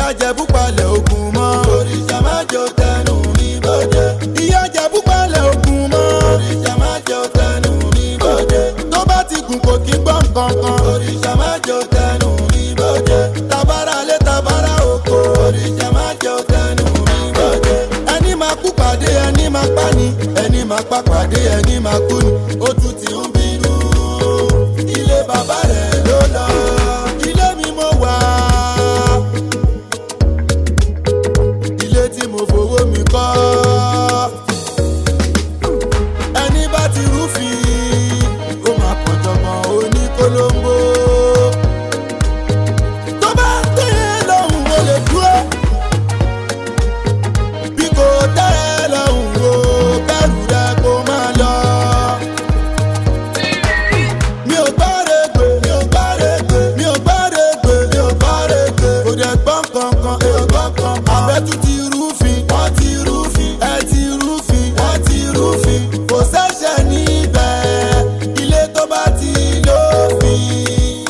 Ìyá Jẹ̀bú palẹ̀ ogun mọ́. Òrìṣà má jẹ́ ó tẹnu mi bọ́dẹ̀. Ìyá Jẹ̀bú palẹ̀ ogun mọ́. Òrìṣà má jẹ́ ó tẹnu mi bọ́dẹ̀. Tó bá ti gùn kò kí gbọ́ nǹkan kan. Òrìṣà má jẹ́ ó tẹnu mi bọ́dẹ̀. Tabara lé tabara oko. Òrìṣà má jẹ́ ó tẹnu mi bọ́dẹ̀. Ẹni máa kú pàdé ẹni máa pa ni. Ẹni máa pa pàdé ẹni máa kú ni. Ó tún ti ń bínú. Ilé bàbá rẹ̀ ló lọ. Ilé mi mo wà, ilé tí mo fowó mi kọ́. Ẹni bá ti rúfin ó máa kàn jọgbọ́n oníkólóńgbò. Tó bá tẹ́ ẹ lọ́hùn ó lè dúró. Bí kò tẹ́ ẹ lọ́hùn ó kẹ́rù rẹ kó máa lọ. Mi ò gbárègbè, mi ò gbárègbè, mi ò gbárègbè, mi ò gbárègbè. Kò dẹ̀ gbọ́n kankan, ẹ ò gbọ́n kankan. Àbẹ́tú ti rúfin, wọ́n ti rúfin, ẹ ti rúfin, wọ́n ti rúfin. Kò sẹ́sẹ̀ níbẹ̀, ilé tó bá ti lófin.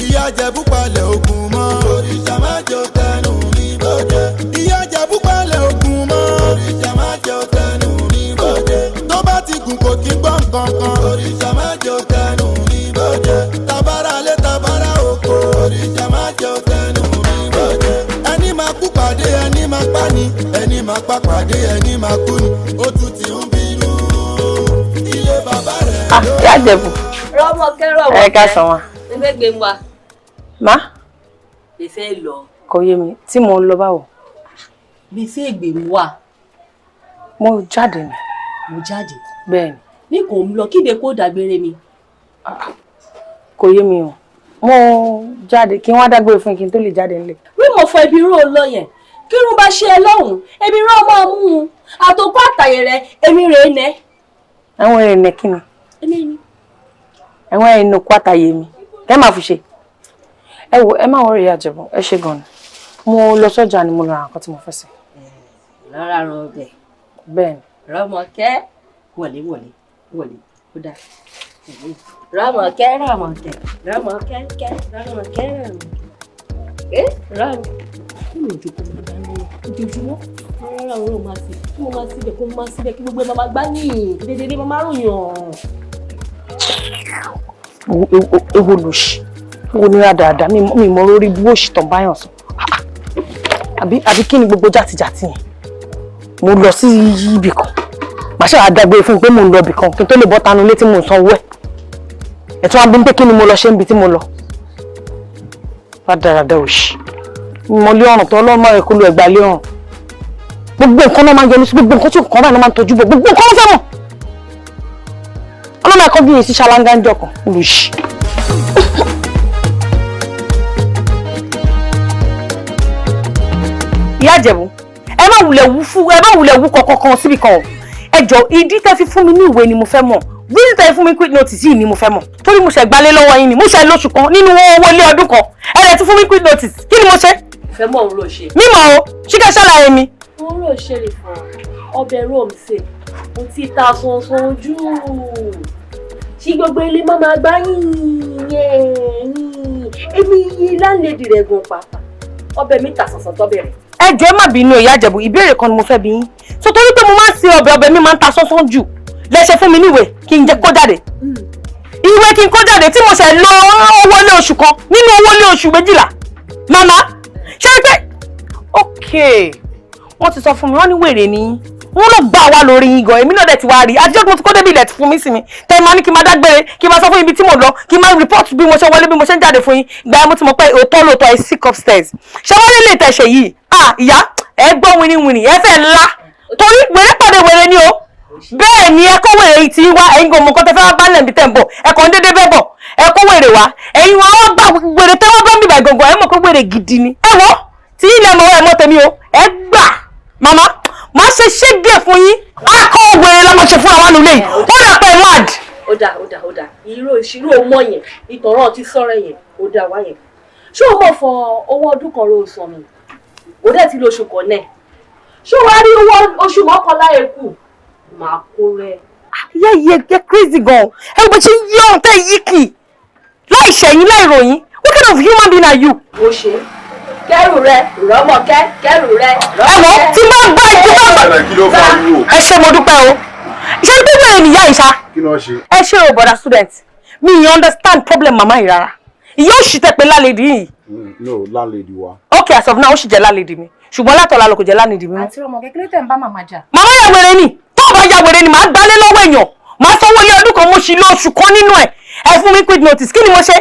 Ìyá Jẹ̀bú palẹ̀ ogun mọ́. Òrìṣà má jẹ́ ó tẹnu mi bọ́dẹ̀. Ìyá Jẹ̀bú palẹ̀ ogun mọ́. Òrìṣà má jẹ́ ó tẹnu mi bọ́dẹ̀. Tó bá ti gùn kò kí gbọ́n kankan. Òrìṣà má jẹ́ ó tẹnu mi bọ́dẹ̀. Tabara lé tabara oko. Òrìṣà má jẹ́ ó tẹnu mi bọ́dẹ̀. Ẹni máa kú pàdé ẹni máa pa ni. Ẹni máa pa pàdé ẹni máa kú ni. Ó tún ti ń bínú. Ilé bàbá rẹ̀ Ah, ló Ìyá Ìjẹ̀bú. Rọ́mọkẹ́, Rọ́mọkẹ́. Ẹ káàsán wa. Ẹ fẹ́ gbé wa. Má. Mi fẹ́ lọ. Kò yé mi, tí mò ń lọ báwo? Mi fẹ́ gbé wa. Mo jáde ni. Mo jáde. Bẹ́ẹ̀ ni. Mi kò ń lọ kíde kó dágbére mi. Kò yé mi o. Mo jáde kí n wá dágbére fún kí n tó lè jáde nílé. Rí mo fọ ibi ró lọ yẹn. Kírun bá ṣe ẹ lọ́hùn, ebi rán máa mú un. Àtòkọ́ àtàyè rẹ, èmi rèé nẹ. Àwọn èrè nẹ kí ni? Èmi ni. Àwọn èrè nù kó àtàyè mi. Kẹ́ máa fi ṣe. Ẹ wo, ẹ má wọrí, Ìyá Ìjẹ̀bú, ẹ ṣe gan ni. Mo lọ sọ́jà ni, mo lọ ra nǹkan tí mo fẹ́ sè. Rárá ran ọbẹ̀. Bẹ́ẹ̀ ni. Rọ́mọkẹ́, wọlé wọlé wọlé, ó dáa. Rọ́mọkẹ́, Rọ́mọkẹ́, Rọ́mọkẹ́ kẹ́, Rọ́mọkẹ́, Rọ́mọkẹ́. Ẹ Rọ́mọkẹ́. Kí ni òjò kò máa dáná ojoojúmọ́? Rárá, òun ò máa sí. Kí mo máa síbẹ̀, kó máa síbẹ̀, kí gbogbo ẹ̀ máa gbá ní dédé máa ròyàn. Ewo lòṣì. Ewo nira dáadáa, mi mọ lórí bó òṣì tán báyàn sọ. Àbí kí ni gbogbo jàtijàti yẹn? Mo lọ sí ibì kan. Màá ṣe àdágbére fún mi pé mò ń lọ ibì kan kí n tó lè bọ́ tanu ilé tí mò ń sanwó ẹ̀. Ẹ̀ tí wọ́n á bí mi pé kí ni mo lọ ṣe níbi tí mo lọ. Rádaràda òṣì. Mo lé ọ̀rùn tó ọlọ́mọ rẹ̀ kó lu ẹ̀gbà lé ọ̀rùn. Gbogbo nǹkan náà máa ń yọnu sí gbogbo nǹkan tí kò kàn báyìí náà máa ń tọ́jú bọ̀, gbogbo nǹkan ló fẹ́ mọ̀. Ọlọ́mọ ẹ̀kọ́ bí yìí sí ṣáláńgá ń jọkàn olùṣì. Ìyá Ìjẹ̀bú, ẹ má wulẹ̀ wú fún, ẹ má wulẹ̀ wú kankan síbi kan o. Ẹ jọ, ìdí tẹ́ fi fún mi ní ìwé ni mo fẹ́ mọ̀. Reason tẹ́ fi fún mi quick notice yìí ni mo fẹ́ mọ̀. Torí mo ṣe gbalé lọ́wọ́ yín ni, mo ṣe lóṣù kan nínú owó ilé ọdún kan. Ẹ lè tún fún mi quick notice. Kí ni mo ṣe? Ìfẹ́ mọ̀ òun ló ṣe. Mímọ̀ o, ṣíkẹ́ ṣàlàyé mi. Òun ló ṣe lè fọ ọbẹ̀ rome ṣe. Mo ti ta sọ̀nsọ̀n ojú. Ṣí gbogbo ilé má máa gbá yín yín. Èmi yín láńlẹ́dì rẹ̀ gan pàápàá. Ọbẹ̀ mi ta sọ̀nsọ̀n tọ́bẹ̀ rẹ̀. Ẹ jọ̀ọ́, ẹ má bínú, Ìyá Ìjẹ̀bú, ìbéèrè kan ni mo fẹ́ bi yín. So torí pé mo máa ń ṣe ọbẹ̀, ọbẹ̀ mi máa ń ta sọ́sán jù, lẹ ṣe fún mi níwèé kí n jẹ́ kó jáde. Ìwé kí n kó jáde tí mo ṣe lo owó lé oṣù kan nínú owó lé oṣù 12. Màmá, ṣé pé ok, wọ́n ti sọ fún mi, wọ́n ní wèrè ni yín. Wọ́n lọ gbà wá lórí yín gan, èmi náà dẹ̀ ti wá rí. Àtijọ́ tí mo ti kó débi ilẹ̀ ti fún mi sí mi. Tẹ́ ẹ máa ní kí n máa dágbére, kí n máa sọ fún ibi tí mo lọ, kí n máa report bí mo ṣe wọlé, bí mo ṣe ń jáde fún yín. Ìgbà yẹn mo ti mọ̀ pé òótọ́ lóòótọ́ ẹ sick upstairs. Ṣé wọ́n lè tẹ̀sẹ̀ yìí? Ah, ìyá, ẹ gbọ́ wìnìwìnì, ẹ fẹ́ ńlá. Torí wèrè pàdé wèrè ni o. Bẹ́ẹ̀ ni, ẹ kó wèrè yìí ti wá, ẹ̀yin kò mọ̀ nǹkan tẹ́ fẹ́ wá bá lẹ̀ níbi tẹ́ ń bọ̀. Ẹ kàn ń dédé bẹ́ bọ̀. Ẹ kó wèrè wá. Ẹ̀yin wọn wá gbà wèrè tẹ́ wọ́n bá ń bìbà gangan, ẹ mọ̀ pé wèrè gidi ni. Ẹ wọ́, tí ilẹ̀ mọ̀ ẹ mọ̀ tèmi o. Ẹ gbà, màmá, màá ṣe ṣégè fún yín. Akọ wèrè la máa ṣe fún àwọn àlùlé yìí. Ó rà pé mad. Ó dáa, ó dáa, ó dáa. Ìró ìṣirò mọ yẹn, ìtọ̀rọ̀ ti sọ̀rọ̀ yẹn, ó dáa wá yẹn. Ṣé o mọ̀ fọ owó ọdún kan ló sọ mi? Ó dẹ̀ ti lo oṣù kan náà. Ṣé o wá rí owó oṣù 11 èkù? Màá kó rẹ. Ìyá yìí, ẹ crazy gan. Ẹ bó ṣe yí ọ̀hún tẹ́ yí kì. Láì ṣẹ̀yìn, láì ròyìn. What kind of human being are you? Ó ṣe. Kẹ́rù rẹ Rọ́mọkẹ́, kẹ́rù rẹ Ẹ wọ tí n bá gbá ikú bá gbà. Kí ló fariwo? Ẹ ṣé, mo dúpẹ́ o. Ṣé gbogbo ènìyàn ìṣá? Kí ló ṣe? Ẹ ṣé o, brother student. Mi ì understand problem màmá yìí rárá. Ìyá òṣì tẹ pé lálejò yìí. No, landlady wa. Okay, as of now, ó sì jẹ́ lálejò mi, ṣùgbọ́n látọ̀la lọ kò jẹ́ lálejò mi mọ́. Àǹtí Rọ́mọkẹ́, kí ló tẹ̀ ń bá màmá jà? Màmá ya wèrè ni. Tó o bá ya wèrè ni, màá gbálé lọ́wọ́ èèyàn, màá sanwó ilé ọdún kan, mo sì lo oṣù kan nínú ẹ̀. Ẹ fún mi quick notice, kí ni mo ṣe?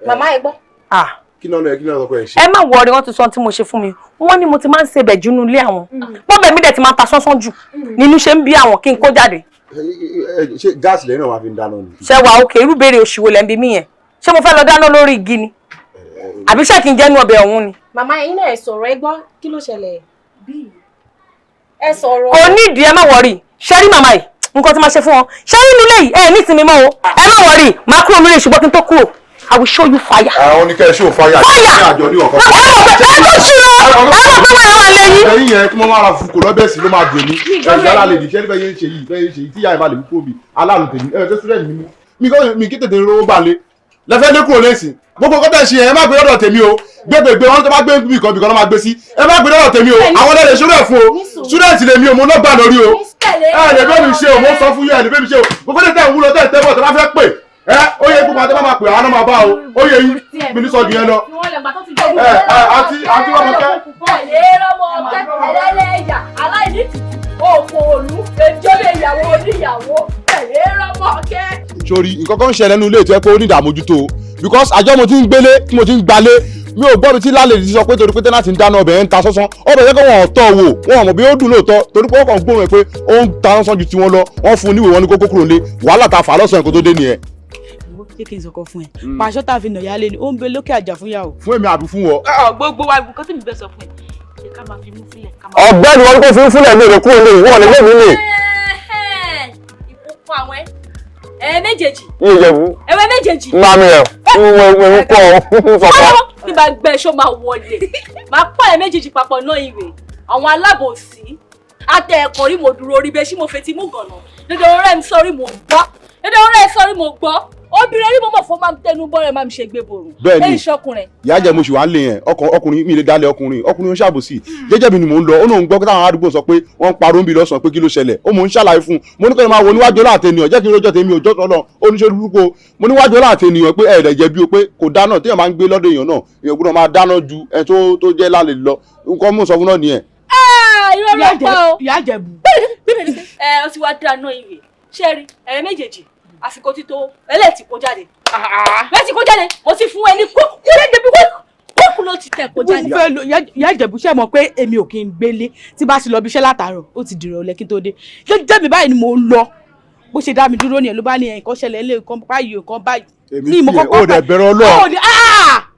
Màmá, ẹ gbọ́. Ah. Kí náà lọ, kí náà sọ pé ẹ ṣe? Ẹ má worry, wọ́n ti sọ ohun tí mo ṣe fún mi. Wọ́n ní mo ti máa ń ṣe bẹ̀ jù nínú ilé àwọn, bọ́bẹ̀ mi dẹ̀ ti máa ń ta sánsán jù nínú ṣe ń bí àwọn kí n kó jáde. Ṣé gáàsì lẹ́yìn náà wàá fi ń dáná ni? Ṣé wàá òkè? Irú béèrè òṣìwò lẹ́ ń bi mí yẹn? Ṣé mo fẹ́ lọ dáná lórí igi ni, àbí ṣé kí n jẹ́nu ọbẹ̀ ọ̀hún ni? Màmá, ẹ̀yin náà ẹ sọ̀rọ̀, ẹ gbọ́, kí ló ṣẹlẹ̀? Ẹ sọ̀rọ̀. Kò nídìí, ẹ má worry. Ṣé rí màmá yìí, nǹkan tí máa ṣe fún wọn, ṣé rí inú ilé yìí, ẹ ní ìsinmi mọ́ o. Ẹ má worry, máa kúrò nílé, ṣùgbọ́n kí n tó kúrò, I will show you fire. Àwọn oníkẹ́ ṣó fire? Fire! Ní àjọ ní ọ̀kan. Ẹ mọ̀ pé ẹ tó ṣí lọ, ẹ mọ̀ pé wọ́n wà lẹ́yìn. Ẹ̀yin yẹn kí wọ́n máa ra fún kò lọ́bẹ̀ sí ló máa dùn mí. Ẹ̀yìn alálejò ṣẹ́ níbẹ̀ yẹn ń ṣe yìí, bẹ́ẹ̀ ń ṣe yìí tí ìyá ẹ̀ bá lè kúrò bí aláàlú tèmi ẹ̀ tẹ́ student mi mi kọ́ mi kí tètè rówó gbà lé lẹ́fẹ́ lé kúrò lẹ́sìn. Gbogbo kọ́tà ṣe yẹn, ẹ má gbé lọ́dọ̀ tèmi o. Gbégbégbé wọn tó bá gbé bìkan bìkan ló máa gbé sí. Ẹ má gbé lọ́dọ̀ tèmi o. Àwọn ẹlẹ́dẹ̀ ṣúrẹ̀ fún o. Student lèmi o, mo lọ́gbà lórí o. Ẹ lè bẹ́ẹ̀ mi ṣe o, mo sọ fún yín, ẹ lè bẹ́ẹ̀ mi ṣe o. Gbogbo tẹ̀ ń wúlò tẹ̀ ń tẹ́bọ̀ tẹ́ bá fẹ́ pè ẹ, ó yẹ kó máa tẹ́ bá máa pè, àwọn náà máa bá o. Ó yẹ yín mi ní sọ ju yẹn lọ. Ẹ ẹ, àǹtí Rọ́mọkẹ́. Tẹ̀lé Rọ́mọkẹ́, ẹlẹ́lẹ́yà aláìní tìtì òkò òlú ejólè ìyàwó oníyàwó, tẹ̀lé Rọ́mọkẹ́. Sórí nǹkan kan ń ṣẹlẹ̀ nínú ilé ìtọ́ ẹ pé ó ní ìdààmójútó o, because àjọ mo ti ń gbélé tí mo ti ń gbalé, mi ò gbọ́ mi tí lálẹ́ ti sọ pé torí pé tenant ń dáná ọbẹ̀ ń ta sọ́sán, ọbẹ̀ yẹn kó wọn tọ́ wò, wọn ò mọ̀ bí ó dùn lóòótọ́, torí pé wọ́n kàn gbóhùn ẹ̀ pé ó ń ta sọ́sán ju tiwọn lọ. Wọ́n fún un níwèé, wọn ní kókó kúrò lé. Wàhálà ta fà á lọ́sàn-án kó tó dé nìyẹn. Ṣé kí n sọkọ fún ẹ? Pàṣọ tá a fi nà yálé ni ó ń bẹ lókè àjà fún yàwó. Fún èmi àbí fún wọn? Gbogbo wa, nǹkan tí mi fẹ́ sọ fún ẹ, ṣe ká máa fi mú sílẹ̀ ká máa. Ọ̀gbẹ́ni, wọn kò fi ń fúnlẹ̀ mi rè kúrò lè wọ́n lè lé mi lè. Ìkókó àwọn ẹ méjèèjì. Yìí Ìjẹ̀bú. Ẹwẹ méjèèjì. Máa mi rẹ̀ ń wọ ń kọ́ ọ sọ̀kọ́. Bí bá gbẹ ṣó máa wọlé, máa pọ̀ ẹ méjèèjì papọ̀ náà. Ìwé àwọn alábòsí àtẹ ẹ̀kọ́ rí, mo dúró rí bẹ́ẹ̀ sí, mo fetí mú gànà dandan. Ọ̀rẹ́ mi sọrí, mo gbọ́ dandan. Ọ̀rẹ́ sọrí, mo gbọ́. Obìnrin rí mo mọ̀ fún máa ń tẹnu bọ́rẹ̀, máa ń ṣe gbé borùn. Bẹ́ẹ̀ni. Lẹ́yìn ìṣọkùnrin. Ìyá jẹ́ mo sì wá ń lé yẹn. Ọkùnrin mi lè dálé ọkùnrin, ọkùnrin ń ṣàbòsí jẹ́jẹ́ mi ni mò ń lọ. Ó lóun gbọ́ pé táwọn àdúgbò sọ pé wọ́n ń parọ́ ń bi lọ́sàn-án pé kí ló ṣẹlẹ̀. Ó mò ń ṣàlàyé fún un. Mo ní kí n máa wo níwájú ọlá àtẹnìyàn, jẹ́ kí n rojọ́ tèmi òjọ́ tọ́lọ́ oníṣẹ́ burúkú o. Mo níwájú ọlá àtẹnìyàn pé ẹ̀ẹ́dẹ̀ jẹ̀bi o, pé kò dáná téèyàn máa ń gbé lọ́dọ̀ èèyàn náà, èèyàn gbọ́dọ̀ máa dáná ju ẹ tó jẹ́ lálẹ́ lọ. Nǹkan mú sọ fún náà nìyẹn. Irọ́ ló pa o. Ìyá Ìjẹ̀bú. Ẹ ó ti wá dáná ìwé ṣé rí ẹ̀rẹ́ méjèèjì, àsìkò tító ẹlẹ́ẹ̀tì kó jáde, lẹ́ẹ̀tì kó jáde. Mo ti fún ẹ ní kókó kókó ló ti tẹ̀ kó jáde. Mo fẹ́ lo Ìyá Ìjẹ̀bú. Ṣe mọ̀ pé èmi ò kí ń gbélé? Tí bá ti lọ bí iṣẹ́ látàárọ̀, ó ti dìrọ̀ ọ̀lẹ́ kí n tó dé. Jẹ́jẹ́ mi báyìí ni mò ń lọ, bó ṣe dá mi dúró nìyẹn, ló bá ní nǹkan ṣẹlẹ̀ ńlẹ̀, nǹkan báyìí, nǹkan báyìí. Èmi Mi ìmọ̀ tiẹ̀ kọ́kọ́ ó dẹ̀ bẹ̀rẹ̀ Ọlọ́run. Ó ní ah!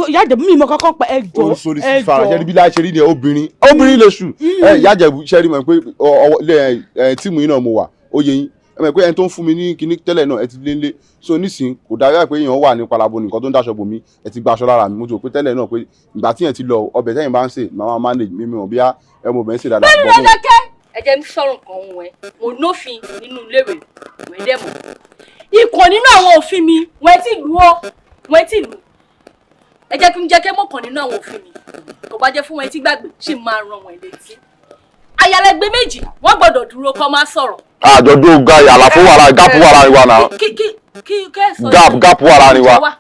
Ìyá Ìjẹ̀bú, mi ìmọ̀ kọ́kọ́ pa, ẹ jọ̀ọ́. Ó ń sori Ẹ sí fara jọ̀ọ́. ṣẹ́ni bí láì ṣe rí ni obìnrin, obìnrin lè ṣù. Ẹ Ìyá Ìjẹ̀bú, ṣẹ́rí mọ̀ pé ọwọ́ ilé ẹ team yìí náà mo wà, ó yẹ yín. Ẹ mọ̀ pé ẹni tó ń fún mi ní kinní tẹ́lẹ̀ náà, ẹ ti lé lé so nísìn kò dára pé èèyàn wà ní palabo nìkan tó ń dáṣọ bò mí. Ẹ ti gbaṣọ lára mi. Mo ti rò pé tẹ́lẹ̀ náà pé ìgbà tí yẹn ti lọ, ọbẹ̀ tẹ́yìn bá ń sè, màá manage mi. Mi mọ̀ bí ẹ mọ̀ bẹ́ẹ̀ ń sè dáadáa. Bẹ́ẹ̀ni. Bọ̀ mo- Dákẹ́, ẹ jẹ́ mi sọ̀rọ̀ kan òun ẹ̀. Mo nófin nínú iléèwé wẹ́n dẹ̀ mọ̀ ikọ̀ nínú àwọn òfin mi wọ́n ti lù ọ́, wọ́n ti lù. Ẹ jẹ́ kí n jẹ́ kẹ́ mọ̀ kan nínú àwọn òfin mi, kò bá jẹ́ fún wọn tí gbàgbé ṣì máa ràn wọ́n létí. Ayálégbé méjì wọ́n gbọ́dọ̀ dúró kọ́ máa sọ̀rọ̀. Àjọ̀dún ga àlàfo wà láàrin, gap wà láàrin wa náà. Kí kẹ́ sọ. Gap, gap wà láàrin wa.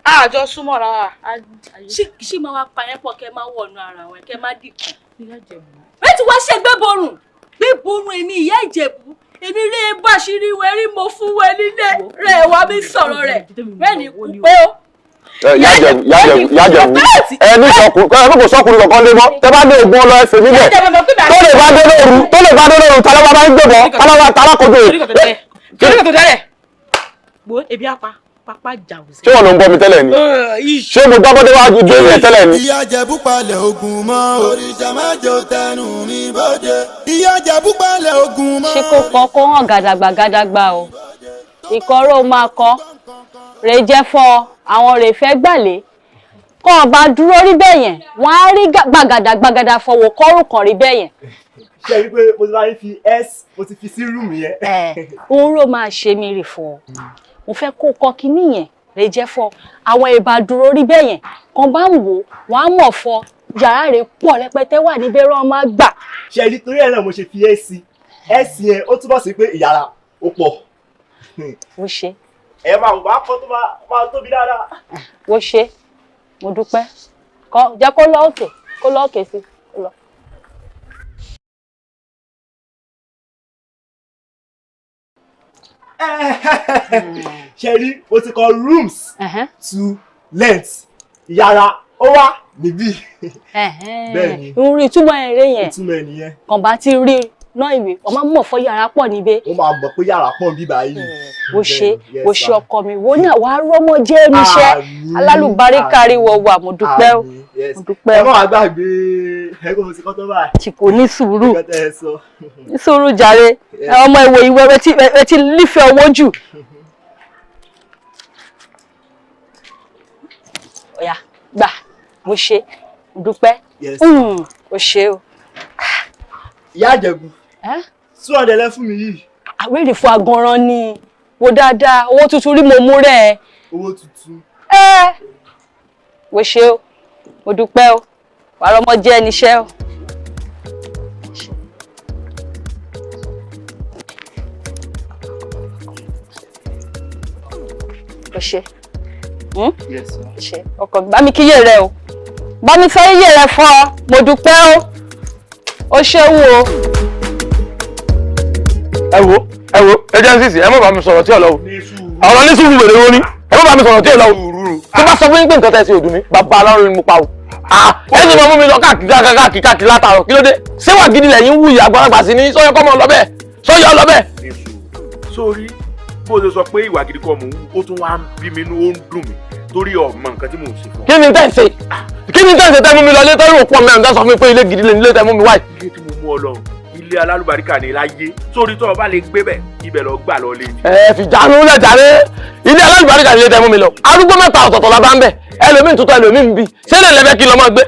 Àjọ súnmọ́ ra. Ṣí máa wá pa yẹn pọ̀, kẹ́ máa wọ̀nù ara wọn, kẹ́ máa dìkan. Bẹ́ẹ̀ tí wàá ṣe gbé borùn èmi Ìyá Ìjẹ̀bú, èmi rí ebú àṣírí wẹ̀ rí mo fún wẹ nílé rẹ̀ wá mi sọ̀rọ̀ rẹ̀ bẹ́ẹ̀ ni kú pé ó. Ẹ, Ìyá Ìjẹ̀bú, Ìyá Ìjẹ̀bú, Ìyá Ìjẹ̀bú, ẹ ní sọkùn ẹ kò sọkùnrin kankan lé mọ́. Tẹ bá dé ògùn ọlọ ẹsẹ̀ níbẹ̀, tó lè bá dé lóru, tó lè bá dé lóru, tálá bá ń gbébọn, tálá tálá kojú ẹ. Torí kò tó dẹ́rẹ̀ wo ebi apá pápá jàwùsí. Ṣé wọn ló ń bọ mi tẹ́lẹ̀ ni? Ṣé mo gbọ́ bọ́dé wájú ju èmi tẹ́lẹ̀ ni? Ìyá Ìjẹ̀bú palẹ̀ ogun mọ́. Òrìṣà má jò tẹnu mi bóde. Ìyá Ìjẹ̀bú palẹ̀ ogun mọ́. Ṣé kó kọ kó hàn gàdàgbà gàdàgbà o, ìkọrọ máa kọ rè jẹ́ fọ́ àwọn rè fẹ́ gbàlé kọ́ ọba dúró rí bẹ́ẹ̀ yẹn, wọ́n á rí gbàgàdà gbàgàdà fọwọ́ kọ́rù kan rí bẹ́ẹ̀ yẹn. Ṣe rí i pé mo ti bá yín fi s, mo ti fi sí room yẹn. Òun ló máa ṣe mí rì fún ọ. Mo fẹ́ kó kọ kinní yẹn. Rè jẹ́ fọ àwọn ìbá dúró rí bẹ́ẹ̀ yẹn kan bá ń wò wọ́n á mọ̀ fọ yàrá rẹ̀ pọ̀ rẹpẹtẹ wà níbẹ̀ rán máa gbà. Ṣe rí torí ẹ̀ náà mo ṣe fi S S yẹn, ó túbọ̀ sí pé ìyàrá ó pọ̀. Mo ṣe. Ẹ máa wò bá kọ́ tó máa tóbi dáadáa. Mo ṣe, mo dúpẹ́. Kọ́ jẹ́ kó lọ òkè, kó lọ òkè sí, kó lọ. Ṣe rí o ti kọ rooms to length, ìyàrá ó wà níbí. Bẹ́ẹ̀ni. Ń rí ìtumọ̀ eré yẹn. Ìtumọ̀ ẹ̀ nìyẹn. Kàn bá ti rí náà ìwé, ọmọ mọ̀ fọ́ yàrá pọ̀ níbẹ̀. Ó máa mọ̀ pé yàrá pọ̀ níbí báyìí. Wo ṣe, wo ṣe ọkọ mi, wo náà wàá rọ́mọ jẹ́ níṣẹ́. Alálùbáríkà rí wọ wà, mo dúpẹ́ o. Mo dúpẹ́ o. Ẹ má wàá gbàgbé ẹgbẹ́ mo ti kọ́ tó báyìí. Tí kò ní sùúrù. Ní sùúrù jàre. Ọmọ ìwò ìwé ẹ ti nífẹ̀ẹ́ owó jù. Ọ̀yà gbà, mo ṣe, mo dúpẹ́. O ṣe o. Ìyá Ìjẹ̀bú, 200 lẹ fún mi yìí. Àwérè fún aganran ni, wo dáadáa, owó tuntun rí mo mú rẹ̀. Owó tuntun. Ẹ wo ṣe o, mo dúpẹ́ o, wàá rọmọ jẹ́ níṣẹ́ o. O ṣe. Ṣe ọkọ mi, bá mi kíyè rẹ o, bá mi fẹ́ yíyè rẹ fún ọ, mo dúpẹ́ o, o ṣeun o. Ẹ wo, ẹ wo, agencies, ẹ má bá mi sọ̀rọ̀ tí ò lọ o. Ọ̀rọ̀ ní sùúrù wèrè wo ni, ẹ má bá mi sọ̀rọ̀ tí ò lọ o. Tó bá sọ fún yín pé nǹkan tẹ́ ṣe ò dùn mí, bàbá alárùn ni mo pa o. Ẹ sì máa mú mi lọ káàkiri káàkiri káàkiri látàárọ̀, kí ló dé? Ṣé wà gidi lẹ́yìn wù yìí àgbàlagbà sí ni sọ́yọ́ kọ́ mọ́ lọ bẹ́ẹ̀? Sọ́yọ́ lọ bẹ́ẹ̀. Sórí bó ṣe sọ pé ìwà gidi kọ́ mò ń wù, ó tún wá ń bí mi inú, ó ń dùn mí torí ọmọ nǹkan tí mò ń ṣe fún ọ. Kí ni tẹ́ ń ṣe? Kí ni tẹ́ ń ṣe tẹ́ mú mi lọ ilé tẹ́rù òpó mẹ́rin tẹ́ sọ fún mi pé ilé gidi lè nílé tẹ́ mú mi wáyé? Ilé tí mo mú ọ lọ, ilé alálùbáríkà ni láyé, sórí tó o bá lè gbé bẹ̀, ibẹ̀ lọ gbà lọ lé. Ẹ fìjánu lẹ̀ jàre, ilé alálùbáríkà ni ilé tẹ́ mú mi lọ. Arúgbó mẹ́ta ọ̀tọ̀ọ̀tọ̀ la bá ń bẹ̀, ẹlòmíì tuntun ẹlòmíì ń bì. Ṣé lè lẹ́fẹ̀ẹ́ kí lọ máa gbé?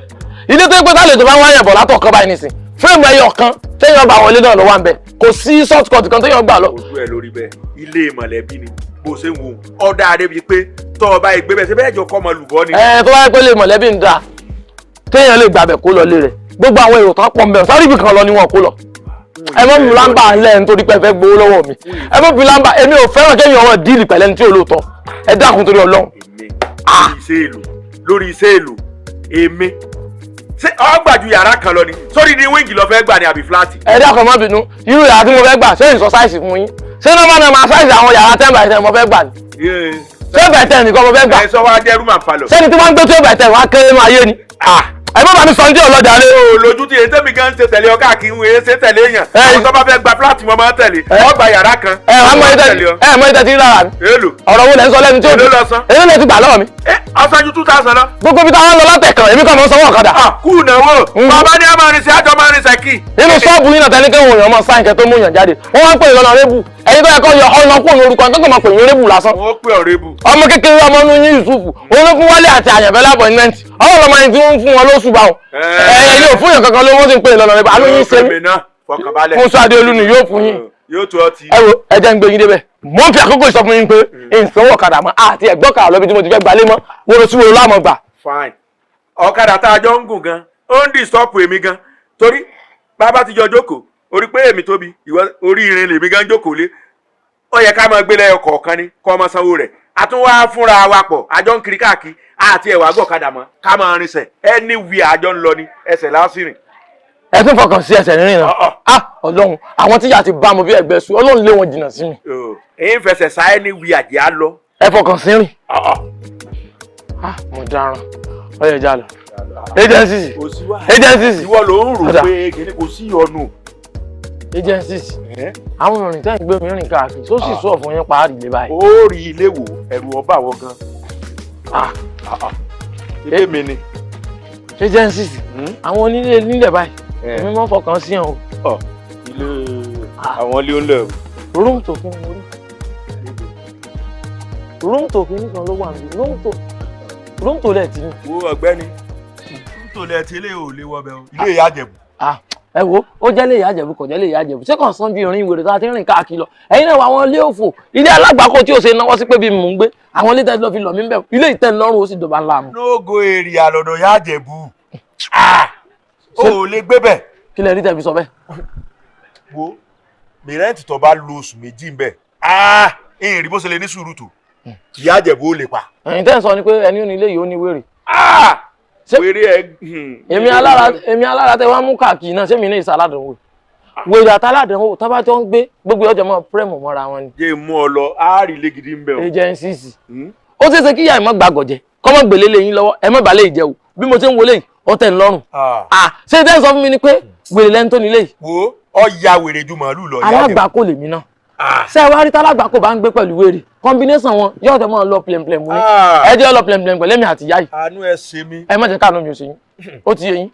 Ilé tó yẹ pé tá lè tó bá ń wáyàn bọ̀ látọ̀ kan báyìí nísìn, fíìmù ẹyọ kan téèyàn bá wọlé náà ló wà ń bẹ̀, kò sí short cut kan téèyàn gbà lọ. Ojú ẹ lórí bẹ́ẹ̀, ilé mọ̀lẹ́bí ni bó ṣe ń wo ọ̀dà àdébí pé tọ́ ọba ìgbé bẹ́ẹ̀ ṣe bẹ́ẹ̀ jọ kọ́ ọmọ lùbọ́ ni. Ẹ tó bá yẹ pé lè mọ̀lẹ́bí ń da téèyàn lè gbàbẹ̀ kó lọ lé rẹ̀, gbogbo àwọn èrò tán pọ̀ ń bẹ̀ sáré ibì kan lọ ni wọn kó lọ. Ẹ mọ́ mi lámbà ńlẹ̀ nítorí pé ẹ fẹ́ gbowó lọ́wọ́ mi, ẹ mọ́ mi lámbà, èmi ò fẹ́ràn kéèyàn ọmọ díìlì pẹ̀lẹ́ ní tí olóòótọ́, ẹ dákun torí Ọlọ́run. Èmi lórí iṣẹ́ èlò, èmi ṣé ọ gbà ju yàrá kan lọ ni, sórí ni wíńgì lọ fẹ́ gbà ní àbí fúláàtì. Ẹ dákun má bínú, irú yàrá tí mo fẹ́ gbà ṣé ìsọ sáìsì fún yín? Ṣé nọ́mbà náà máa sáìsì àwọn yàrá 10 by 10 mo fẹ́ gbà ni? 12 by 10 nìkan mo fẹ́ gbà. Ẹ sọ wá jẹ́ rúmà palọ̀. Sẹ́ni tí wọ́n ń gbé 12 by 10 wá kéré nínú ayé ni. Ẹ má bá mi sọ ní tí ọlọ́jà lé. O lójú tí ètè mi gan ṣe tẹ̀lé ọ káàkiri ń ṣe tẹ̀lé èèyàn. Àwọn tó bá fẹ́ gba fúláàtì mo máa ń tẹ̀lé. Ọ gba yàrá kan. Ẹ ẹ mọ ìtẹ́ ti rí lára mi. Èlò. Ọ̀rọ̀ wo lẹ́ ń sọ lẹ́nu tí ò Èló lọ san? Èló lẹ ti gbà lọ́wọ́ mi. Ọ̀sán ju 2000 lọ. Gbogbo ibi táwọn lọ látẹ̀kàn, èmi kàn máa ń sanwó ọ̀kadà. Kú ìnáwó. Bàbá ní a máa rinṣẹ́, àjọ máa rinṣẹ́ kì. Nínú ṣọ́ọ̀bù yín náà tẹ́lẹ̀ kí òun èèyàn máa sáyìn kẹ́ tó mú yàn jáde. Wọ́n wá ń pè lọ́nà rébù. Ẹ̀yin tó yẹ kó yọ ọ̀nà kúrò ní orúkọ tó kàn máa pè ní rébù lásán. Wọ́n pè ọ́ rébù. Ọmọ kékeré ọmọ inú yín Yusufu, òun ló fún Wálé àti Àyànfẹ́ lápọ̀ìmẹ́ǹtì. Ọwọ́ lọmọ yẹn tí wọ́n ń fún wọn lóṣù báwọn. Ẹ̀yin yóò fún yàn kankan lówó tí ń pè lọ́nà rébù. Àánú yín ṣe mí. Fún Sade Olú ni yóò fún yín. Yóò tó ọtí. Ẹ wo, ẹ jẹ́ ń gbé yín débẹ̀. Mo ń fi àkókò sọ fún yín pé ìsanwó ọ̀kadà mọ́ àti ẹ̀gbọ́n kàrà lọ́bi tí mo ti fẹ́ gbalé mọ́. Wóró sí wóró láàmú gbà. Fine. Ọ̀kadà tá a jọ ń gùn gan, ó ń dìstọ́pù èmi gan. Torí bàbá ti jọ jókòó, orí pé èmi tóbi, ìwọ orí irin lèmi gan jókòó lé. Ó yẹ ká máa gbé lẹ́yọ kọ̀ọ̀kan ni kọ́ ọmọ sanwó rẹ̀. A tún wá fúnra wa pọ̀, àjọ ń kiri káàkiri, àti ẹ̀wà gbọ̀kadà mọ́, ká máa rinṣẹ̀. Anywhere àjọ ń lọ ni, ẹsẹ̀ lásìrìn. Ẹ tún fọkàn sí ẹsẹ̀ rírìn náà. Ah Ọlọ́run, àwọn tíyà ti bá mo bí ẹgbẹ́ sùn, Ọlọ́run lé wọn jìnnà sí mi. Èyí ń fẹsẹ̀ sá anywhere àjẹ́ á lọ. Ẹ fọkàn sí rìn. Ah mo dáràn, ó yẹ já lọ. Agencies. Agencies. Ìwọ ló ń rò pé kìíní kò sí ọ̀nù. Agencies. Àwọn ìrìn tẹ́ ń gbé mi rìn káàkiri, tó sì sọ fún yín parí ilé báyìí. Ó rí ilé wò, ẹ̀rù ọba àwọn gan. Ilé mi ni. Agencies. Àwọn onílé nílẹ̀ báyìí. Èmi máa ń fọkàn sí ẹ̀ o. Ilé àwọn ilé ń lẹ̀ o. Room to kí ni mo rí? Room to kí nìkan ló wà níbí. Room to lẹ̀ tí ni. Wo ọ̀gbẹ́ni, room to lẹ̀ tí ilé ò lè wọ bẹ́ẹ̀ o. Ilé ìyá Ìjẹ̀bú. Ẹ wo, ó jẹ́ lè yájẹ̀bù, kò jẹ́ lè yájẹ̀bù, ṣé kàn sán ju ìrìn ìwèrè tó a ti rìn káàkiri lọ? Ẹ̀yin náà wà àwọn ilé òfò, ilé alágbàkọ tí ó ṣe náwó sí pé bí mò ń gbé, àwọn ilé tẹ́ lọ fi lọ̀ mí bẹ̀, ilé ìtẹ́nilọ́rùn ó sì dọ̀bà ńlá mu. No go area lọ́dọ̀ yájẹ̀bù, o ò lè gbé bẹ̀. Kí lẹ rí tẹ́ fi sọ bẹ́ẹ̀? Wo mìrẹ́ǹtì tó bá lo oṣù 2 ń bẹ̀, ìrìn bó ṣe lè ní sùúrù tó, yájẹ̀bù ó lè pa. Ẹ̀yin tẹ́ ń sọ ni pé ẹni ò ní ilé yìí ó ní wèrè. Wèrè ẹ. Èmi alára tẹ wá mú káàkiri náà, ṣé mi ní ìsàládùn wèrè àtàládùn tó bá jọ ń gbé gbogbo ọjọ́ mọ́ pírẹ́mù mọ́ra wọn ni. Jẹ́ mú ọ lọ, á rí ilé gidi ń bẹ̀ o. Agencies. Ó ṣeé ṣe kí ìyá ìmọ̀ gbàgọ̀jẹ̀ kọ́ mọ́ gbèlè lé yín lọ́wọ́, ẹ mọ́ bàálẹ̀ ìjẹun bí mo ṣe ń wọlé yìí ó tẹ̀ ń lọ́rùn. Ṣé tẹ́ ń sọ fún mi ni pé wèrè lẹ́ni tó nílé yìí. Wo ọ ya wèrè ju màálù lọ. Alágbàkó lèmi náà. Ṣé ẹ wá rí tálágbàkó bá ń gbé pẹ̀lú wèrè combination wọn yóò tẹ mọ́ lọ plẹ̀mplẹ̀m ní. Ẹ jẹ́ lọ plẹ̀mplẹ̀m pẹ̀lú èmi àti ìyá yìí. Àánú ẹ ṣe mí. Ẹ má jẹ́ káàánú mi ò ṣe yín. Ó ti yé yín.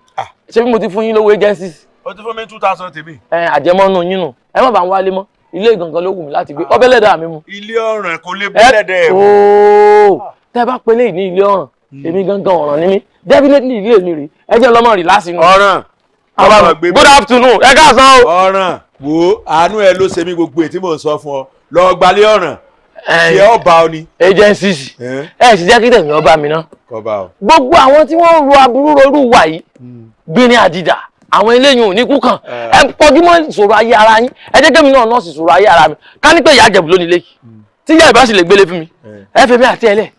Ṣé bí mo ti fún yín lówó agencies. Ó ti fún mi 2000 tèmi. Ẹ àjẹmọ́nú yín nù, ẹ má bá ń wálé mọ́, ilé gangan ló wù mí láti gbé, ọbẹ̀ lẹ́dàá mi mu. Ilé ọ̀ràn kò lè bẹ́ lẹ́dàá ẹ̀. Ooo, tẹ́ bá pelé ní ilé ọ̀ràn, èmi gangan ọ̀ràn ni mí, definitely ilé mi rèé, ẹ jẹ́ lọ́mọ rì lásìnú. Ọ̀ràn. Good afternoon, ẹ káàsán o. Ọ̀ràn wo àánú ẹ ló ṣe mí gbogbo èyí tí mò ń sọ fún ọ, lọ gbalé ọ̀ràn ṣé ọba ọ ni. Agencies ẹ sì jẹ́ kí tẹ̀mí ọba mi ná. Kọba o. Gbogbo àwọn tí wọ́n ń ro aburú rorú wa yìí, gbìnrín àdìdà, àwọn eléyìí ò ní kú kàn. Ẹ kọjú mọ́ ìṣòro ayé ara yín, ẹ jẹ́ kémi náà nọ́ọ̀sì ìṣòro ayé ara mi. Ká ní pé ìyá Ìjẹ̀bú ló nílé yìí, tí ìyá ìbá sì lè gbélé fún mi, ẹ fẹ́ mi àti ẹ lẹ̀.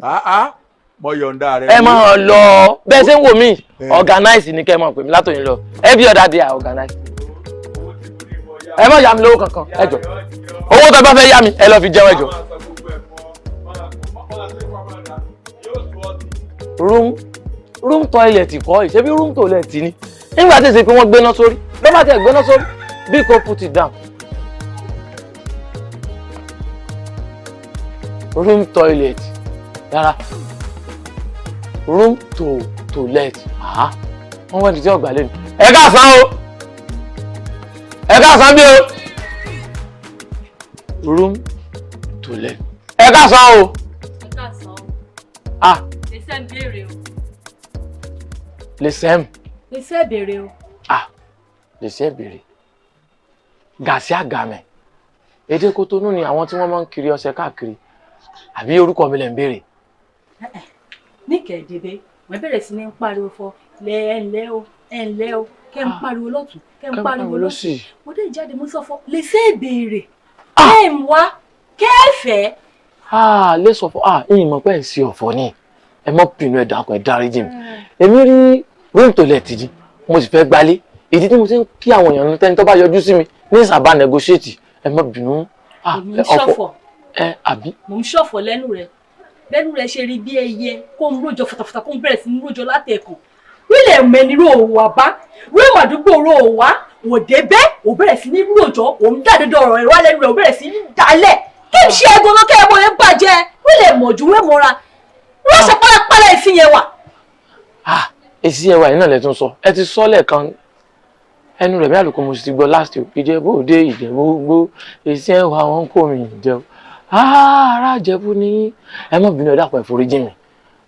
Mo yọ̀ǹda rẹ. Ẹ máa lọ bẹ́ẹ̀ ṣe ń wò mí, organize ni kẹ́ ẹ máa pè mí látòyìn lọ, every other day I organize. Ẹ má yá mi lówó kankan, ẹ jọ̀ọ́. Owó tó bá fẹ́ yá mi, ẹ lọ fi jẹun, ẹ jọ̀ọ́. Room toilet kọ́, ṣebí room toilet ni. Nígbà tí èsì pé wọ́n gbéná sórí, ló bá tẹ̀ gbéná sórí, bí kò put it down. Room toilet, rárá. Room to toilet, wọ́n wọ́n ti jẹ́ ọ̀gbà lẹ́nu. Ẹ káàsán o, ẹ káàsán bí o. Room toilet. Ẹ káàsán o. Ẹ káàsán o. Lè sẹ́ ń béèrè o. Lè sẹ́m. Lè sẹ́ béèrè o. Lè sẹ́ béèrè. Gàsí àgàmẹ̀. Èdè Kótónú ni àwọn tí wọ́n máa ń kiri ọṣẹ káàkiri. Àbí orúkọ mi lẹ̀ ń béèrè. Níkẹ́ ìdìbẹ́, wọ́n bẹ̀rẹ̀ sí ní pariwo fọ lẹ ẹ̀ ńlẹ́ o, ẹ̀ ńlẹ́ o, kẹ́ ń pariwo lọ́tún, kẹ́ ń pariwo lọ́sì. Mo dé ìjáde mo sọ fọ, lè sẹ́ béèrè. Kẹ́ ń wá, kẹ́ ẹ fẹ́. Lè sọ fọ, ìyìn mọ̀ pé ẹ̀ ń ṣe ọ̀fọ̀ ni. Ẹ mọ́ bínú, ẹ dákun, ẹ dáríjì mi. Èmi rí room toilet ni, mo sì fẹ́ gbalé. Ìdí tí mo ti ń kí àwọn èèyàn tẹ́ni tó bá yọjú sí mi ní ìsàbà negotiate, ẹ mọ́ bínú. Èmi ń ṣọ̀fọ̀. Ẹ àbí. Mò ń ṣọ̀fọ̀ lẹ́nu rẹ̀. Lẹ́nu rẹ̀ ṣe rí bí ẹyẹ kó ń rójọ fọ̀tàfọ̀tà kó ń bẹ̀rẹ̀ sí ní rójọ látẹ̀kàn. Wílẹ̀ mẹ́ni ro òwò àbá, wílẹ̀ màdúgbò ro òwá, òde bẹ́, ò bẹ̀rẹ̀ sí ní rójọ, òun dàdédé ọ̀rọ̀ ẹ̀rọ alẹ́ rẹ̀ ò bẹ̀rẹ̀ sí ní dalẹ̀. Kí n ṣe ẹgbọ́n kẹ́ ẹ mọ̀ ẹ bàjẹ́, wílẹ̀ mọ̀jú wẹ́ mọ́ra. Rọ́ṣọ̀ pálapàla èsì yẹn wà. Èsì yẹn wà yìí náà lẹ tún sọ, ẹ ti sọ lẹ́ẹ̀kan ẹnu rẹ̀ bí àlùkò mo sì ti gbọ́ last week. Ìjẹ̀bú òde, Ìjẹ̀bú gbó, èsì yẹn wà wọ́n kó mi jẹun. Ará Ìjẹ̀bú ni ẹ má bínú, ẹ dákun, ẹ foríjì mi.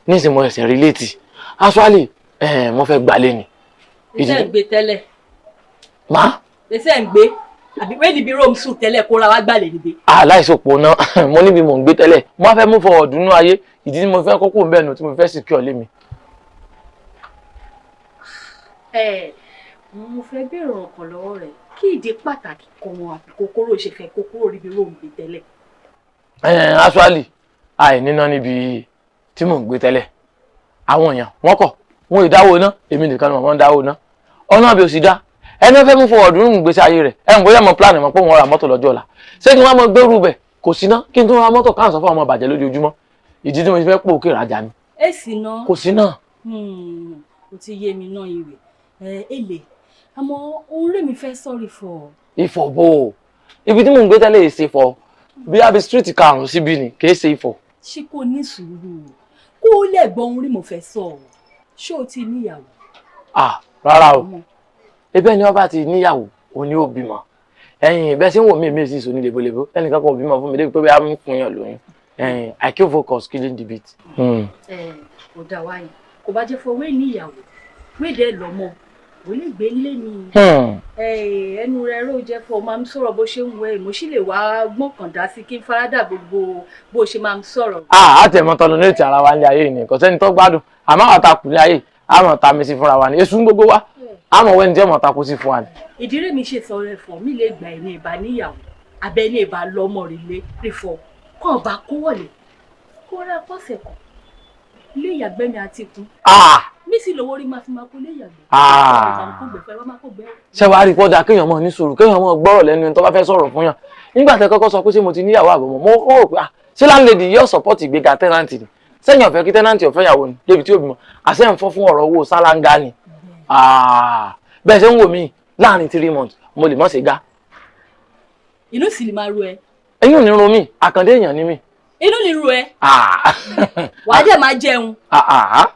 Nísìnyí mo ẹsẹ̀ rí létí actually mo fẹ́ gbalé ni. Iṣẹ́ ń gbé tẹ́lẹ̀. Má. Iṣẹ́ ń gbé àbí wẹ́ẹ́ níbi rome sùn tẹ́lẹ̀ kó ra wá gbalẹ̀ níbi. Aláìsòpò náà mo níbi mò ń gbé tẹ́lẹ̀, mo á fẹ́ mú fọwọ́ dùnú ayé, ìdí tí mo fẹ́ kókó ń bẹ́ẹ̀ nù tí mo fẹ́ secure lé mi. Mo fẹ́ béèrè ọ̀kan lọ́wọ́ rẹ̀, kí ìdí pàtàkì kan àbí kòkòrò ṣe fẹ́ kókóró níbi rome gbé tẹ́lẹ̀. Actually àìníná níbi tí mò ń gbé tẹ́lẹ̀, àwọn èèyàn wọ́n kọ̀ wọn ì dáwó ná, èmi nìkan ni màmá ń dáwó ná, ọ̀nà àbí òsì dá ẹni fẹ́ mú fọwọ́ dùnú gbèsè ayé rẹ̀. Ẹ̀ ń bóyá mo plan mọ̀ pé òun ra mọ́tò lọ́jọ́ ọ̀la, ṣé kí n wá mọ gbẹ́rù bẹ̀ kò sí ná, kí n tún ra mọ́tò káàsán fún ọmọ bàjẹ́ lójoojúmọ́. Ìdí tí mo ti fẹ́ pò òkè rajà ni. Èsì náà kò sí náà. Kò ti yé mi náà ìwé èlé, àmọ́ òun rèmi fẹ́ sọ̀rí fọ. Ifọ̀ bò ó, ibi tí mò ń gbé tẹ́lẹ̀ èsì fọ bí abi street karùn-ún síbí ni, kì í ṣe Ifọ̀. Ṣé kò ní sùúrù kó o lè gbọ́ ohun rí mo fẹ́ sọ ọ́, ṣé o ti níyàwó? Rárá o, ebe ni ọba ti níyàwó òun ni ó bímọ. Ẹ̀yin bẹ́ẹ̀ ṣe ń wò mí, èmi sì sọ ní lebolébo, ẹnìkan kan ò bímọ fún mi débi pé bí a ń fún yàn lóyún. I keep focus killing the beat. Ẹ kò dá wáyé, kò bá jẹ́ fọwọ́ níyàwó wéde lọ́mọ Ò lè gbé nílé mi. Ẹnu rẹ ró jẹ fún ọ, máa ń sọ̀rọ̀ bó ṣe ń wẹ, mo sì lè wá gbọ̀nkàndá sí kí n farada gbogbo bó ṣe máa ń sọ̀rọ̀. A tẹ̀ mọ́ tọ́nu ní ti ara wa ní ayé ni, kò sẹ́ni tó gbádùn, àmọ́ àwọn àtakùn ní ayé àmọ́ ta mi sí fúnra wa ni èṣù ń gbogbo wa, àmọ́ wẹ́ni tí ọmọ takú sí fún wa ni. Ìdílé mi ṣe sọ rẹ fọ mi lè gbà ẹni ìbá níyàwó abẹ ní ìbá lọmọ rẹ lé rí fọ kàn bá kó wọlé kó rẹ pọ̀sẹ̀ kan ilé ìyàgbẹ́ mi àti ikú mi sì lówó rí máa fi máa kó ilé ìyàgbẹ́. Kó gbẹ fún ẹ wá máa kó gbẹ. Ṣé wàá rí pọ́jà kéèyàn mọ̀ ní sùúrù, kéèyàn mọ̀ gbọ́rọ̀ lẹ́nu ẹni tó bá fẹ́ sọ̀rọ̀ fún yàn? Nígbà tẹ́ kọ́kọ́ sọ pé ṣé mo ti níyàwó àbọ̀mọ̀, mo kọ́ rò pé ah, ṣé landlady yóò support ìgbéga tenant ni? Sẹ́yìn ọ̀fẹ́ kí tenant ọ̀fẹ́ ìyàwó ni débi tí ó bímọ, àṣẹ ń fọ́ fún ọ̀rọ̀ owó sálángá ni. Ah, bẹ́ẹ̀ ṣe ń wò mí, láàrin 3 months mo lè mọ̀ ṣe gá. Inú sì lè máa ro ẹ. Ẹ̀yin ò ní ro mí, àkàndé èèyàn ni mí. Inú lè ro ẹ. Ah. Wàá dẹ̀ máa jẹun. Ah, ah,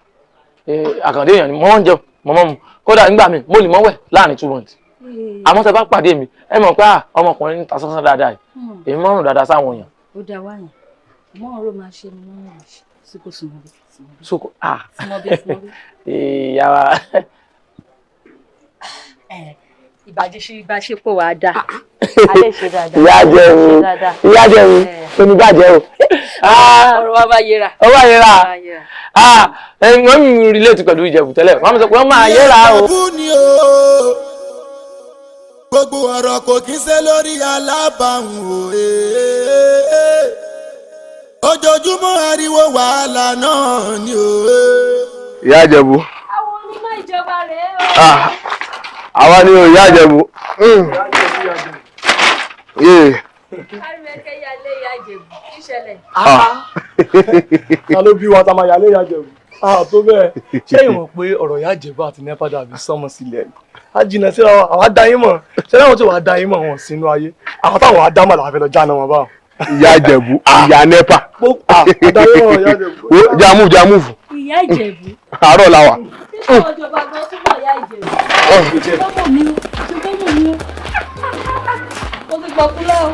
eh, àkàndé èèyàn ni mo máa ń jẹun, mo máa ń mu, kódà nígbà míì mo lè mọ́ wẹ̀ láàrin 2 months. Àmọ́ tẹ bá pàdé mi, ẹ mọ̀ pé ah, ọmọkùnrin ń ta sánsán dáadáa yìí, èmi mọ́rùn dáadáa sáwọn èèyàn. Ó dá wáyàn mọ́ ọ̀rọ̀ máa ṣe ni wọ́n máa ṣe sí kò súnmọ́ bí. Soko ah. Súnmọ́ bí, súnmọ́ bí. Ìyá wa. Ìbáṣepọ̀ wa dáa, a lè ṣe dáadáa. Ìyá jẹun, ìyá jẹun, oníbàjẹ́ o. Ọ̀rọ̀ wa bá yẹra. Ó bá yẹra. Ah, wọ́n mi relate pẹ̀lú Ìjẹ̀bù tẹ́lẹ̀, wọ́n sọ pé wọ́n máa yẹra o. Ìjẹ̀bú ni o, gbogbo ọ̀rọ̀ kò kí ń ṣe lórí alábàáhùn o. Ojoojúmọ́ ariwo wàhálà náà ni o. Ìyá Ìjẹ̀bú. Àwọn onímọ̀ ìjọba rèé o. Ah, àwa ni o, Ìyá Ìjẹ̀bú. Yeah. Arìnrìnkẹ́ yálé Ìyá Ìjẹ̀bú, kí ṣẹlẹ̀? Ah. Ta ló bí wa ta máa yálé Ìyá Ìjẹ̀bú? Ah, tó bẹ́ẹ̀, ṣé ìwọ̀n pé ọ̀rọ̀ Ìyá Ìjẹ̀bú àti NEPA dàbí sánmọ̀ sílẹ̀ ni? A jìnnà síra wa, àwa dá yín mọ̀. Ṣé láwọn tí wàá dá yín mọ̀ wọn sínú ayé? Àwọn táwọn á dá mọ̀ làwọn fẹ́ lọ jáná wọn báwọn. Ìyá Ìjẹ̀bú, ìyá NEPA. Wo jamu jamu. Ìyá Ìjẹ̀bú. Àárọ̀ la wà. Ṣé ìjọba gan túbọ̀ Ìyá Ìjẹ̀bú? Ṣé mọ̀ mi o? Ṣé mọ̀ mi o? Mo ti gbọ́ kúlẹ̀ o.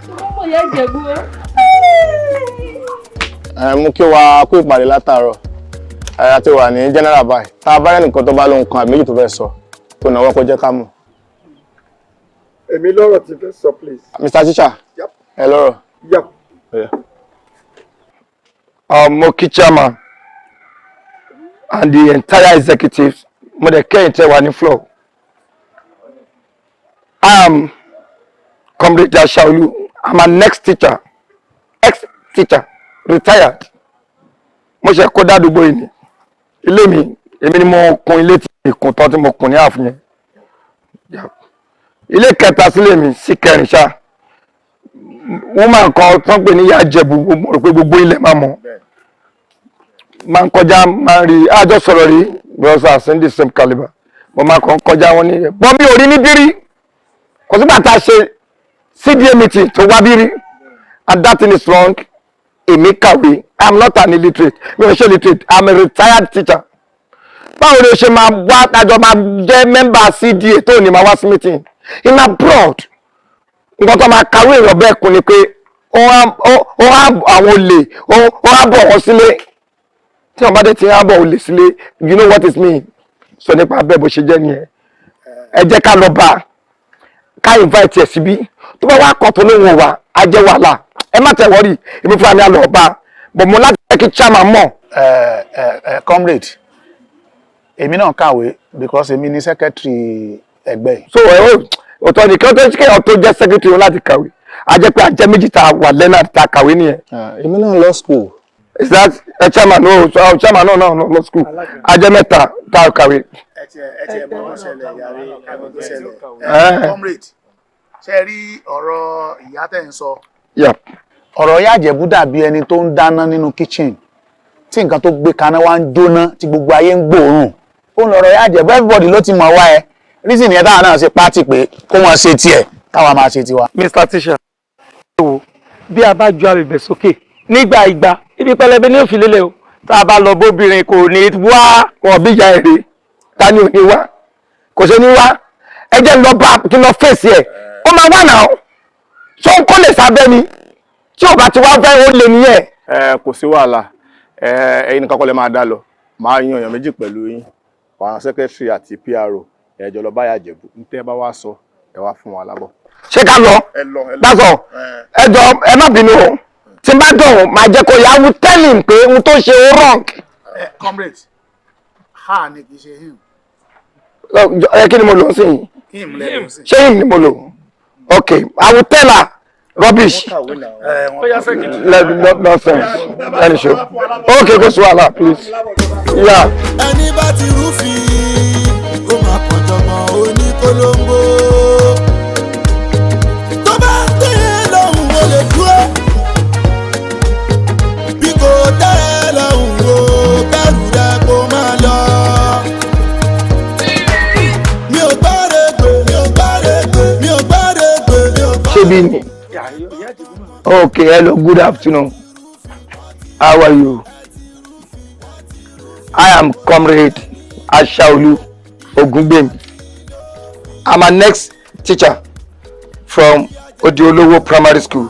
Ṣé mọ̀ Ìyá Ìjẹ̀bú o? Ẹ mú kí wa kú ìpàdé látàárọ̀. Ẹ a ti wà ní general báyìí. Tá a bá rẹ́ nìkan tó bá lóhun kan àbí méjì tó fẹ́ sọ, kó náwó kó jẹ́ ká mọ̀. Èmi lọ́rọ̀ tí fẹ́ sọ, please. Mr. Teacher, ẹ lọ́rọ̀. Yep. Yeah. Mo kí chairman and the entire executives, mo dẹ̀ kẹ́yìn tẹ́ wà ní floor. I am Comrade Ashaolu. I'm an ex-teacher, ex-teacher, retired. Mo ṣe kó dádúgbò yìí ni. Ilé mi, èmi ni mo kun ilé tí ìkùn tán tí mo kùn ní ààfin yẹn. Yeah. Ilé kẹta sílé mi sí kẹrin ṣá. Woman kan tó ń pè ní Ìyá Ìjẹ̀bú, mo rò pé gbogbo ilẹ̀ máa mọ̀. Máa ń kọjá, máa ń rí, àjọ sọ̀rọ̀ rí, because I in the same caliber. Mo máa kàn ń kọjá wọn ní. Bọ́n mi ò rí ní bírí. Kò sígbà tá a ṣe CDA meeting tó wá bí rí. And that thing is wrong. Èmi kàwé. I'm not an illiterate. Mi ò ṣe illiterate. I'm a retired teacher. Báwo ni o ṣe máa wá tájọ máa jẹ́ member CDA tó ní máa wá sí meeting? In abroad, nǹkan tó máa kàwé èèyàn bẹ́ẹ̀ kún ni pé ó wá àwọn olè, ó wá bọ̀ wọ́n sílé. Tí wọ́n bá dé ti wá bọ̀ olè sílé, you know what it mean. Sọ nípa bẹ́ẹ̀ bó ṣe jẹ́ nìyẹn. Ẹ jẹ́ ká lọ bá ká invite ẹ̀ síbí. Tó bá wá kọ̀ tó lóhùn wa, á jẹ́ wàhálà. Ẹ má tẹ̀ wọ́rì, èmi fúnra mi á lọ bá. But mo láti jẹ́ kí chairman mọ̀. Ẹ ẹ ẹ comrade, èmi náà kàwé because èmi ni secretary ẹgbẹ́ yìí. So ẹ ó òtọ́ ni kí wọ́n tó kéèyàn tó jẹ́ secretary wọn láti kàwé, a jẹ́ pé a jẹ́ méjì tá a wà lẹ́nà tá a kàwé nìyẹn. Èmi náà lọ school. Is that a chairman? No, so, chairman, no, no, no, no school. A jẹ́ mẹ́ta tá a kàwé. Ẹ tiẹ̀ mọ̀ tó ṣẹlẹ̀ yàrá, ẹ mọ̀ tó ṣẹlẹ̀. Eh. Comrade, ṣe rí ọ̀rọ̀ ìyá tẹ̀ ń sọ? Yeah. Ọ̀rọ̀ Ìyá Ìjẹ̀bú dàbí ẹni tó ń dáná nínú kitchen tí nǹkan tó gbé kaná wá ń jóná tí gbogbo ayé ń gbóòórùn. Ó ń lọ̀rọ̀ Ìyá Ìjẹ̀bú, everybody ló ti mọ̀ wá ẹ. Reason yẹn táwa náà ṣe pátì pé kó wọ́n ṣe tiẹ̀, káwa máa ṣe tiwa. Mr. Teacher, wo bí a bá ju abẹ̀bẹ̀ sókè nígbà ìgbà, ibi pẹlẹbẹ ní òfin lélẹ̀ o. Tá a bá lọ bóbìnrin kò ní wá. Wọn bí ìyá èrè, ta ni ò ní wá? Kò ṣe ní wá. Ẹ jẹ́ ń lọ bá kí n lọ fèsì ẹ̀, ó máa wà náà. Tó ń kó lè sábẹ́ ni tí ò bá ti wá fẹ́, ó lè nìyẹn. Ẹ kò sí wàhálà. Ẹ ẹ̀yin nìkan kọ́ lẹ máa dá lọ, máa yan èèyàn méjì pẹ̀lú yín. Àwọn secretary àti PRO, ẹ jọ lọ bá Ìyá Ìjẹ̀bú. Ń tẹ́ bá wá sọ, ẹ wá fún wa lábọ̀. Ṣé ká lọ? Ẹ lọ, ẹ lọ. That's all. Ẹ jọ, ẹ má bínú o. Tí n bá dọ̀hún, máa jẹ́ kó yá. I will tell him pé ohun tó ṣe ó wrong. Ẹ comrade, ha ni, kì í ṣe him. Ẹ kí ni mo lò ó sí yìí? Him lẹ́nu sí. Ṣé him ni mo lò? Okay, I will tell her rubbish. Nonsense. Ẹni ṣe okay, kò sí wàhálà, please, yeah. Ẹni bá ti rúfin, ó máa kànjọ̀gbọ̀n oníkólóńgbò. Tó bá tẹ́ ẹ lọ́hùn, ó lè dúró. Bí kò tẹ́ ẹ lọ́hùn, ó kẹ́rù rẹ kó máa lọ. Mi ò gbọ́dọ̀ gbé, mi ò gbọ́dọ̀ gbé, mi ò gbọ́dọ̀ gbé, mi ò gbọ́dọ̀. Ṣé bí ni? Okay, hello, good afternoon. How are you? I am Comrade Ashaolu Ogungbemi. I'm an ex teacher from Odiolowo Primary School.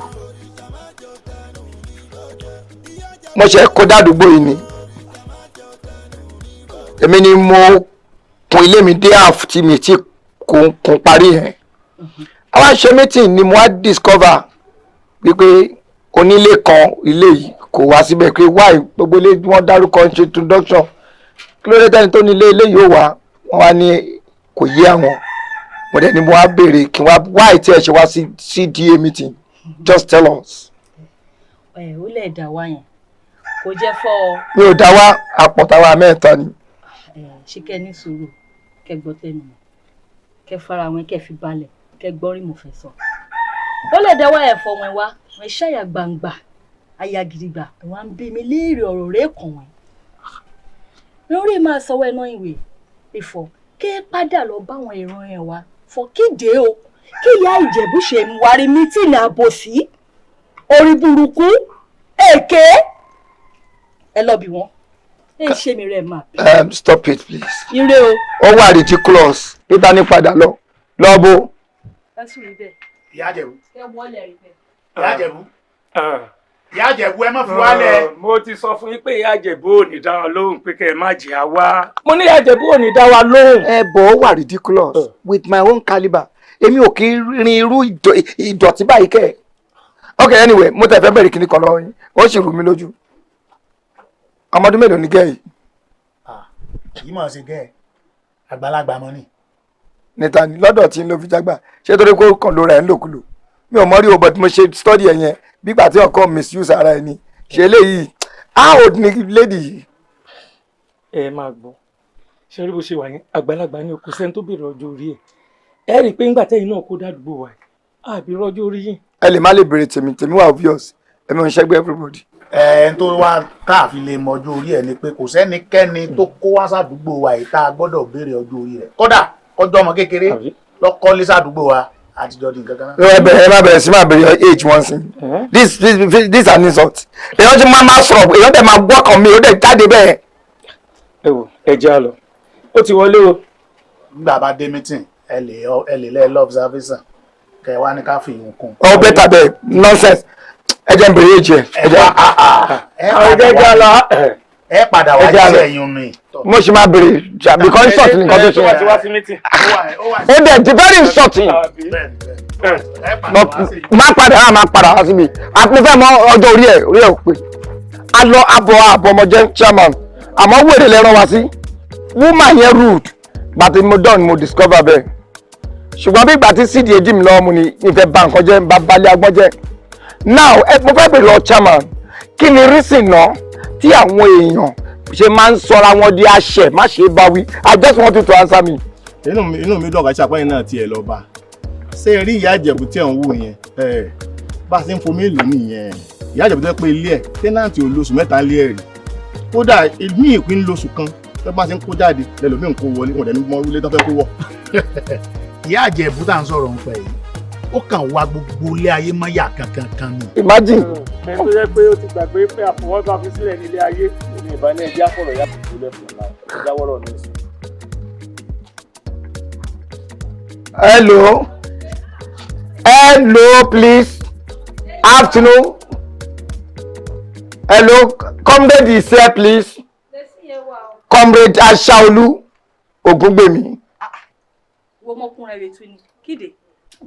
Mo ṣe kó dádúgbò yìí ni. Èmi ni mo kun ilé mi dé half tí mi ti kun parí yẹn. Àwọn ṣe meeting ni mo wá discover wípé onílé kan ilé yìí kò wá síbẹ̀, pé why gbogbo ilé wọ́n dárúkọ ń ṣe introduction, kí ló dé tẹ́ni tó ní ilé ilé yìí ó wá? Wọ́n wá ní kò yé àwọn. Mo dẹ̀ ni mo wá béèrè kí wá why tí ẹ ṣe wá sí CDA meeting. Just tell us. Ẹ ó lẹ̀ dá wa yẹn, kò jẹ́ fọ́ ọ. Mi ò dá wá, àpọ̀tàwà mẹ́ta ni. Ẹ ṣé, kẹ́ ní sùúrù, kẹ́ gbọ́ tẹnu mọ́, kẹ́ fara wọn, kẹ́ fi balẹ̀, kẹ́ gbọ́ rí mo fẹ́ sọ. Ó lè dá wa ẹ̀fọ́ wọn wá wọn ṣàyà gbangba aya gidigba, wọn ń bí mi léèrè ọ̀rọ̀ rẹ̀ kàn wọ́n lórí máa sọ wẹ́n náà ìwé ìfọ̀ kẹ́ padà lọ báwọn ìran ẹ̀ wá fọ kéde o, kí Ìyá Ìjẹ̀bú ṣe ń wárí meeting àbòsí orí burúkú èké, ẹ lọ bí wọn ẹ ṣe mi rẹ máa bí. Stop it, please. Ire o. Ó wà ridiculous. Peter ní padà lọ lọ́bọ̀. Ẹ sùn rí bẹ́ẹ̀. Ìyá Ìjẹ̀bú. Ẹ wọlé rí bẹ́ẹ̀. Ìyá Ìjẹ̀bú, Ìyá Ìjẹ̀bú, ẹ má fi wálẹ̀. Mo ti sọ fún yín pé Ìyá Ìjẹ̀bú ò ní dá wa lóhùn, pé kẹ́ ẹ má jẹ́ àwa. Mo ní Ìyá Ìjẹ̀bú ò ní dá wa lóhùn. Ẹ bọ̀, ó wà ridiculous. With my own calibre, èmi ò kí rin irú ìdọ̀tí báyìí kẹ́ ẹ̀. Okay, anyway, mo tẹ̀ fẹ́ bẹ̀rẹ̀ kíní kan lọ́wọ́ yín, ó sì rú mi lójú. Ọmọdún mélòó ni gẹ́ yìí? Kì í mọ̀ ṣe gẹ́ ẹ̀, àgbàlagbà mọ́ ni. Níta ni lọ́dọ̀ tí ń lo fi jágbà ṣé torí kó kàn ló ra ẹ̀ ń lòkulò? Mi ò mọ̀ rí o, but mo ṣe study ẹ̀ yẹn bígbà tí ọkọ misuse ara ẹ̀ ni ṣe eléyìí. How old ni lady yìí? Ẹ máa gbọ́, ṣe rí bó ṣe wà yẹn, àgbàlagbà ni, kò sẹ́ni tó béèrè ọjọ́ orí ẹ̀. Ẹ rí i pé ńgbà tẹ́yìn náà kó dádúgbò wa yìí, àbí rọ́jọ́ orí yìí. Ẹ lè má lè béèrè tèmi. Tèmi wà obvious, èmi ò ń ṣẹ́gbẹ́ everybody. Ẹ ń tó wá káàfin lè mọjú orí ẹ ni pé kò sẹ́nikẹ́ni tó kó wá sádùúgbò wa yìí tá a gbọ́dọ̀ béèrè ọjọ́ orí rẹ̀, kódà kọjọ́ ọmọ kékeré lọ́kọ́lé sádùúgbò wa, àtijọ́ di nǹkan kan náà. Ẹ bẹ̀rẹ̀, ẹ má bẹ̀rẹ̀ sí máa béèrè age wọn sí. This is an insult. Èèyàn ti máa sọ̀rọ̀, èèyàn dẹ̀ máa gbọ́kàn mi, ó dẹ̀ jáde bẹ́ẹ̀. Ẹ wò, ẹ jẹ́ á lọ, ó ti wọlé o. Nígbà bá dé meeting, ẹ lè lẹ́ love observation kẹ wá ní ká fi ìhùn kún. Ó better bẹ́ẹ̀. Nonsense. Ẹ jẹ́ n béèrè age ẹ. Ẹ jẹ́ ẹ padà wá, ẹ padà wá Ẹ jẹ́ á lọ. jíṣẹ́ ẹ̀yún mi. Mo ṣì máa béèrè because insult ni nǹkan tó ṣe. Ẹ tó wá sí meeting. Ó dẹ̀ di very insulting. Má padà wá, má padà wá síbi. Mo fẹ́ mọ ọjọ́ orí ẹ̀. Orí ẹ̀ ò pé. A lọ abọ̀ àbọ̀ ọmọ jẹ́ chairman, àmọ́ wèrè lẹ́ràn wá sí. Woman yẹn rude, gbàtí mo dán mo discover bẹ́ẹ̀. Ṣùgbọ́n bí ìgbà tí CDA dì mí lọ́wọ́ mu ni ìfẹ́ ba nǹkan jẹ́, bá balẹ̀ agbọ́n jẹ́. Now ẹ, mo fẹ́ bèrè lọ chairman, kí ni reason náà tí àwọn èèyàn ṣe máa ń sọra wọn di àṣẹ má ṣe bá wí? I just want you to answer me. Inú mi dùn ọ̀gá ṣàpẹ́yìn náà tiẹ̀ lọ bá ṣé rí Ìyá Ìjẹ̀bú tí ẹ̀ ń wò yẹn. Ẹ̀ bá a ṣe ń fomi èlò nìyẹn. Ìyá Ìjẹ̀bú tó yẹ pé ilé ẹ̀, tenant ò lóṣù 3 ilé ẹ̀ rí. Kódà ní ìpín lóṣù kan tó bá ṣe ń kó jáde lẹ́lòmíì ń kó wọlé, wọn dẹ̀ ní mọ ilé tó fẹ́ kó wọ̀. Ìyá Ìjẹ̀bú tá à ń sọ̀rọ̀ ń pẹ̀ yìí, ó kàn wá gbogbo ilé ayé mọ́yà kankan kan ni. Imagine. Ẹ tó jẹ́ pé ó ti gbàgbé pé àfọwọ́bá fi sílẹ̀ nílé ayé. Èmi ìbá ní ẹjẹ́ àfọ̀rọ̀ yá kò lẹ́fọ̀ọ́ náà, ẹjá wọ́rọ̀ ní ìsìn. Hello, hello, please, afternoon. Hello, comrade is here, please. Comrade Ashaolu. Ògúngbèmí. Wo ọmọkùnrin rẹ̀ tún ni kíde.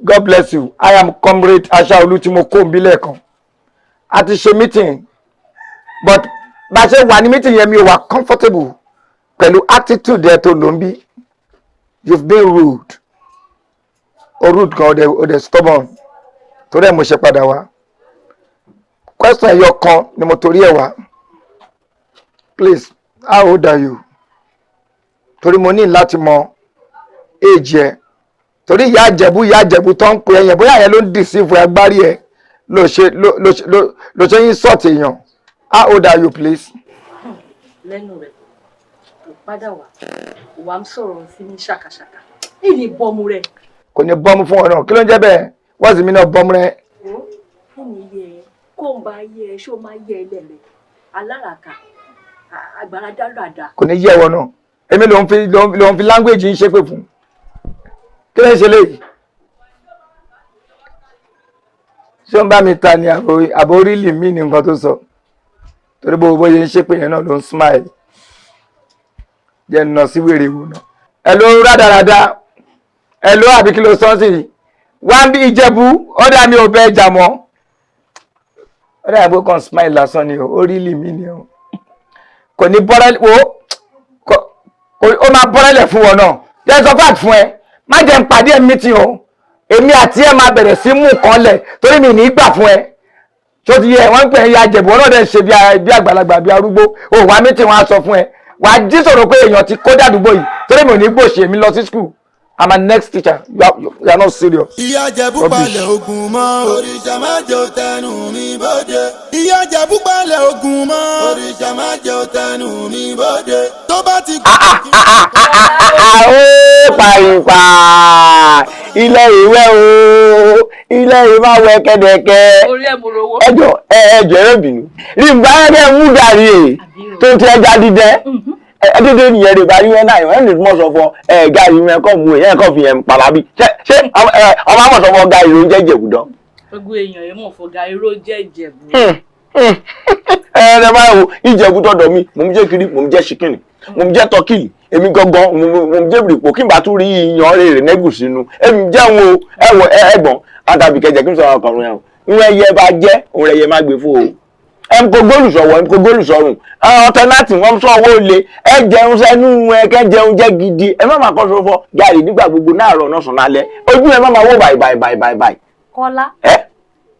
God bless you. I am Comrade Aṣáolú tí mo kó ń bí lẹ́ẹ̀kan. A ti ṣe meeting, but bá a ṣe wà ní meeting yẹn, mi ò wà comfortable pẹ̀lú attitude ẹ tó lò ń bí. You've been rude. O rude gan, o dẹ̀ stubborn. Torí ẹ̀ mo ṣe padà wá. Question ẹyọ kan ni mo torí ẹ̀ wá. Please, how old are you? Torí mo ní láti mọ age ẹ, torí ìyá àjẹ̀bú, ìyá àjẹ̀bú tó ń pè é yẹn, bóyá yẹn ló ń deceive agbárí ẹ, ló ṣe ló ló ló ló ṣe insult èèyàn. How old are you, please? Lẹ́nu rẹ̀ kò padà wá, kò wá ń sọ̀rọ̀ sí ní ṣàkàṣàkà èyí bọ́mu rẹ̀. Kò ní bọ́mú fún ọ náà. Kí ló ń jẹ́ bẹ́ẹ̀? What's the meaning of bọ́mú rẹ? Wo fún mi yẹ ẹ kó ń bá yẹ ẹ, ṣó máa yẹ ẹ lẹ́rẹ̀ aláràkà àgbàrá dáradà. Kò ní yẹ ẹwọ náà. Èmi ló ń fi language ń ṣépè fún. Kí ló ń ṣe léyìí? Ṣé ó ń bá mi ta ni, àbò orílì mí ní nǹkan tó sọ? Torí bó bó ṣe ń ṣépè yẹn náà ló ń smile. Jẹ́ ń nà sí wèrè wò náà. Ẹ ló rádaràda, ẹ ló, àbí kí ló sọ sí i? Wá ń bí Ìjẹ̀bú ọ̀dà, mi ò bẹ ẹjà mọ́. Ọ̀dà àgbo kan smile lásán ni o. Orílì mí ni o. Kò ní bọ́rẹ́ wo, ó máa bọ́rẹ́lẹ̀ fún wọn náà. Jẹ́ sọ fact fún ẹ, má jẹ́ ń pàdé ẹ̀ meeting o. Èmi àti ẹ máa bẹ̀rẹ̀ sí mú nǹkan lẹ̀, torí mi ní gbà fún ẹ. Tó ti yẹ, wọ́n ń pè é ya Jẹ̀bú ọlọ́dẹ, ṣe bí àgbàlagbà, bí arúgbó. O wá meeting, wọn á sọ fún ẹ, wàá jí sọ̀rọ̀ pé èèyàn ti kó dàdúgbò yìí, torí mi ò ní gbòòṣì. Èmi lọ sí school. I'm a next teacher. You are not serious. Ìyá Ìjẹ̀bú palẹ̀ ogun mọ́. Òrìṣà má jẹ́ ó tẹnu mi bóde. Ìyá Ìjẹ̀bú palẹ̀ ogun mọ́. Òrìṣà má jẹ́ ó tẹnu mi bóde. Tó bá ti Ó pàrìpà ilé ìwé o, ilé ìwé wẹ kẹ́dẹ̀kẹ́. Orí ẹ̀ mo rówó. Ẹjọ ẹjọ, ẹrẹ bínú rí nbà ẹ mú gàrí ẹ tó ti ẹja dídẹ ẹ dédé nìyẹn rè bá rí ẹ náà ẹ ní mọ̀ sọ fún ẹ gàrí yẹn kọ́ mú ẹ kọ́ fi yẹn pàlà bí ṣé ọmọ àmọ̀ sọ fún gàrí ló ń jẹ́ Ìjẹ̀bú dán. Gbogbo èèyàn ẹ̀ mọ̀ fọ gàrí ló jẹ́ Ìjẹ̀bú. Ẹ ẹ máa wo Ìjẹ̀bú tọ̀dọ̀ mi, mò ń jẹ́ kiri, mò ń jẹ́ ṣìkìnì, mò ń jẹ́ tọ́kìlì, èmi gangan mò ń jẹ́ bìrìpò, kí n bá tún rí iyán rèrè nẹ́gùn sínú èmi jẹun o. Ẹ wọ ẹ̀gbọ́n àtàbí kẹjẹ kí n sọ̀rọ̀ ọkùnrin ẹ̀ o. Ìwọ̀n ẹyẹ bá jẹ́ òun ẹyẹ má gbé fún o. Ẹ ń kó góòlù sọ̀wọ́, ẹ ń kó góòlù sọ̀rùn ọ̀tọ̀ láti wọ́n sọ owó le. Ẹ jẹun sẹ́nu, ẹ kẹ́ jẹun jẹ́ gidi. Ẹ má máa kọ́ sọ́fọ́ gàrí nígbà gbogbo náà rọ̀ náà sùn lálẹ́ ojú. Ẹ má máa wò báyìí báyìí báyìí báyìí báyìí. Kọ́lá. Ẹ.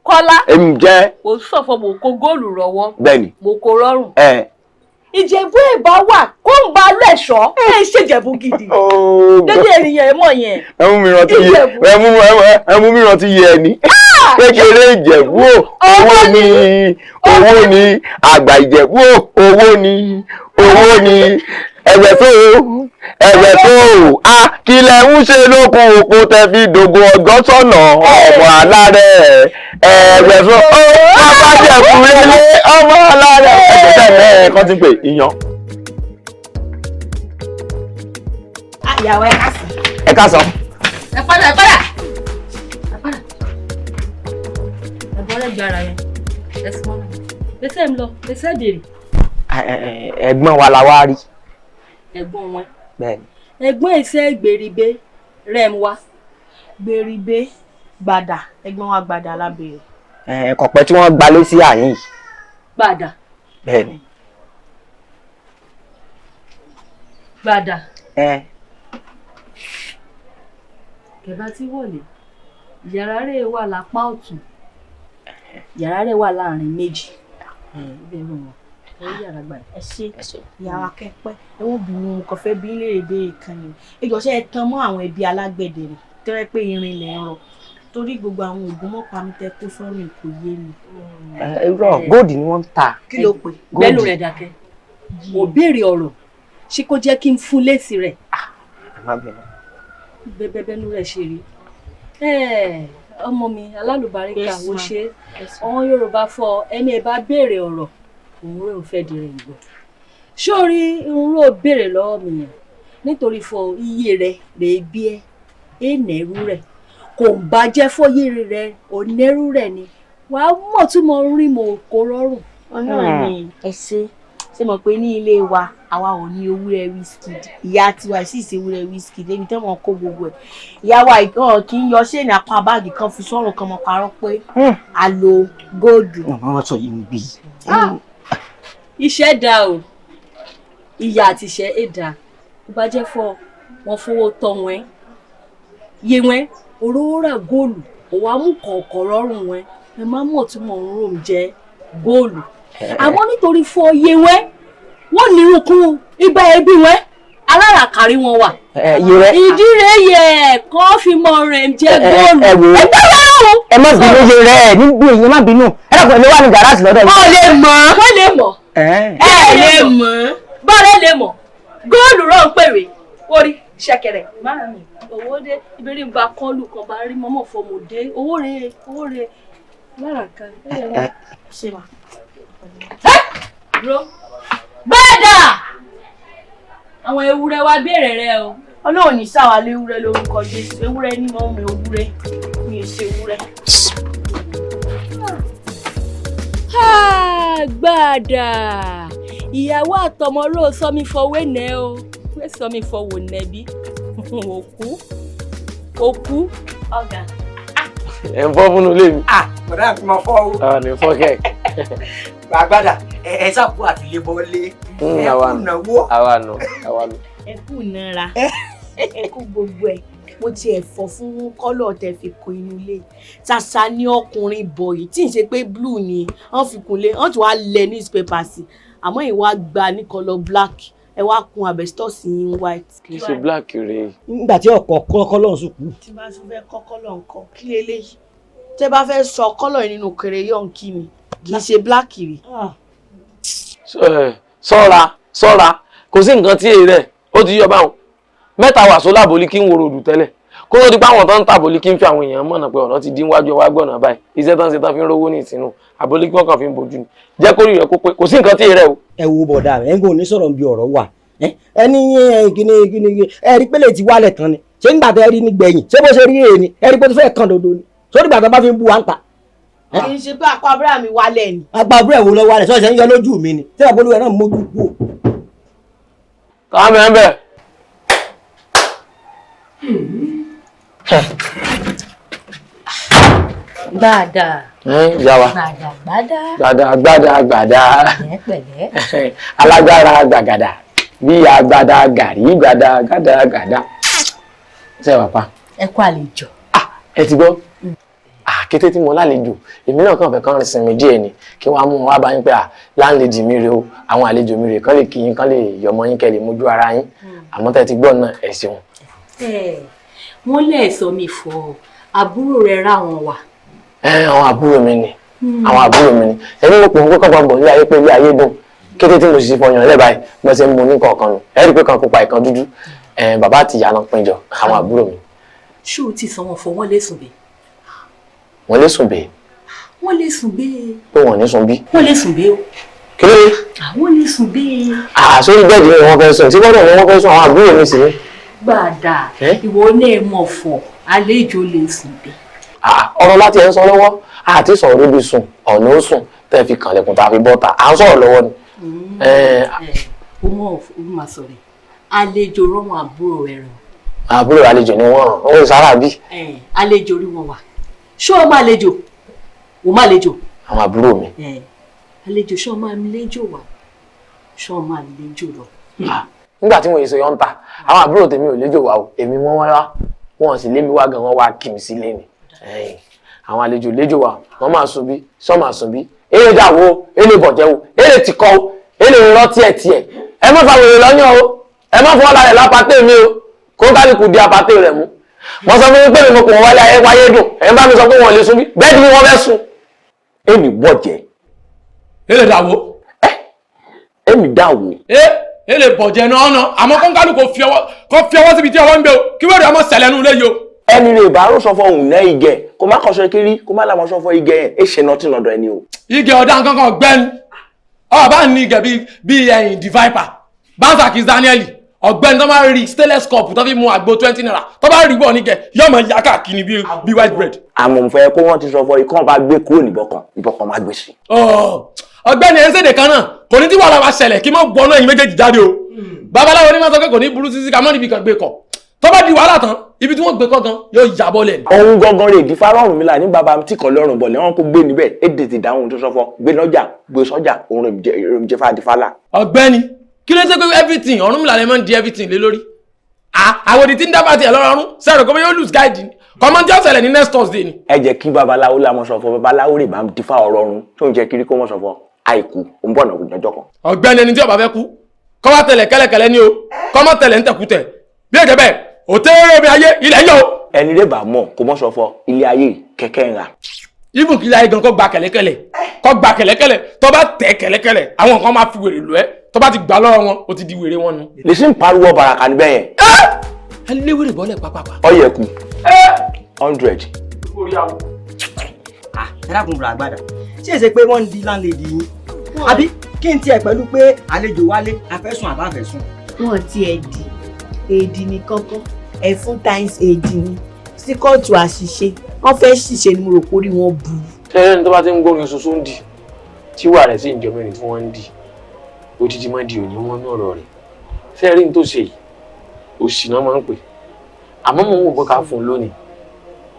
Kọ́lá. Èmi jẹ́. Kò sọ̀fọ̀, mo kó góòlù rọwọ́. Bẹ́ẹ̀ni. Mo kó rọrùn. Ẹ. Ìjẹ̀bú ìbá wà kó ń ba lẹ́ṣọ́ ẹ̀ ṣèjẹ̀bú gidi. Dédé ènìyàn ẹ̀ mọ̀ yẹn. Ẹ mú mi rántí yẹ, ẹ mú mi rántí yẹ ẹni kékeré. Ìjẹ̀bú o, owó ni, owó ni àgbà. Ìjẹ̀bú o, owó ni, owó ni. Ẹ̀wẹ̀ tó o, ẹ̀wẹ̀ tó o, a kílẹ̀ ń ṣe lókun òpó tẹ fi dògùn ọgọ́ sọ̀nà ọmọ alárẹ̀. Ẹ̀wẹ̀ tó o, bàbá Jẹ̀bú rélé ọmọ alárẹ̀. Ẹ̀jẹ̀ tẹ̀ ẹ̀ kọ́ ti pè ìyàn. Ìyàwó, ẹ káàsán. Ẹ káàsán. Ẹ padà, ẹ padà, ẹ padà. Ẹ bọ́lẹ̀ gbára yẹn, ẹ sọ ọ́nà ẹsẹ̀ ń lọ ẹsẹ̀ dèrè. Ẹ̀gbọ́n wa la wá rí. Ẹ̀gbọ́n wọn? Bẹ́ẹ̀ni. Ẹ̀gbọ́n ẹsẹ̀ gbèrìbé rẹ̀ ń wá. Gbèrìbé gbàdà, ẹ̀gbọ́n wa gbàdà lábẹ́rẹ́. Ẹ kọ̀pẹ́ tí wọ́n gbalé sí àyín yìí. Gbàdà. Bẹ́ẹ̀ni. Gbàdà. Ẹ. Kẹ̀bá tí wọlé, yàrá rẹ̀ wà lápá ọ̀tún, yàrá rẹ̀ wà láàrin méjì, ibẹ̀ rò wọ́n orí yàrá gbà. Ẹ ṣe, ìyàwó akẹ́pẹ́. Ẹ wọ́n bínú, mo kàn fẹ́ bí léèrè béèrè kan ni. Ẹ jọ, ṣe ẹ tan mọ́ àwọn ẹbí alágbẹ̀dẹ ni tẹ́rẹ́ pé irin lẹ̀ ń rọ? Torí gbogbo àwọn oògùn mọ́pa mi tẹ kó sọ́run kò yé mi. Irọ́, gold ni wọ́n ń ta. Kí ló pè? Gbẹ́nu rẹ̀ dákẹ́. Mo béèrè ọ̀rọ̀, ṣé kó jẹ́ kí n fún lésì rẹ̀? Ẹ má bínú. Bẹ́ẹ̀bẹ́nu rẹ̀ ṣe rí ọmọ mi alálùbáríkà wo ṣe àwọn Yorùbá fọ ẹni ẹ bá béèrè ọ̀rọ̀, òun rẹ̀ ò fẹ́ di rẹ̀ gbọ́. Sórí irun rò béèrè lọ́wọ́ mi yẹn nítorí fọ iye rẹ̀ rèé bí ẹ ẹnẹ́rú rẹ̀ kò ń bàjẹ́ fọyé rẹ̀ onẹ́rú rẹ̀ ni wàá mọ̀ tí mo rí mo kó rọrùn. Ọ̀nà ni ẹ ṣe. Ṣé mọ̀ pé ní ilé wa àwa ò ní ewúrẹ́ Wizkid, ìyá tiwa sì ṣe ewúrẹ́ Wizkid débi tẹ́ wọ́n kó gbogbo ẹ̀. Ìyá wa ìkan kì í yọ ṣéènì apá báàgì kan fi sọ́run kan mọ́ parọ́ pé a lo góòdù. Wọ́n sọ yìí ń bí. Iṣẹ́ da o, ìyà àti iṣẹ́ è da. Tó bá jẹ́ fọ́ wọn fowó tọ́ wọn yé wọn orówó rà góòlù òwò amúkọ̀ọ̀kọ̀ rọrùn wọn ẹ má mọ̀ tí mò ń rò ń jẹ góòlù. Àmọ́ nítorí fọ́ yé wọn wọ́n nírun kún igba ẹbí wọn aláràkárí wọn wà. Ìdí rẹ̀ yẹ kó fi mọ rẹ̀ ń jẹ góòlù. Ẹ wò ó, ẹ má bínú yé rẹ ẹ níbi èyí, ẹ má bínú. Ẹ dàpọ̀ ẹni wà ní gàrásì lọ́dọ̀ yìí. Wọ́n lè mọ̀ wọ́n lè mọ̀ ẹ lè mọ̀ bọ́ọ̀rẹ́ lè mọ̀ góòlù rọ̀ ń pèrè orí ṣẹ̀kẹ̀rẹ̀ márùn-ún owó dé ìbéèrè ń ba kọ́ọ̀lù kan bá rí mọ́mọ́ fọmọdé owó rẹ̀ lára kan. Ṣé wà? Dúró gbẹ́dà àwọn ewúrẹ́ wa béèrè rẹ o. Ọlọ́run ní sáwà léwúrẹ́ lórúkọ Jésù, ewúrẹ́ ní mọ́ mi ewúrẹ́ mi ò ṣe ewúrẹ́. Gbàdà ìyàwó àtọmọ ló sọ mi fọwọ́ nẹ o, wé sọ mi fọwọ́ nẹbí òkú òkú. Ọ̀gá. Ẹ ń fọ́ fún ilé mi. Bọ̀dá mi mọ fọ́ o. Ní fọ́ kẹ́. Gbàgbàdà ẹ sàkó àti lè bọ́lé. Ẹ kú náwó. Àwa nù, àwa nù. Ẹ kú nára, ẹ kú gbogbo ẹ. Mo tiẹ̀ fọ́ fún kọ́lọ̀ tẹ fi kun inú ilé. Ṣàṣà ni ọkùnrin bọ̀ yìí tí ń ṣe pé blue ni wọ́n fi kunlé, wọ́n ti wá lẹ newspaper sí. Àmọ́ ìwà gba ní kọ́lọ̀ black, ẹ wá kun asbestos yín white. Kì í ṣe black rèé. Nígbà tí ọkọ̀ kọ́lọ̀ ń sùkú. Tí bá tún fẹ́ kọ́ kọ́lọ̀ nǹkan kí leléyìí. Tẹ́ bá fẹ́ sọ kọ́lọ̀ yìí nínú crayon kí ni kì í ṣe black rèé. Ṣọ́ra ṣọ́ra, kò sí nǹkan tí èyí rẹ̀ ó ti yọ báwọn mẹ́ta wàsó lábòlí kí ń wo ròdù tẹ́lẹ̀ kó tó di pé àwọn tó ń tàbólí kí ń fi àwọn èèyàn mọ̀nà pé ọ̀nà ti dín wájú ọwá gbọ̀nà báyìí iṣẹ́ tó ń ṣe tán fi ń rówó ní ìsinú àbólí kí wọ́n kàn fi ń bojú ni jẹ́ kórìí rẹ̀ kó pé kò sí nǹkan tí èyí rẹ̀ o. Ẹ wo bọ̀dà ẹ̀ ń gò ní sọ̀rọ̀ bí ọ̀rọ̀ wà ẹni kíni kíni ẹ rí pélé ti wálẹ̀ tán ni ṣé nígbà tẹ́ rí ní gbẹ̀yìn ṣé bó ṣe rí èyí ni ẹ rí pé tó fẹ́ kàn dodo ni sórí ìgbà tó bá fi ń bu wa ń ta. Kì í ṣe pé apá abúlé mi wálẹ̀ ni. Apá abúlé wo lọ wálẹ̀ ṣọ́ọ̀ṣẹ́ ń yọ lójú mi ni tí àbólúwẹ̀ náà mójú kú. Káàmì ẹ̀ ń bẹ̀. Gbàdà. Ìyá wa. Gbàdà gbàdà. Gbàdà gbàdà gbàdà. Pẹ̀lẹ́. Alágbára gbàgàdà bí agbada gàrí gbàdà gbàdà gbàdà. Ṣé wàá pa? Ẹ kú àlejò. Ẹ ti gbọ́. Kété tí mo lálejò, èmi náà kàn fẹ́ kàn sinmi díẹ̀ ni kí wọ́n á mú wọn wá bá yín pé láńlẹ́dì mi rè o, àwọn àlejò mi rè kán lè kí yín kán lè yọmọ yín kẹ́ lè mójú ara yín. Àmọ́ tẹ́ ti gbọ́ náà ẹ ṣeun. Wọ́n lè sọ mi fọ àbúrò rẹ̀ rà wọ́n wà. Àwọn àbúrò mi ni, àwọn àbúrò mi ni. Ẹni mo pè ń kókó kan bọ̀ ní ayé pé ilé ayé dùn. Kété tí mo sì fọyàn lẹ́ẹ̀ báyìí, mo ṣe ń mu ní kọ̀ọ̀kan nù. Ẹ rí i pé kan pupa ìkan dúdú. Bàbá àti ìyá náà péjọ àwọn àbúrò mi. Ṣé o ti sọ wọn fọ wọn lè sùn bẹ́ẹ̀? Wọ́n lè sùn bẹ́ẹ̀. Wọ́n lè sùn bẹ́ẹ̀. Pé wọ́n ní sùn bí. Wọ́n lè sùn bẹ́ẹ̀ o. Kí ló dé? Àwọn lè sùn bẹ́ẹ̀. Sórí bẹ́ẹ̀dì ni wọ́n fẹ́ sùn, tí gbọ́dọ̀ ni wọ́n fẹ́ sùn àwọn àbúrò mi sì ni. Gbàdà ìwọ náà mọ̀ fọ̀ àlejò lè sùn bẹ́ẹ̀. Ọ̀rọ̀ láti ẹ̀ ń sọ lọ́wọ́ àti sọ̀rọ̀ níbi sùn ọ̀nà ó sùn tẹ́ fi kànlẹ̀kùn tá a fi bọ́ ta à ń sọ̀rọ̀ lọ́wọ́ ni. Ó mọ̀ ó máa sọ̀rọ̀ àlejò rọ̀wọ̀n àbúrò rẹ̀ rọ̀. Àbúrò àlejò ni wọ́n ràn ó sára bí. Àlejò rí wọn wà. Ṣé o máa lejò? O máa lejò. Àwọn àbúrò mi. Àlejò ṣé o máa lejò wá? Ṣé o máa lejò lọ? Nígbà tí mo yìí sọ yọ ń ta, àwọn àbúrò tèmi ò lejò wá o, èmi wọ́n wá wọ́n sì lé mi wá gan, wọ́n wá kì mí sílé ni. Àwọn àlejò lejò wá, wọ́n máa sùn bí, sọ́ máa sùn bí. Eré dà wo, eré bọ̀jẹ̀ wo, eré tìkọ́ o, eré rọ́ tiẹ̀ tiẹ̀. Ẹ má fa wèrè lọ́yàn o, ẹ má fọwọ́ ara rẹ̀ lápàtẹ́ mi o, kó kálukú di apàtẹ́ rẹ̀ mú. Mo sọ fún mi pé mi kò wọ́n wálé ayé wáyé dùn, ẹ̀ ń bá mi sọ pé wọ́n lè sùn bí, bẹ́ẹ̀ ni wọ́n fẹ́ sùn. Èmi bọ̀jẹ̀. Eré dà wo. Èmi dà wo. Ele bọ̀jẹ̀ náà ná àmọ́ kọ́ńkálù kò fi ọwọ́ síbi tí ọwọ́ ń gbé o kí wẹ́rẹ́ ọmọ sẹ̀lẹ̀ nù léyìí o. Ẹni rè bá rò sọ fọ òun náà igẹ kó má kọsọ kiri kó má làwọn sọ fọ igẹ yẹn ẹ ṣe nọtí lọ́dọ̀ ẹni o. Igẹ ọ̀dà nǹkankan ọ̀gbẹ́ni ọba ní igẹ bíi ẹyin the viper banza kis Daniel ọ̀gbẹ́ni tó máa rí stainless cup tó fi mu àgbo 20 naira tó bá rí bọ̀ nígẹ yóò máa ya káàkiri bíi white bread. Àmọ́ nfẹ́ kó wọ́n ti sọ fọ ikán bá gbé kúrò níbọ̀kan ìbọ̀kan má gbé sí. Ọ̀gbẹ́ni ẹ̀ ń ṣèdè kan náà kò ní tí wàhálà wa ṣẹlẹ̀ kí n má gbọ́nà ẹ̀yin méjèèjì jáde o. Babaláwo ni máa sọ pé kò ní burú sísí ká mọ́ níbi kan gbé kọ̀. Tó bá di wàhálà tán ibi tí wọ́n gbé kọ́ gan yóò yàbọ̀ lẹ̀. Òun gangan rè di fárọ̀rùn mi là ní bàbá tí kò lọ́rùn bọ̀ lẹ́wọ̀n kó gbé níbẹ̀ é tètè dáhùn tó sọ́fọ́ gbé lọ́jà gbé sọ́jà òun rè jẹ́ fàdífàlà. Ọ̀gbẹ́ni kí ló ṣe pé everything Ọ̀rúnmìlà lè máa ń di everything lé lórí. Àwòdì tí ń dábàá tiẹ̀ lọ́rọ̀ọ́rùn sẹ́rọ̀ kọ́ bẹ́ yóò lose guide ni kọ́mọ tí ó ṣẹlẹ̀ ní next Thursday ni. Ẹ jẹ́ kí babaláwo la mọ̀ sọ̀fọ̀ babaláwo rè bá ń dífá ọ̀rọ̀ ọ̀run tó ń jẹ́ kiri kó mọ̀ sọ̀fọ̀ àìkú ń bọ̀ lọ́jọ́ kan. Ọ̀gbẹ́ni ẹni tí ó bá fẹ́ kú kọ́ bá tẹ̀lẹ̀ kẹ́lẹ́kẹ́lẹ́ ni o kọ́ mọ́ tẹ̀lẹ̀ ń tẹ̀kútẹ̀ bí èjẹ́ bẹ́ẹ̀ òtẹ́rẹ́ omi ayé ilẹ̀ yọ. Ẹni rè bá mọ̀ kó mọ̀ sọ̀fọ̀ ilé ayé kẹ̀kẹ́ ń ra. Ibùn kí ilé ayé gan kó gba kẹ̀lẹ́kẹ̀lẹ̀ kó gba kẹ̀lẹ́kẹ̀lẹ̀ tó bá tẹ̀ kẹ̀lẹ́kẹ̀lẹ̀ àwọn kan máa fi wèrè lù ẹ́ tó bá ti gbà lọ́wọ́ wọn ó ti di wèrè wọn nu. Lè sí ń pariwo bàràkà níbẹ̀ yẹn. Ẹ lé wèrè bọ́lẹ̀ pápápá. Ọyẹ̀kú 100. Ẹ dákun bùrọ̀ àgbàdà ṣé èsè pé wọ́n ń di láńlẹ́dì yín àbí kí n tiẹ̀ pẹ̀lú pé àlejò wálé afẹ́sùn àbáfẹ́sùn. Wọ́n ti ẹ̀ di èdì ní kọ́kọ́ ẹ̀fún times èdì ni sí kóòtù àṣìṣe wọ́n fẹ́ ṣìṣe ni mo rò pórí wọn bu. Ṣé ẹni tó bá ti ń gbórin ṣoṣo ń di tí wà rẹ̀ sì ń jọ mẹ́rin tí wọ́n ń di odidi máa di òní wọn ní ọ̀rọ̀ rẹ̀ ṣé ẹ rí ní tó ṣe yìí òṣì náà máa ń pè àmọ́ mò ń wò pé ká fún un lónìí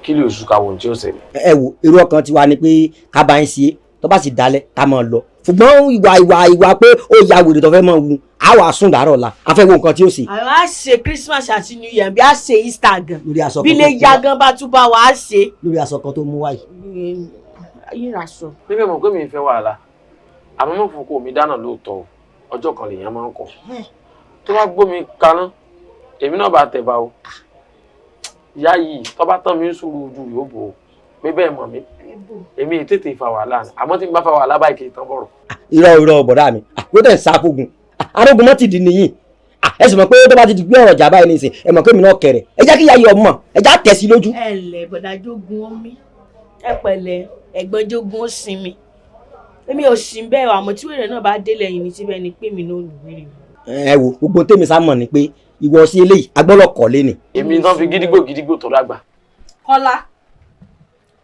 kí lè oṣù káwọn tí ó ṣẹlẹ̀. Ẹ wo irú ọkàn tiwa ni pé ká bá ń ṣe tó bá sì dalẹ̀ ká máa lọ ṣùgbọ́n ìwà ìwà ìwà pé ó ya wèrè tó fẹ́ máa wu á wà sùn dàárọ̀ la a fẹ́ wo nǹkan tí ó ṣe. Àwọn á ṣe Christmas àti New Year bí á ṣe Easter gan lórí aṣọ bí kan lè tó ya gan bá tún bá wa á ṣe. Lórí aṣọ kan tó mú wáyé. Yíra sọ. Bíbẹ̀ mọ̀ pé mi fẹ́ wàhálà àmọ́ mọ̀ fún kò mi dáná lóòótọ́ o ọjọ́ kan lèèyàn máa ń kọ̀ tó bá gbómi kaná èmi náà bá tẹ̀ bá o ìyá yìí tó bá tán mi ń sùúrù ojú yóò bò ó pé bẹ́ẹ̀ mọ̀ mí èmi tètè fa wàhálà ni àmọ́ tí n bá fa wàhálà báyìí kì í tán bọ̀rọ̀. Irọ́ irọ́ bọ̀dá mi ló tẹ̀ ń sáfógun arógun mọ́ ti di nìyí ẹ sì mọ̀ pé tó bá ti di gbé ọ̀rọ̀ jà báyìí nìsín ẹ mọ̀ pé mi náà kẹrẹ̀ ẹ jẹ́ kí ìyá yìí ọmọ ẹ já tẹ̀ sí lójú. Ẹ ǹlẹ́ bọ̀dá jogun omi ẹ pẹ̀lẹ́ ẹ̀gbọ́n jogun ó sinmi èmi ò sì bẹ́ẹ̀ àmọ́ tí wèrè náà bá délẹ̀ yìí ní síbẹ̀ ni pé mi náà lù wèrè. Ẹ wo gbogbo tèmi sá mọ̀ ni pé ìwọ sí eléyìí agbọ́lọ̀ kọ́lé ni. Èmi tán fi gídígbò gídígbò tó dàgbà. Kọ́lá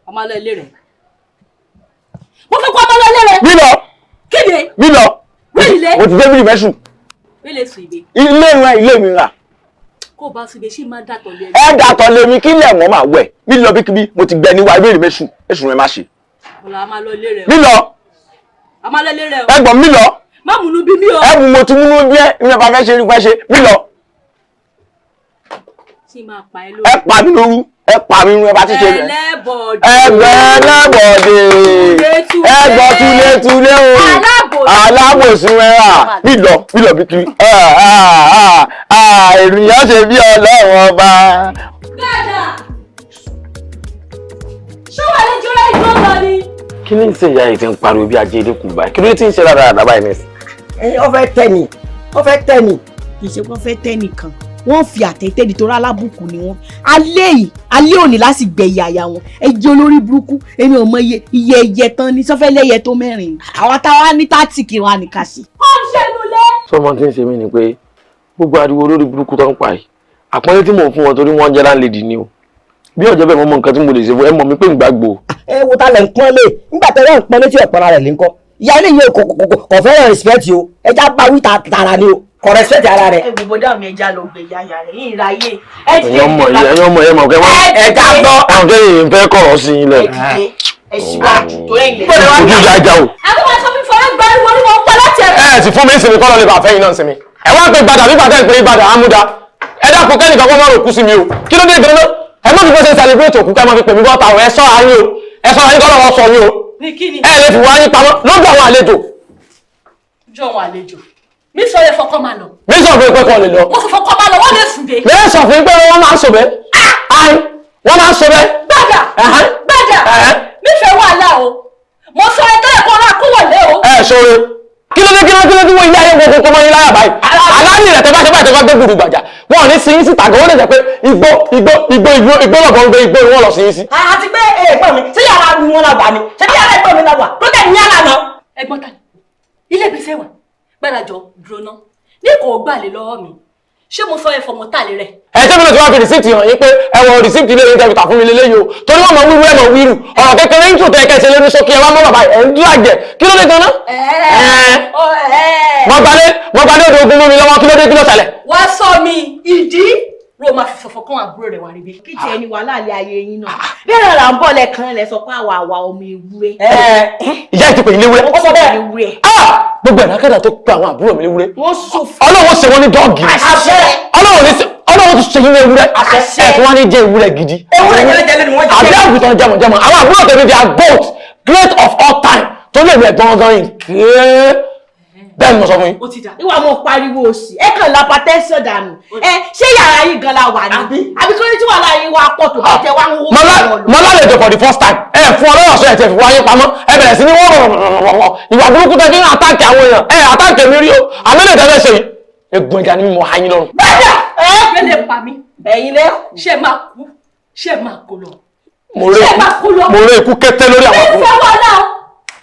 ọmọ alẹ́ ilé rẹ̀ mo fẹ́ kó ọmọ alẹ́ ilé rẹ̀. Mi lọ. Kéde. Mi lọ. Wíìlì. Mo ti dé bíi mẹ́sùn. Wíìlì sùn ibè. Ilé ìran ilé mi rà. Kó o bá sùn ibè ṣì máa dàtọ̀ lé. Ẹ dàtọ̀ lé mi kí lẹ̀ mọ́ máa wẹ̀ mi lọ bíkíbi mo ti gbẹ níwá ìbéèrè mẹ́sùn èsùn rẹ̀ má ṣe. Kọ́lá a máa lọ ilé rẹ̀ o. Mi lọ. A máa lọ ilé rẹ̀ o. Ẹ̀gbọ́n mi lọ. Má múnú bí mi o. Ẹ mú mo ti múnú bí ẹ ní ọba fẹ́ ṣe ní fẹ́ ṣe mi lọ. Ṣé máa pa ẹ lóru? Ẹ pa mí lóru ẹ pa mí ẹ bá ti ṣe. Ẹlẹ́bọ̀dé. Ẹgbẹ́ ẹlẹ́bọ̀dé. Ẹgbọ́ túlétúlé o. Alábòsí wẹ́rà mi lọ mi lọ bí kiri. Ènìyàn ṣe bí Ọlọ́run ọba. Gbàdà. Ṣé wàá lè jọra ìjọ lọ ni? Kí ni ṣe ìyá yìí ti ń pariwo bí ajé ilé kù báyìí kí ló ti ń ṣe rádaràdà báyìí nísìn. Ẹ ọ fẹ́ tẹ̀ ni ọ fẹ́ tẹ̀ ni. Kì í ṣe pé wọ́n fẹ́ tẹ́ nìkan wọ́n fi àtẹ̀tẹ̀ nítorí alábùkù ni wọ́n alẹ́ yìí alẹ́ òní láti gbẹ̀yà àyà wọn ẹ jẹ́ olórí burúkú èmi ò mọ iye iye ẹyẹ tán ní sọfẹ́lẹ́yẹ tó mẹ́rin àwa táwa ní tátìkì wa nìkan sí. Ó ń ṣẹnu lé. Sọmọ tí ń ṣe mí ni pé gbogbo ariwo olórí burúkú tó ń pa yìí àpọ́nlé tí mò ń fún wọn torí wọ́n jẹ́ láńlẹ́dì ni o bí ọjọ́ bẹ́ẹ̀ mo mọ nǹkan tí mo lè ṣe fún ẹ mọ̀ mi pé ń gbàgbọ́. Ẹ wo ta lẹ̀ ń pọ́n lé nígbà tẹ́lẹ̀ ń pọ́n létí ọ̀pọ̀ra rẹ̀ lè ń kọ́ ìyá ilé yìí kò fẹ́ràn respect o ẹ já bá wí tààrà ni o kò respect ara rẹ̀. Ẹ gbogbo dáhùn mi ẹja lọ gbé yáyà rẹ yìí ráyè. Ẹ̀yin ọmọ ẹ̀yin ọmọ ẹ̀ mọ̀ kẹ́ wọ́n ẹja gbọ́. Àwọn kẹ́yìn ń fẹ́ kọ̀rọ̀ sí ilẹ̀. Ẹ síwájú tó ẹ̀yìn lẹ. Ojú ìjà ìjà o. Àwọn máa sọ fún fọlá gbariwo ni wọ́n pa láti ẹ̀rọ. Ẹ sì fún mi sinmi kọ́ lọ lè bà fẹ́yìn náà sinmi. Ẹ wá pé gbàdà nígbà tẹ́ ń pè é gbàdà àmúdá. Ẹ dákun kẹ́nìkan kó má rò kú sí mi o. Kí ló dé gan-an? Ẹ má fi bó ṣe ń celebrate òkú ká má fi pè mí bọ́ta o. Ẹ sọ́ra yín o. Ẹ sọ́ra yín kọ́ lọ́wọ́ sọ yín o. Ní kí ni? Ẹ lè fi wá yín pamọ́ lójú àwọn àlejò. Jọ àwọn àlejò. Mi sọ yẹ fọkọ máa lọ. Mi sọ fún pé kọ́ lè lọ. Mo sọ fọkọ máa lọ, wọ́n lè sùn dé. Mi sọ fún pé wọ́n máa ń sọ bẹ́ẹ̀. Ayi, wọ́n máa ń sọ bẹ́ẹ̀. Gbàdà gbàdà mi fẹ́ wàhálà o. Mo sọ ẹ tẹ́lẹ̀ kó ra kó wọlé o. Ẹ ṣoore. Kí ló dé kí ló dé tí wọ́n ilé ayé gbogbo kó mọ́ yín láyà báyìí? Aláàlì rẹ̀ tẹ́fà tẹ́fà tẹ́fà gbé gbùdù gbàjà. Wọ́n ò ní sin yín síta gan, ó lè jẹ́ pé igbó igbó igbó igbó igbó lọ̀bọ̀ ń gbé igbó ni wọ́n lọ sin yín sí. Àti pé ẹ̀gbọ́n mi ṣé yàrá ni wọ́n la wà ni ṣé bí yàrá ẹ̀gbọ́n mi la wà ló tẹ̀ ní yàrá náà. Ẹ̀gbọ́n ta ni? Ilé ìgbésẹ̀ wà. Gbàdàjọ dúró ná. Ní kò gbàlè lọ́wọ́ mi. Ṣé mo sọ ẹ̀fọ́ mọ́ tàlẹ́ rẹ̀? Ẹ tẹ́mi náà ti wá fi rìsíìtì hàn yín pé ẹ wọ rìsíìtì ilé yín tẹ́bi tà fún mi lélẹ́yìí o, torí wọ́n mọ wíwú ẹ̀ mọ wíru ọ̀rọ̀ kékeré ń tò tẹ́ kẹsẹ̀ lórí sókè ẹ wá mọ́ bàbá ẹ̀ ń dúràjẹ̀ kí ló dé gan-an. Mo gbalé odò ogun mú mi lọ́wọ́, kí ló dé, kí ló ṣẹlẹ̀? Wá sọ mi ìdí ro máa fi fọ̀fọ̀ kán àbúrò rẹ̀ wá rí bí. Kí tiẹ̀ ni wàhálà ilé ayé yín náà? Bẹ́ẹ̀ náà là ń bọ̀ lẹ́ẹ̀kan lẹ sọ pé àwa àwa ọmọ ewúrẹ́. Ìyá ẹ̀ ti pè ní léwúrẹ́. Ó sọ bẹ́ẹ̀ ewúrẹ́. Gbogbo ẹ̀dá kẹ́dà tó pe àwọn àbúrò mi léwúrẹ́. Wọ́n ṣòfò. Ọlọ́run ṣe wọ́n ní dọ́ọ̀gì. Ọlọ́run ti ṣe yín ní ewúrẹ́. Ẹ̀ tí wọ́n ní jẹ́ ewúrẹ́ gidi. Ewúrẹ́ jẹ́lẹ́jẹ́lẹ́ ni wọ́n jẹ́. Àbí àgùntàn jẹmọ̀jẹmọ̀. Àwọn àbúrò tèmi di are goat great of all time tó lè rẹ̀ gangan yìí kéé. Bẹ́ẹ̀ ni mo sọ fún yín. Ó ti dà. Ìwà mo pariwo òsì, ẹ kàn lápá tẹ́sán dànù. Ẹ ṣé yàrá yín gan la wà ní? Àbí kí ló ní tí wàhálà yín wá pọ̀ tó bá tẹ wá ń wó Mo lálejò for the first time. Ẹ fún ọlọ́rọ̀ sọ ẹ̀ tẹ̀ fi wáyé pamọ́. Ẹ bẹ̀rẹ̀ sí ní wọ́rọ̀rọ̀rọ̀rọ̀. Ìwà burúkú tẹ fi ń àtàkì àwọn èèyàn. Ẹ àtàkì mi rí o. Àmì lè tẹ́lẹ̀ ṣe yìí. Egun ẹja ni mo ha yín lọ́rùn. Bẹ́ẹ̀ni ẹ lè pa mí. Ẹ̀yin lẹ́. Ṣé máa kú? Ṣé máa kó lọ? Mo rí ikú kété lórí àwọn àbúrò. Mi fẹ́ wàhálà o.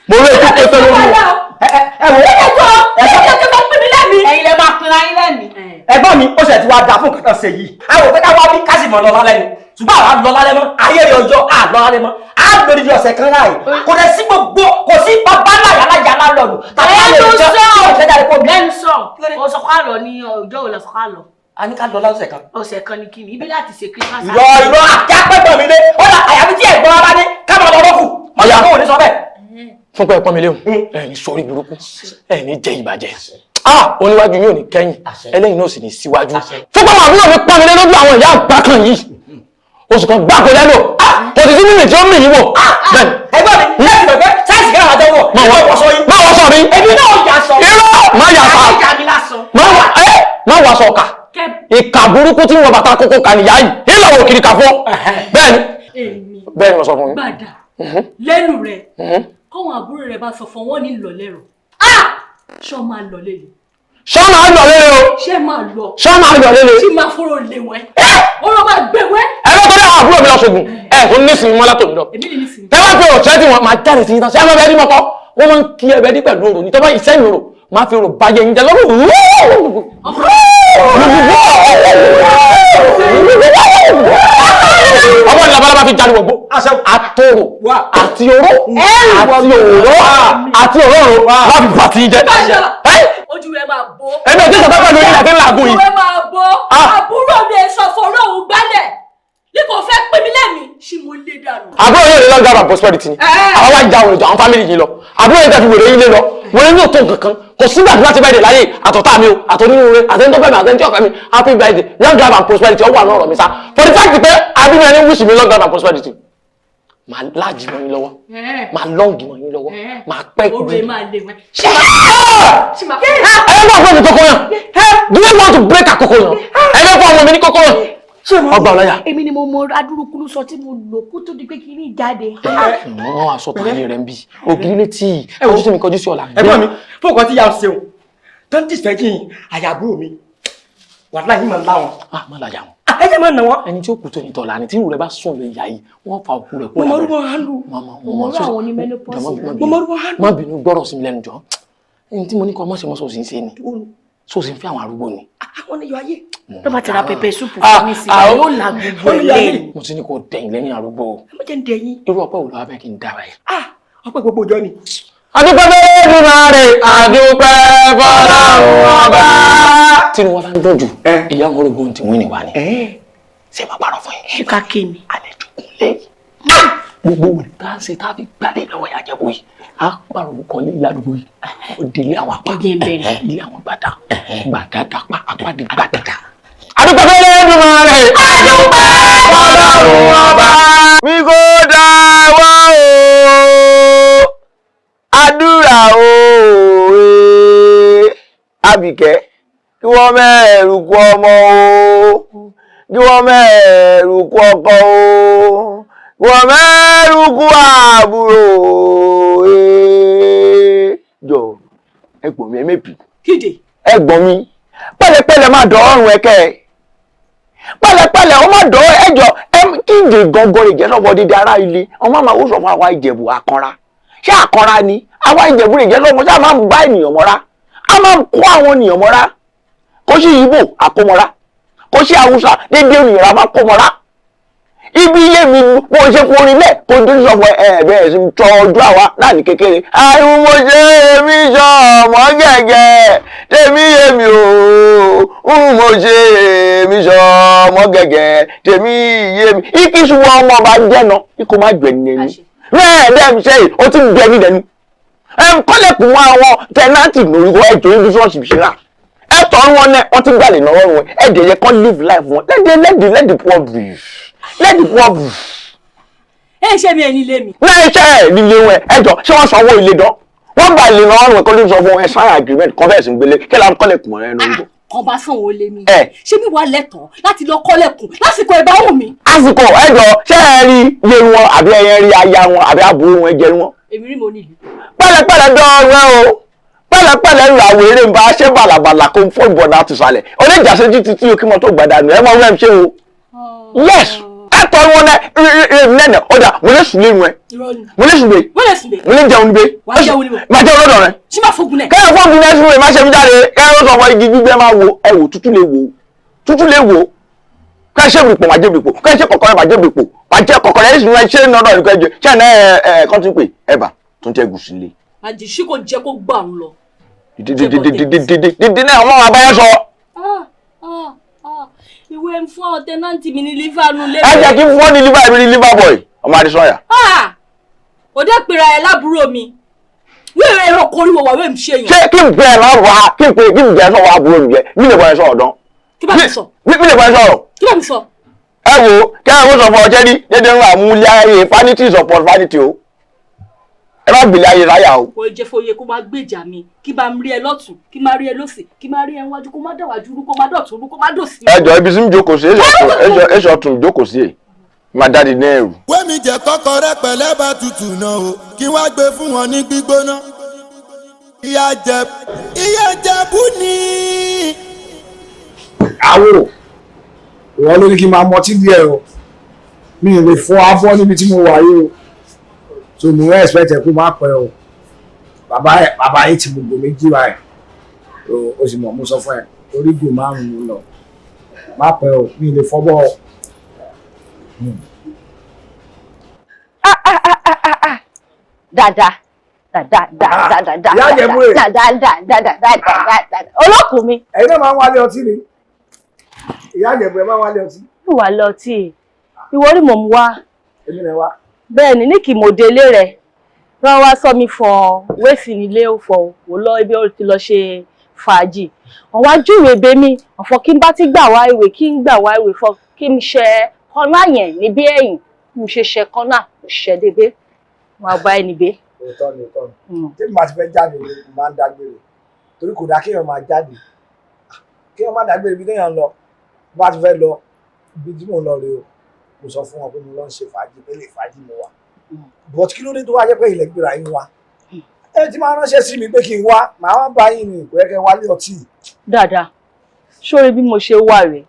Mo rí ikú kété lórí àwọn. Ẹ wò ó ẹ̀yin lẹ máa pinra yín lẹ́mìí. Ẹ̀gbọ́n mi ó ṣe ti wá da fún nǹkan tó ṣe yìí. A wò pé ká wá bí ká sì mọ̀ lọ lálẹ́ ni, ṣùgbọ́n àwa lọ lálẹ́ mọ́, ayé rẹ̀ ọjọ́ à lọ lálẹ́ mọ́, á lórí di ọ̀sẹ̀ kan láàyè. Kò dẹ̀ sí gbogbo, kò sí bàbá láyà lálọ́ọ̀lù tàbí lálẹ́ ìjọ tí ò fẹ́ jáde kó mi. Lẹ́nu sọ, o sọ ká lọ ní ọjọ́ òun lọ sọ ká lọ. A ní ká lọ lọ́sẹ̀ kan. Ọ̀sẹ̀ kan ni kíni, ibi láti ṣe Christmas. Ìrọ̀ ìrọ̀ àti apẹ́gbọ̀n mi lé, ó dà àyàfi tí ẹ̀gbọ́n wa bá ní ká máa lọ lọ́kù. Mọ̀jà kó wò ní sọ bẹ́ẹ̀. Fún pé ẹ pọ́n mi léwu, ẹ ní sórí burúkú, ẹ ní jẹ ìbàjẹ́. Oníwájú yóò ní kẹ́yìn, ẹlẹ́yìn náà sì ní síwájú. Fún pé àwọn àbúrò mi pọ́n mi lé lójú àwọn ìyá àgbà kan yìí. Oṣù kan gbáko lẹ́nu, kò sì sí mímì tí ó mì yín wò. Ẹ̀gbọ́n mi, lẹ́sìn pẹ̀pẹ́, sáìsì kan àjọ wọ̀, má wọ sọ mi. Èmi náà yà sọ. Irọ́ má yà sọ. Má wọ aṣọ ọ̀kà. Ìkà burúkú tí wọ́n bàtà kókó kà níyà yìí, ìlàwọ̀ òkìrì kà fọ́. Bẹ́ẹ̀ni, bẹ́ẹ̀ni mo sọ fún yín. Gbàdà lẹ́nu rẹ̀ kọ́wọn àbúrò rẹ̀ bá sọ fún wọn ní lọ lẹ́rọ̀. Ṣọ́ máa lọ lélẹ̀. Ṣọ́ máa lọ lélẹ̀ o. Ṣé máa lọ. Ṣọ́ máa lọ lélẹ̀. Ṣé máa fọ́rọ̀ lé wẹ́. Ọ̀rọ̀ máa gbé wẹ́. Ẹ bá torí àwọn àbúrò mi lọ ṣògùn, ẹ tún nísìnyí mọ́ látòmí lọ. Èmi lè nísìnyí. Tẹ́ bá fi ọ̀rọ̀ tẹ́tí wọn máa jáde sí yín tán. Ṣé ẹ máa bẹ ẹni mọ́kọ́? Wọ́n máa ń kí ẹbẹ ní pẹ̀lú òrò ní tọ́ bá ìsẹ́yìn òrò máa fi òrò báyé yín jẹ lọ́rùn. Ọmọ ní labalábá fi jáde wọ̀gbó. Àtòrò àti oró àti òró àti òróró láfi bàtí jẹ. Ojú rẹ máa bó. Ẹni ọjọ́ ìsọ̀tà pẹ̀lú yín àti làágùn yìí. Ojú rẹ máa bó. Àbúrò mi ẹ̀ sọ fọ̀rọ̀ òun gbálẹ̀. Ní kò fẹ́ pè mí lẹ́mìí, ṣí mo lé dànù. Àbúrò yóò lè long life and prosperity ni. Àwọn wá ìjà òrìjọ àwọn fámìlì yìí lọ. Àbúrò yìí tẹ̀fi wèrè yín lé lọ. Wèrè yóò tó nǹkan kan. Kò sígbà tí wọ́n ti bẹ̀rẹ̀ láyé àtọ̀tá mi o, àtọ̀nínú rẹ, àtẹni tó fẹ́ mi, àtẹni tí ò fẹ́ mi, happy birthday, long life and prosperity, ọwọ́ àná ọ̀rọ̀ mi sá. For the fact pé àbí mi ẹni wish mi long life and prosperity. Màá láàjì mọ́ yín lọ́wọ́. Màá lọ́ǹgì mọ́ yín lọ́wọ́. Màá pẹ́ Oró ẹ máa lé wẹ́. Ẹ bá fún mi kókó yàn. Do you want to break àkókò yàn? Ẹ bá fún ọmọ mi ní kókó yàn. Ọgbà ọlọ́yà. Èmi ni mo mọ adúrúkúrú sọ tí mo lò kó tó di pé kí ní jáde. Wọ́n wá sọ tàyè rẹ̀ ń bí. Ògiri létí ojú tí mi kọjú sí ọ̀la. Ẹ̀gbọ́n mi, fún nǹkan tí yà ń ṣeun, tó ń dìfẹ́ kí n àyàbúrò mi, wàhálà yìí máa ń lá wọn. Má láyà wọn. Ẹ jẹ́ máa nà wọ́n. Ẹni tí ó kù tó ní tọ̀la ni tí irú rẹ̀ bá sùn lè yà yìí, wọ́n fa òkú rẹ̀ kó Mo mọ orúkọ hánú. Mo mọ orú àwọn onímẹ́nopọ́sì. Mo mọ orúkọ hánú. Má bínú gbọ́rọ̀ sí mi lẹ́nu jọ. Ẹni tí mo ní kọ́ mọ́ṣẹ́ mọ́ṣẹ́ òsì ń ṣe ni. Sóòsì ń fẹ́ àwọn arúgbó ni. Àwọn oníyọ ayé. Tó bá ti ra pẹpẹ súpù fún mi sí i, yóò la gbogbo ẹ̀ lẹ́nu. Mo ti ní kó dẹ̀yìn lẹ́yìn arúgbó. Ẹ má jẹ́ ń dẹ̀yìn. Irú ọpẹ́ wo ló wá fẹ́ kí n dára yìí? Ọpẹ́ gbogbo ọjọ́ ni. Adúpẹ́ f'Olódùmarè, adúpẹ́ f'Ọlọ́run ọba. Tí wọ́n bá ń dùn jù, ìyá wọn rògbòn tí wọ́n ní wá ni. Ṣé máa parọ́ fún yín? Ṣé ká kí ni? Àlejò kúnlẹ̀. Gbogbo wòlé tá a ṣe tá a fi gbálẹ̀ lọ́wọ́ ìyá Ìjẹ̀bú yìí. A pàrọ̀ orúkọ ní ìlàdúgbò yìí. Ó di ilé àwọn apá. Ilé àwọn gbàdá. Gbàdá dapá, apá di gbàdá. Adúpẹ́ f'Olódùmarè, adúpẹ́ f'Ọlọ́run ọba. Mi kò dá wá o, àdúrà o, Àbíkẹ́, kí wọ́n mẹ́rù kú ọmọ o, kí wọ́n mẹ́rù kú ọkọ o, kí wọ́n mẹ́rù kú àbúrò o. Jọ ẹ̀gbọ́n mi ẹ mẹ́pì. Kíde. Ẹ̀gbọ́n mi pẹ̀lẹ́pẹ̀lẹ́ máa dọ̀ ọrùn ẹ̀kẹ́ ẹ̀ pẹ̀lẹ́pẹ̀lẹ́ ó máa dọ̀ ẹjọ́ kíde gangan lè jẹ́ sọ́bọ̀ dídí ará ilé ọmọ máa wò sọ fún àwa Ìjẹ̀bú àkànra. Ṣé àkànra ni àwa Ìjẹ̀bú lè jẹ́ lọ́mọ ṣá máa ń bá ènìyàn mọ́ra, a máa ń kó àwọn ènìyàn mọ́ra, kó sì yíbò àkómọ́ra, Kò sí Haúsá dédé òyìnbá bá kó mọ́ra. Ibi iye mi bó ṣe forin lẹ̀ kó tó sọ fún ẹ bẹ́ẹ̀ sí tọ́jú àwa láàní kékeré. Àrùn mo ṣe èmi sọ ọmọ gẹ́gẹ́ tèmi yé mi o ń mo ṣe èmi sọ ọmọ gẹ́gẹ́ tèmi yé mi. Ìkísù wọn ọmọ ọba jẹ́nà ikú má jẹ ní ẹni. Bẹ́ẹ̀ bẹ́ẹ̀ mi ṣe o ti ń jẹ ní dẹnu. Ẹ kọ́lẹ̀kùn mọ́ àwọn tẹ́nàtì lórúkọ ẹ̀jọ̀ ibi tí wọ́n sì ṣe rà. Ẹ tọ́ wọn náà wọ́n ti ń gbàlè náà wọn ẹ̀ dẹ̀ yẹ kọ́ live life wọn let the poor breathe. Let the poor breathe. Ẹ ṣe mi ẹ nílé mi. Náà ṣe ẹ nílé wọn ẹ jọ ṣé wọ́n sanwó ilé dán? Wọ́n gba ilé náà wọn kọ́ ló sọ fún ẹ sign agreement converse ń gbélé kí ló ń kọ́lẹ̀kùn mọ́ ẹ lórúkọ. Kan bá sanwó lé mi. Ẹ. Ṣé mi wà lẹ́tọ̀ọ́ láti lọ kọ́lẹ̀kùn lásìkò ìbáwò mi? Àsìkò ẹ jọ ṣé ẹ rí ilé wọn àbí ẹyẹ rí aya wọn àbí àbúrò wọn jẹ wọn. Èmi rí mo nílùú. Pẹ̀lẹ́pẹ̀lẹ́ dán ẹ o pẹ̀lẹ́pẹ̀lẹ́ ń ra àwọn eré ń bá ṣé bàlàbàlà kó fóònù bọ̀ náà ti sàlẹ̀ oníjàṣẹ́ títí tí o kí mọ́ tó gbàdánù ẹ mọ wẹ́m ṣé o. Yes ẹtọ wọn nẹ nẹnẹ ọjà mo lè sùn lẹ́nu ẹ mo lè sùn bẹ mo lè jẹun níbẹ Wàá jẹun níbẹ̀. má jẹun lọ́dọ̀ rẹ. Ṣé máa fogun nẹ? Kẹ́hìn fóònù náà sùn lè má ṣe mí jáde kẹ́hìn ó sọ fún igi gbígbẹ́ máa wo ẹ wò tútù lè wò tútù lè wò kẹ́hìn ṣe bìpò má jẹ́ bìpò kẹ́hìn ṣe kọ̀kọ́rẹ́ má jẹ́ bìpò má jẹ́ kọ̀kọ́rẹ́ ẹ̀ ṣe ṣe nọ́dọ̀ nìkan ẹ̀jẹ̀ ṣe ẹ̀ ẹ̀ kọ́ tún pè ẹ̀bà tó ń tẹ́ gùsì lé. Àjèṣí kò jẹ́ kó gbà ń lọ. Dídídídídídídí náà wọ́n máa bá yẹn sọ. Ìwé ń fún ọ tẹ́nàntì mi ní liver nu lé. Ẹ jẹ́ kí n fún ọ ní liver mi ní liver boy ọmọ Adésanya. Òde pera ẹ lábúrò mi. Wíwẹ̀ ẹ̀rọ koríwọ̀ wà wẹ́ẹ̀ ń ṣe yàn. Ṣé kí n pè ẹ lọ́wọ́ kí n pè kí n jẹ́ sọ̀rọ̀ àbúrò mi jẹ́ mi lè bọ́ ẹ sọ̀rọ̀ dán. Kí bá mi sọ? Mi lè bọ́ ẹ sọ̀rọ̀. Kí bá mi sọ? Ẹ wo kí ẹ kó sọ fún ọjẹ́ ní dédé ńlá mú ilé ayé vanity is upon vanity o. Ẹ má gbèlè ayé ráyà o. Kò jẹ́ fòye kó máa gbèjà mi kí bá mi rí ẹ lọ́tùn kí máa rí ẹ lọ́sì kí máa rí ẹ wájú kó má dàwájú rú kó má dọ̀tún rú kó má dòsí. Ẹ jọ ibi tí ń jókòó sí èso ọ̀tún jókòó sí ẹ máa dáàdi ní ẹrù. Wẹ́mi jẹ́ kọ́kọ́ rẹ pẹ̀lẹ́ bá tutù náà o kí wá gbé fún wọn ní gbígbóná. Ìyá Ìjẹ̀bú ni. Àwò ìwọ ló ní kí n máa mọtí díẹ̀ o mi ò lè fọ abọ́ níbi tí mo wà yìí o so mo ń expect ẹ kó má pẹ́ o bàbá yìí ti gbogbo méjì báyìí o sì mọ̀ mo sọ fún ẹ orí gò márùn-ún lọ má pẹ́ o mi ò lè fọ́bọ́ o. Dada dada dada dada Ìyá Ìjẹ̀bú rè. dada dada dada dada olókùn mi. Ẹ̀yin náà máa ń wálé ọtí ni Ìyá Ìjẹ̀bú ẹ máa ń wálé ọtí. Ìwà lọ tí ìwọ rí mò ń wá. Èmi náà wá. Bẹ́ẹ̀ ni ní kì í mo délé rẹ̀ wọ́n wá sọ mi fọ wéèsì nílé fọ wò lọ ibi ó ti lọ ṣe fàájì wọ́n wá júwèé bẹ́mi ọ̀fọ̀ kí n bá ti gbà wá ìwé kí n gbà wá ìwé fọ kí n ṣe kọ́nà yẹn níbí ẹ̀yìn mo ṣe ṣe kọ́nà mo ṣe débé wọn á bá ẹ níbé. Òótọ́ ni òótọ́ ni tí mo bá ti fẹ́ jáde ni mo máa ń dágbére torí kò dáa kéèyàn máa jáde kéèyàn má dágbére ibi téèyàn ń lọ bá ti fẹ́ lọ ibi tí mò ń lọ rèé o mo sọ fún wọn pé mo lọ ń ṣe fàájì pé lè fàájì mo wà but kí ló dé tó wá jẹ́ pé ilẹ̀ gbéra yín wá ẹ ti máa ránṣẹ́ sí mi pé kí n wá màá wá bá yín ní kò yẹ kẹ́ wálé ọtí. Dáadáa sórí bí mo ṣe wà rèé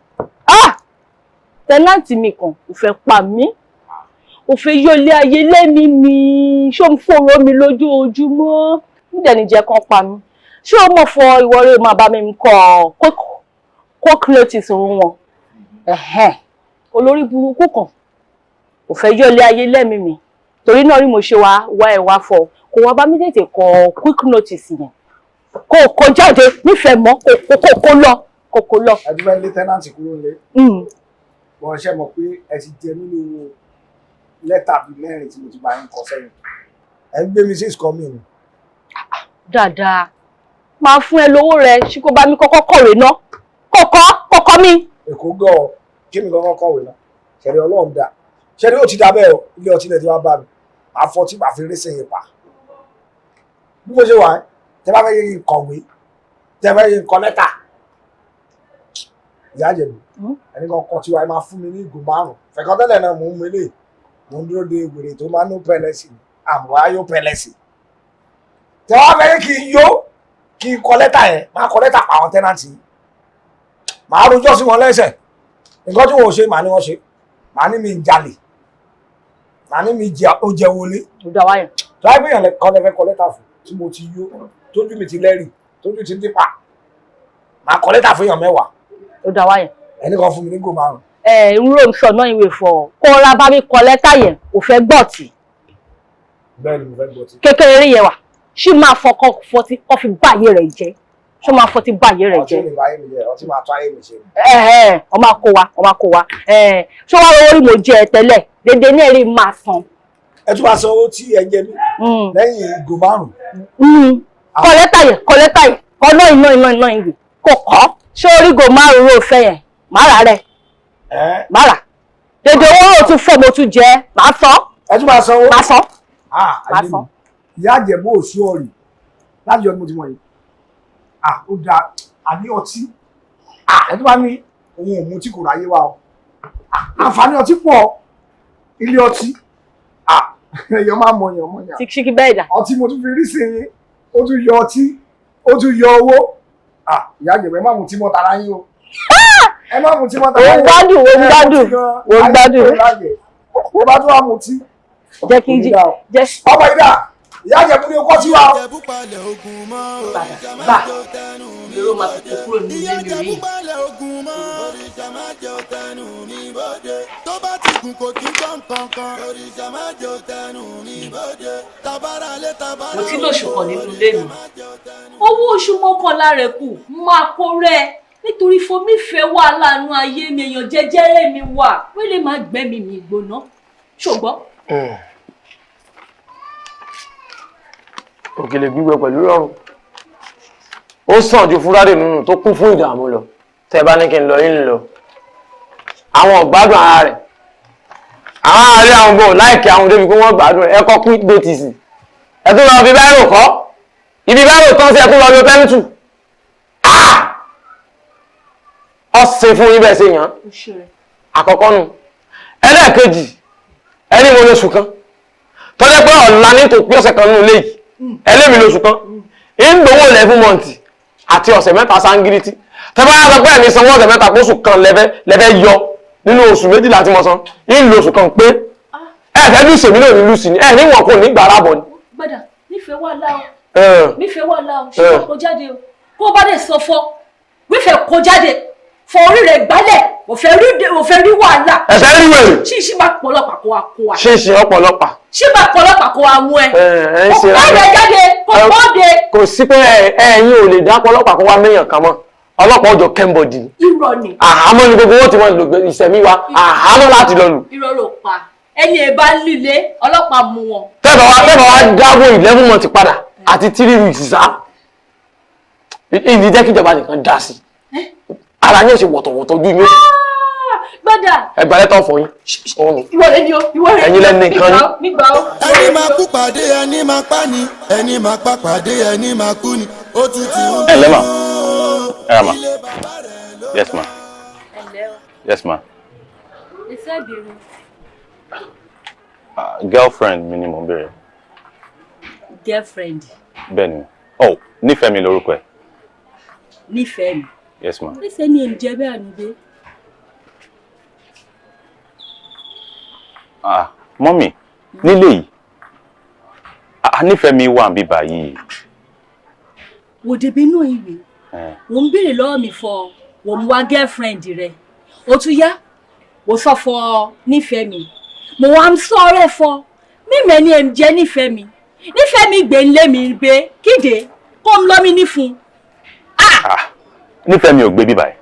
tẹ́nàntì mi kan ò fẹ́ pa mí ò fẹ́ yọlé ayé lẹ́mí mi ṣó ń fòrò mi lójoojúmọ́ nídẹ̀ ní jẹ́ kan pa mí ṣé o mọ̀ fọ ìwọ rẹ̀ máa bá mi kọ́ quick notice wọn olórí burúkú kan ò fẹ́ yọlé ayé lẹ́mí mi torí náà rí mo ṣe wá wá ẹ̀ wá fọ kò wá bá mi tètè kọ quick notice yẹn kò kò jáde nífẹ̀ẹ́ mọ́ kò kò kò lọ kò kò lọ. Ẹ tún fẹ́ lé tẹ́nàntì kúrò nílé bọ́n ṣe mọ̀ pé ẹ ti jẹ nínú owó lẹ́tà bíi mẹ́rin tí mo ti bá yín kọ sẹ́yìn ẹ ń gbé mi sí ìsìkọ́ mi ni. Dáadáa máa fún ẹ lówó rẹ ṣé kó bá mi kọ́kọ́ kọ̀wé ná kọ́kọ́ kọ́kọ́ mi. Èkó gọ̀ ọ́ kí mi kọ́kọ́ kọ̀wé ná ṣẹ̀rí Ọlọ́run dá ṣẹ̀rí ó ti dá bẹ́ẹ̀ o ilé ọtí lẹ̀ ti wá bá mi màá fọ tí màá fi rí sẹ́yìn pa bí mo ṣe wà tẹ bá fẹ́ yẹ kí n kọ̀wé tẹ bá fẹ́ yẹ kí n kọ lẹ́tà Ìyá Ìjẹ̀bú ẹni kan kọ tiwa ẹ máa fún mi ní ìgò márùn fẹ̀kọ́ tẹ́lẹ̀ náà mò ń mele mò ń dúró de wèrè tó máa ń nó pẹlẹsì àmọ́ ayó pẹlẹsì tẹ wá fẹ́ kí n yó kí n kọ lẹ́tà yẹn máa kọ lẹ́tà pa àwọn tẹ́nàntì màá rojọ́ sí wọn lẹ́sẹ̀ nǹkan tí wọn ò ṣe màá ní wọn ṣe màá ní mi ń jalè màá ní mi jẹ ó jẹ wọlé. Tó wáá gbìyànjú kọ́ lẹ́fẹ́ kọ lẹ́tà fún tí mo ti yó tójú mi ti lẹ́rìí tójú ti ń dípa màá kọ lẹ́tà fún èèyàn mẹ́wàá. Ó dá wáyà. Ẹni kan fún mi ní gò 5. Ẹ ń rò sọ náà ìwé fọ kó ra bá mi kọ lẹ́tà yẹn kò fẹ́ gbọ́ tí. Bẹ́ẹ̀ ni mo fẹ́ gbọ́ tí. Kékeré yẹn wà ṣì máa fọkọ fọtí kọ́ fi báyé rẹ̀ jẹ́ ṣó máa fọtí báyé rẹ̀ jẹ́. Ọtí mi báyé mi jẹ́, ọtí máa tó ayé mi ṣe. Ẹ ọ máa kó wa, ọ máa kó wa. Ṣó wàá lówó rí mo jẹ tẹ́lẹ̀ dédé ní ẹ̀rí máa san. Ẹ tún máa san owó tí ẹ jẹ mí lẹ́yìn ìgò 5. Kọ lẹ́tà yẹn, kọ lẹ́tà yẹn, kọ náà iná iná iná ìwé kò kọ́. Ṣé orí ìgò 5 rò fẹ́ yẹn? Má rà rẹ̀. Má rà. Dédé owó rò tún fọ́ mo tún jẹ, má san. Ẹ tún máa san owó. Má san. Má san. Ìyá Ìjẹ̀bú òṣù ọ̀rì láti ọdún mo ti mọ̀ yìí. Ó da àní ọtí. Ẹ tún bá ní òun ò mu tí kò ráyé wa o. Àǹfààní ọtí pọ̀, ilé ọtí. Èèyàn máa mọ èèyàn mọ̀ yàn. Ṣíkí bẹ́ẹ̀ dà. Ọtí mo tún fi rí sí yín, ó tún yọ ọtí, ó tún yọ owó. Ìyá Ìjẹ̀bú ẹ má mutí mọ́ tara yín o. Ẹ má mutí mọ́ tara yín o. Ó gbádùn, ó gbádùn, ó gbádùn. Ó bá tún wá mutí. Jẹ́ kí n jí. Ọmọ ìdá. Ìyá Ìjẹ̀bú ni ó kọ́ sí wa. Gbà lérò máa fi kó kúrò nínú ilé mi rí. Mo ti lóṣù kan nínú ilé mi. Owó oṣù 11 rẹ̀ kù máa kó rẹ̀ nítorí fomífẹ́ wàhálà nú ayé mi, èèyàn jẹjẹrẹ mi wà wẹ́lẹ̀ máa gbẹ́mìí mi gbóná ṣùgbọ́n. Òkèlè gbígbẹ pẹ̀lú rọrùn ó sàn ju fúrádì nínú tó kún fún ìdààmú lọ. Tẹ́ bá ní kí n lọ yín lọ, àwọn ọ̀gbádùn ara rẹ̀, àwọn àárẹ̀ àwọn bò láìkí àwọn débi pé wọ́n gbádùn ẹ̀ kọ́ quick notice. Ẹ tún lọ fi báírò kọ́ ibi báírò tán sí, ẹ tún lọ fi pẹ́ńtù ọ̀sẹ̀ fún yín bẹ́ẹ̀ ṣe yàn. Àkọ́kọ́ nu. Ẹlẹ́ẹ̀kejì, ẹni mo lóṣù kan tọ́jẹ́ pé ọ̀la ní tó pé ọ̀sẹ̀ kan nínú ilé yìí, ẹlẹ́mi lóṣù kan ń gbowó 11 months àti ọ̀sẹ̀ 3 sangiriti. Tẹ́ bá sọ pé ẹ̀mí sanwó ọ̀sẹ̀ 3 pósù kan lẹ́fẹ́ yọ nínú oṣù 12 tí mo san, ń lo oṣù kan pé ẹ fẹ́ lùsì mi lónìí lùsì ni ẹ níwọ̀n kò ní gbàrà bọ̀ ni. Gbọ́dọ̀ nífẹ̀ẹ́ wà láò, nífẹ̀ẹ́ wà láò, ṣé kò jáde o? Kó o bá dẹ̀ sọ fọ wífẹ̀ kó jáde fọ orí rẹ̀ gbálẹ̀, ò fẹ́ rí wàhálà. Ẹ fẹ́ rí wèrè. Ṣíṣí máa pọ̀lọpàá kó wa kó wa. Ṣíṣe ọ̀pọ̀lọpàá. Ṣé máa pọ̀lọpàá kó wa mú ẹ? Kó rẹ̀ jáde, kó bọ́ọ̀dẹ. Kò sí pé ẹ̀yin ò lè dá pọ̀lọpàá kó wa méyàn kan mọ́. Ọlọ́pàá ọjọ́ kẹ́ńbọ̀dì. Irọ́ ni. Àhámọ́ ni gbogbo wọn ti máa lò ìṣẹ̀mí wa. Àhámọ́ láti lọ lù. Irọ́ ló pa. Ẹni ẹ̀ bá líle, ọlọ́pàá mú wọn. Tẹ́bà wá dáwọ́ 11 months padà àti 3 weeks sá. Ìdí jẹ́ kíjọba nìkan dá sí. Ara yóò ṣe wọ̀tọ̀wọ̀tọ̀ ojú yóò. Gbọ́dà. Ẹ gba lẹ́tọ̀ fún yín. Ìwọ rẹ ni o, ìwọ rẹ ni o. Ẹ̀yin lẹ́nu nìkan ni. Nígbà o. Ẹni máa kú pàdé ẹni máa pa ni, ẹni máa pa pàdé ẹni máa kú ni, ó tún ti ń. Ẹ lẹ́ mà. Ẹ rà mà. Yes ma. Yes ma. Iṣẹ́ ìbéèrè. Girlfriend mi ni mò ń béèrè. Girlfriend. Bẹ́ẹ̀ni. Oh, nífẹ̀ẹ́ mi lórúkọ ẹ̀. Nífẹ̀ẹ́ mi. Yes ma. Níṣẹ́ ni èmi jẹ́ bẹ́ẹ̀ ànúgbé. Ah, mọ́mì, nílé yìí, nífẹ̀ẹ́ mi wà níbí báyìí. Wò débi inú ìwé, wò ń béèrè lọ́wọ́ mi fọ, wò ń wá girlfriend rẹ̀. Ó tún yá, wò sọ fọ nífẹ̀ẹ́ mi. Mo wá ń sọ ọ̀rẹ́ fọ, mímẹ́ ni èmi jẹ́ nífẹ̀ẹ́ mi. Nífẹ̀ẹ́ mi gbé ńlé mi gbé, kíde, kó ń lọ́ mi nífun. Nífẹ̀ẹ́ mi ò gbé bíbá yìí.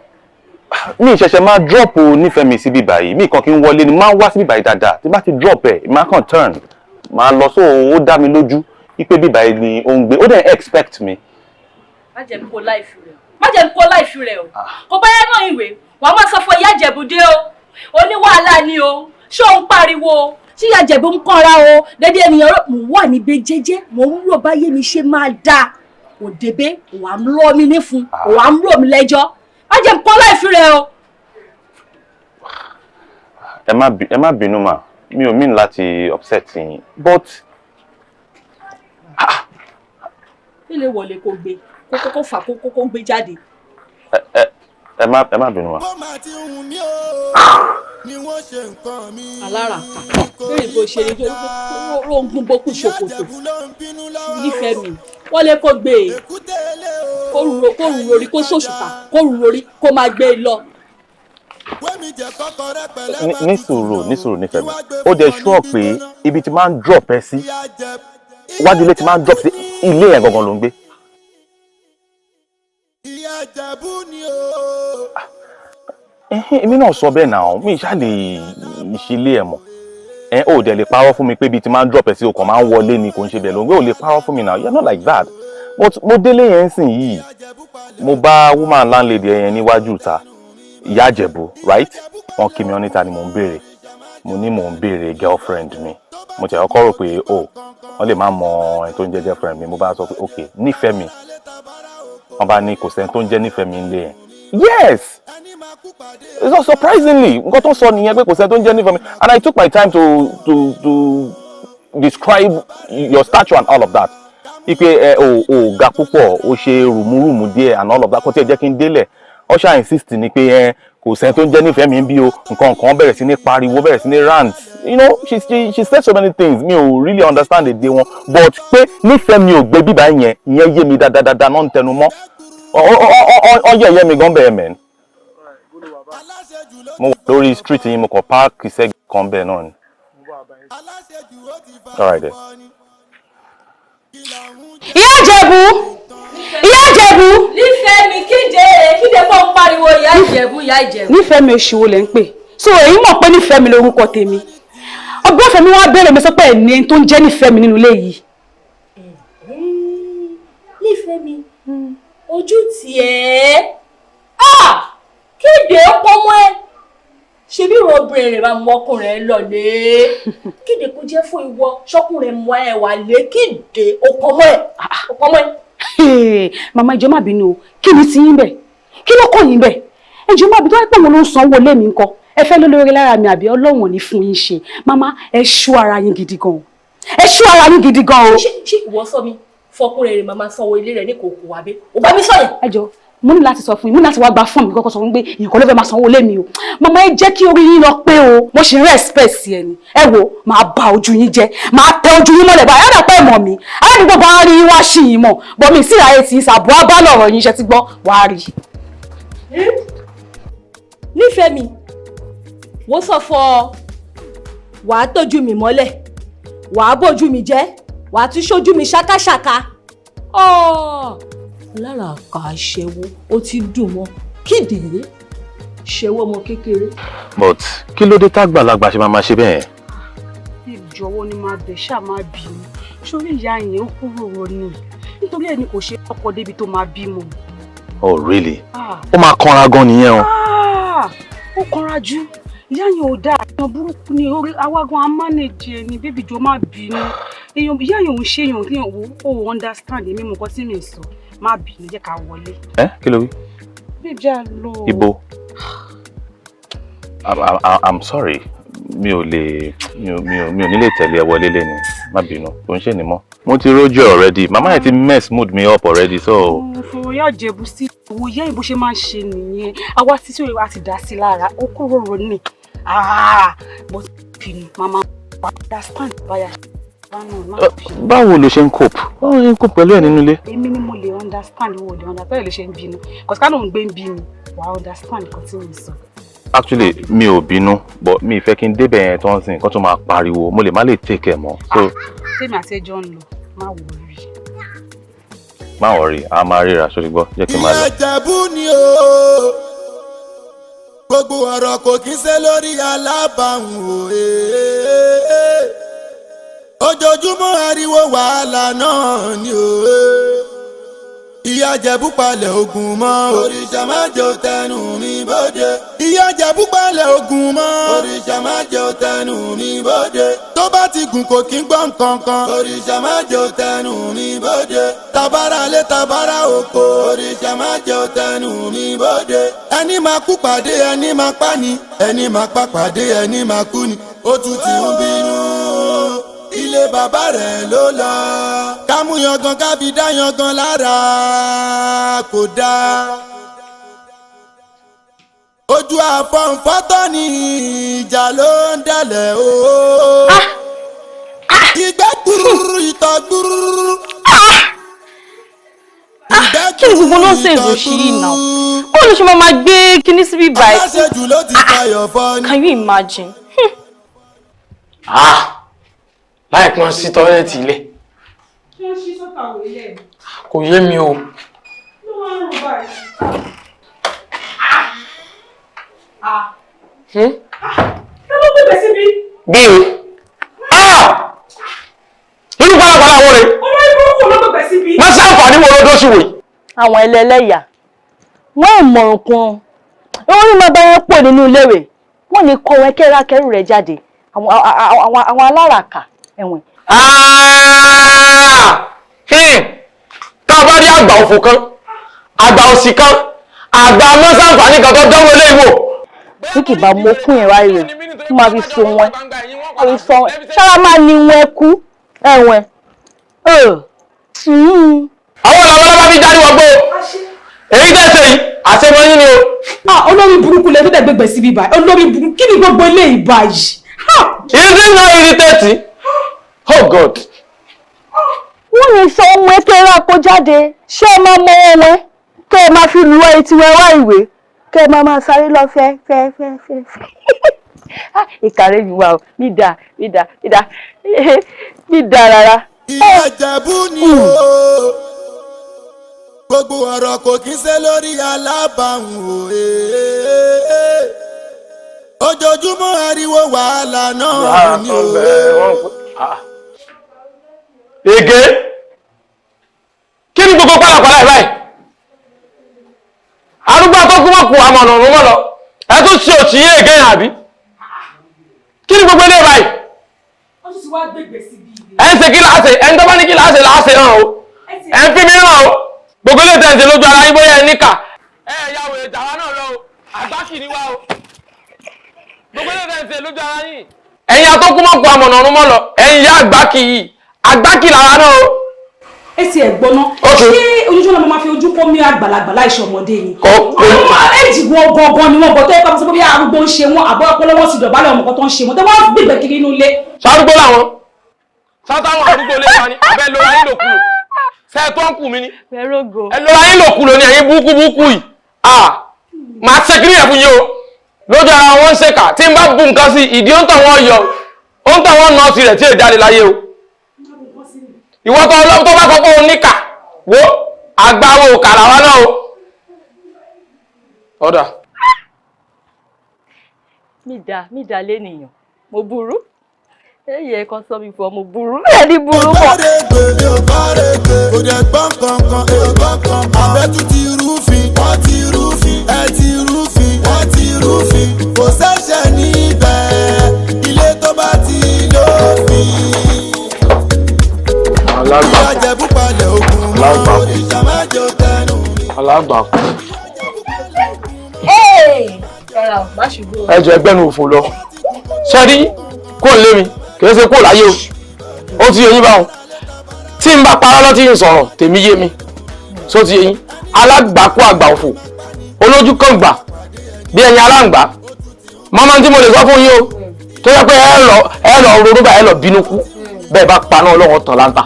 Mi ṣẹ̀ṣẹ̀ máa drop nífẹ̀ẹ́ mi sí bíbá yìí. Mi kàn kí n wọlé ni máa ń wá sí bíbá yìí dáadáa. Tí bá ti drop ẹ̀, máa kàn turn. Máa lọ sóò ó dá mi lójú wípé bíbá yìí ni ó ń gbé. Ó dẹ̀ expect mi. Má jẹ́ kó láìfi rẹ̀ o. Má jẹ́ kó láìfi rẹ̀ o. Kò bá yẹn náà ìwé, wàá máa sọ fún Ìyá Ìjẹ̀bú dé o. Oní wàhálà ni o. Ṣé òun pariwo o? Ṣé Ìyá Ìjẹ̀bú ń kọ́ra o? Dédé ènìyàn rò mò ń wà níbẹ̀ jẹ́jẹ́, mò ń rò báyé mi ṣe máa dáa. Òdèbé, wàá ń lọ́ mi nífun, wàá ń rò mí lẹ́jọ́. Má jẹ́ kó láìfi rẹ̀ o. Ẹ má bínú mà, mi ò mean láti upset yín, but. Ilé wọlé kò gbé, kó kókó fà kó kókó gbé jáde. Ẹ má bínú wa. Alára lórí bó ṣe ní ló ń gún bókú ṣòkòtò nífẹ̀ẹ́ mi wọ́n lè kó gbé e kó rú rorí kó ṣòṣùpá kó rú rorí kó máa gbé e lọ. Ní sùúrù, ní sùúrù, nífẹ̀ẹ́ mi. Ó dẹ̀ sure pé ibi tí máa ń drop ẹ sí, iwájú ilé tí máa ń drop sí, ilé yẹn gangan ló ń gbé? Ìyá Ìjẹ̀bú ni o. Ẹhẹ́n, èmi náà sọ bẹ́ẹ̀ náà, mi ṣáà lè ṣe ilé ẹ̀ mọ̀. Ẹ ò dẹ̀ lè parọ́ fún mi pé ibi tí máa ń drop ẹ sí, o kàn máa ń wọlé ni, kò ń ṣe bẹ́ẹ̀ ló ń gbé. Ò lè parọ́ fún mi náà. You are not like that. But mo délé yẹn sìn yìí, mo bá woman landlady yẹn níwájú ìta, Ìyá Ìjẹ̀bú, right? Wọ́n kí mi, ọ́ níta ni mò ń béèrè. Mo ní mò ń béèrè girlfriend mi. Mo tẹ̀ ọkọ rò pé o wọ́n lè má mọ ẹni tó ń jẹ́ girlfriend mi. Mo bá sọ pé, "Ok, nífẹ̀ẹ́ mi." Wọ́n bá ní kò sẹ́ni tó ń jẹ́ nífẹ̀ẹ́ mi nílé yẹn. Yes, so surprisingly, nǹkan tó ń sọ nìyẹn, pé kò sẹ́ni tó ń jẹ́ nífẹ̀ẹ́ mi. And I took my time to describe your stature and all of that, ipe ẹ ò ga púpọ̀, ó ṣe rùmúrùmú díẹ̀ and all of that. Kò tí ẹ jẹ́ kí n délẹ̀, ó ṣáà insist ni pé ẹ kò sẹ́ni tó ń jẹ́ nífẹ̀ẹ́ mi bí o. Nǹkan kan bẹ̀rẹ̀ sí ní pariwo, bẹ̀rẹ̀ sí ní rant. You know she she she said so many things, mi ò really understand èdè wọn, but pé nífẹ̀ẹ́ mi ò gbé bíbá yẹn, ìyẹn yé mi dáadáa náà. Ń tẹnu mọ́ ọ yẹ̀yẹ́ mi gan bẹ́ẹ̀ mẹ́rin. Mo wà lórí street yín, mo kàn park sẹ́gbẹ̀ẹ́ kan bẹ́ẹ̀ náà ni. All right then. Ìyá Ìjẹ̀bú, Ìyá Ìjẹ̀bú. Nífẹ̀ẹ́ mi, kíde kíde kó ń pariwo Ìyá Ìjẹ̀bú, Ìyá Ìjẹ̀bú. Nífẹ̀ẹ́ mi oṣù wo lẹ̀ ń pè? So èyí mọ̀ pé nífẹ̀ẹ́ mi lórúkọ tèmi. Ọgbọ́n ọ̀fẹ́ mi wá béèrè mi, sọ pé ẹ̀ ní tó ń jẹ́ nífẹ̀ẹ́ mi nínú ilé yìí. Nífẹ̀ẹ́ mi, ojú tiẹ̀ kéde pọ́nmọ́ ẹ, ṣebí ìwọ obìnrin rẹ̀ máa mú ọkùnrin ẹ lọlé, kéde kó jẹ́ fún ìwọ ṣọkùnrin mọ ẹ wà lé, kéde ọkọmọ ẹ, ọkọmọ ẹ. Màmá, ìjọ má bínú o. Kí ni ti yín bẹ̀? Kí ló kàn yín bẹ̀? Ẹjọ́ má bínú, tó wáyé pé òun ló ń sanwó lé mi ńkọ́? Ẹ fẹ́ lólórí lára mi àbí? Ọlọ́run ò ní fún yín ṣe. Màmá, ẹ ṣú ara yín gidi gan, ẹ ṣú ara yín gidi gan o. Ṣé ìwọ sọ mi fọkùnrin rẹ̀ máa sanwó ilé rẹ̀ ní kòkò àbí ò bá mi sọ yẹn? Ẹ jọ, mo ní láti sọ fún yín, mo ní láti wá gba fóònù mi, kọ́kọ́ sọ fún mi pé ìyẹn ló fẹ́ máa sanwó lé mi o. Màmá, ẹ jẹ́ kí orí yín lọ pé o. Mo ṣì ń respect ẹ ni. Ẹ wo, máa ba ojú yín jẹ́, máa tẹ ojú yín mọ́lẹ̀ báyìí. Ẹ̀rọ pẹ́ mọ̀ mi aládùúgbò bá rí yín wá sí yín mọ̀ bọ́ mi sí ìráyè tí ìsàbọ̀ á bá lọ̀rọ̀ yín ṣe ti gbọ́ wàá rí. Nífẹ̀ẹ́ mi, wọ́n sọ fọ wàá tójú mi mọ́lẹ̀, wàá bójú mi jẹ́, wàá tún ṣojú mi ṣákáṣáká lára àkà aṣẹ́wó. Ó ti dùn mọ́ kídìí ṣẹ́wó ọmọ kékeré. But kí ló dé tágbàlagbà ṣe máa ma ṣe bẹ́ẹ̀? Ìjọ̀wọ́ ni máa bẹ̀, ṣáà má bínú sórí ìyá yẹn. Ó kúrò rọ ni, nítorí ẹni kò ṣe ọkọ débi tó máa bímọ. Oh really? Ó máa kanra gan nìyẹn o. Ah, ó kanra jù. Ìyá yẹn ò dáa, èèyàn burúkú ni. Orí awágan amánèjì ẹni. Bébí, jọ má bínú. Èèyàn ìyá yẹn ò ń ṣe èèyàn tí ó ò understand. Èmi mọ̀ nǹkan tí mi ń sọ. Má bínú, jẹ́ ká wọlé. Ẹ kí ló wí? Bébí, já lọ. Ibo? I'm sorry, mi ò lè mi ò ní lè tẹ̀lé ẹ wọlé lẹ́ni. Má bínú, kò ń ṣe ni mọ́. Mo ti rójú ẹ already. Màmá yẹn ti mess mood me up already, so. Fọwọ́ yá Jẹ̀bú sí owó yẹ́ ìbò ṣe máa ń ṣe nìyẹn. Àwa títí òye wa ti dá sí lára, ó kúrò rò ní. But bínú, màmá understand báyà bá náà má bínú. Báwo ló ṣe ń cope? Báwo ló ṣe ń cope pẹ̀lú ẹ̀ nínú ilé? Èmi ni mo lè understand, ìwọ ò lè understand. Bẹ́ẹ̀ ló ṣe ń bínú kòsíkà ló ń gbé ń bí mi, wàá understand nǹkan tí mo sọ. Actually, mi ò bínú, but mi ì fẹ́ kí n débẹ̀ yẹn tó ń sìn kó tó máa pariwo. Mo lè má lè take ẹ̀ mọ́, so. Tèmi àti ẹjọ́ ń lọ, má worry. Má worry, a máa ríra sórí gbọ́. Jẹ́ kí n máa lọ. Ìjẹ̀bú ni o. Gbogbo ọ̀rọ̀ kò kí ń ṣe lórí alábàáhùn o. Ojoojúmọ́ ariwo wàhálà náà ni o. Ìyá Ìjẹ̀bú palẹ̀ ogun mọ́. Òrìṣà má jẹ́ ó tẹnu mi bóde. Ìyá Ìjẹ̀bú palẹ̀ ogun mọ́. Òrìṣà má jẹ́ ó tẹnu mi bóde. Tó bá ti gùn, kò kí ń gbọ́ nǹkan kan. Òrìṣà má jẹ́ ó tẹnu mi bóde. Tabara lé tabara oko. Òrìṣà má jẹ́ ó tẹnu mi bóde. Ẹni máa kú pàdé ẹni máa pa ni, ẹni máa pa pàdé ẹni máa kú ni. Ó tún ti ń bínú, ilé bàbá rẹ̀ ló lọ. Kámú yangan kábi dá yangan lára kò dáa. Ojú àfọ̀nfọ́tọ̀ ni ìjà ló ń dẹ̀lẹ̀ o. Ìgbẹ́ gbúrúrú, ìtọ̀ gbúrúrú. Kí ni gbogbo nonsense òṣì yìí náà? Ó Báwo ló ṣe máa gbé kinní síbí báyìí? Aláṣejù ló ti fayọ̀ fọ́ ni. Can you imagine? Ah! Láì pọn sí tọ́lẹ́tì ilé. Ṣé ń ṣí sọ́kàwé ilé? Kò yé mi o. Ló máa ń rùn báyìí. Ta ló gbé síbi? Bí o. Irú pálapàla wo rè? Olórí burúkú ló gbé síbi. Má ṣàǹfààní wo ló dó sí wòye. Àwọn ẹlẹ́lẹ́yà wọ́n ì mọ̀rùn kan wọ́n ní máa bá wọn pò nínú iléèwé, wọ́n ní kọ́ wọn kẹ́rákẹ́rù rẹ̀ jáde, àwọn aláràkà ẹ̀wọ̀n. Tá a bá rí àgbà òfò kan, àgbà òsì kan, àgbà mọ́sàǹfààní kan tó dánwó lé ìwò. Bí kì bá mọ kún ìwà rẹ̀ kí máa fi so wọn, máa fi sọ wọn ṣára máa ní wọn kú ẹ̀wọ̀n. Àwọn làwọn ọlọ́pàá fi jáde wọgbó èyí tẹ̀sẹ̀ yìí àṣemọ́yìn ni o. Olórí burúkú lè tó dẹ̀ gbẹgbẹ̀ síbi báyìí, olórí burúkú, kí ni gbogbo ilé ìbáyìí? Is it not irritating? Oh God. Wọ́n ní sọ ọmọ ẹ kẹ́ ra kó jáde, ṣé ẹ máa mọ ọmọ ẹ kẹ́ ẹ máa fi lu etí wọn wá ìwé kẹ́ ẹ máa máa sáré lọ fẹ́ fẹ́ fẹ́ fẹ́ fẹ́. Ìkàrẹ́ mi wà ó, mi dà mi dà mi dà mi dà rárá. Ìyá Ìjẹ̀bú ni o, gbogbo ọ̀rọ̀ kò kí ń ṣe lórí alábàáhùn o. Ojoojúmọ́ ariwo wàhálà náà ni o. Ege, kí ni gbogbo pálapàla ẹ̀ báyìí? Arúgbó atọ́kú mọ̀ kú àmọ̀nà ọ̀run mọ̀ lọ, ẹ tún ṣe òṣì yé ègé yẹn àbí? Kí ni gbogbo ilé báyìí? Wọ́n tún ti wá gbégbé síbi. Ẹ ń ṣe kí láàṣẹ, ẹni tó bá ní kí láàṣẹ láàṣẹ hàn o, ẹ ń fi mí hàn o, gbogbo ilé tẹ̀sí lójú ara yín bóyá ẹ níkà. Ẹ ya wèrè tàwa náà lọ o, àgbá kì ní wá o, gbogbo ilé tẹ̀sí lójú ara yín. Ẹ̀yin atọ́kú mọ̀ kú àmọ̀nà ọ̀run mọ̀ lọ, ẹ̀yin yá àgbá kì yìí, àgbá kì làwa náà o. Ẹ ti ẹ̀ gbọ́ná, ṣé ojoojúmọ́ la máa fi ojú kó mi àgbàlagbà láìṣe ọmọdé ni? Àwọn èjì wọn gangan ni wọ́n gbọ́ tó yẹ ká sọ pé bí arúgbó ń ṣe wọn, àbọ̀ ọpọlọ wọn sì dọ̀bálẹ̀ ọmọ kan tó ń ṣe wọn, tó wọ́n gbìgbẹ́ kiri inú ilé. Sárúgbó làwọn sátáwọn arúgbó lé wa ni, abẹ́ lóra yín lòkulò, sẹ́ẹ̀tọ́ ń kù mí ni, ẹ lóra yín lòkulò ni ẹ̀yin búkú búkú yìí. Màá ṣe kí nìyẹn fún yín o, lójú ara wọn ń ṣèkà, tí n bá bu nǹkan sí ìdí ó ń tàn wọ́n yọ, ó ń tàn wọ́n nọ́ọ̀sì rẹ̀ tí èyí jáde láyé o. Ìwọ tó bá sọ pé òun níkà, wo àgbáwo kàrà wa náà o. Ọ̀dà. Mi dà lénìyàn, mo burú. Èyí ẹ̀ kan sọ mi fún ọ, mo burú. Ẹni burú mọ̀. Kò dẹ̀ gbọ́n kankan, àbẹ́tú ti rúfin, wọ́n ti rúfin, ẹ ti rúfin, wọ́n ti rúfin. Kò ṣẹ̀ṣẹ̀ níbẹ̀, ilé tó bá ti lófin. Ìyá Ìjẹ̀bú palẹ̀ ogun mọ́, òrìṣà má jẹ́ ó tẹnu mi. Alágbàkú. Ẹ jọ ẹgbẹ́ nu òfò lọ. Ṣé rí kó lé mi, kì í ṣe kó láyé o, ó ti yé yín báwọn. Tí n bá parọ́ lọ́tí ń sọ̀rọ̀ tèmi yé mi, só ti yé yín. Alágbàkú àgbà òfò, olójú kan gbà bí ẹyin aláǹgbá. Mọ́mọ́ tí mo lè sọ fún yín o, tó yẹ pé ẹ lọ ronú bá ẹ lọ bínú kú, bẹ́ẹ̀ bá paná Ọlọ́run tàn láǹtà,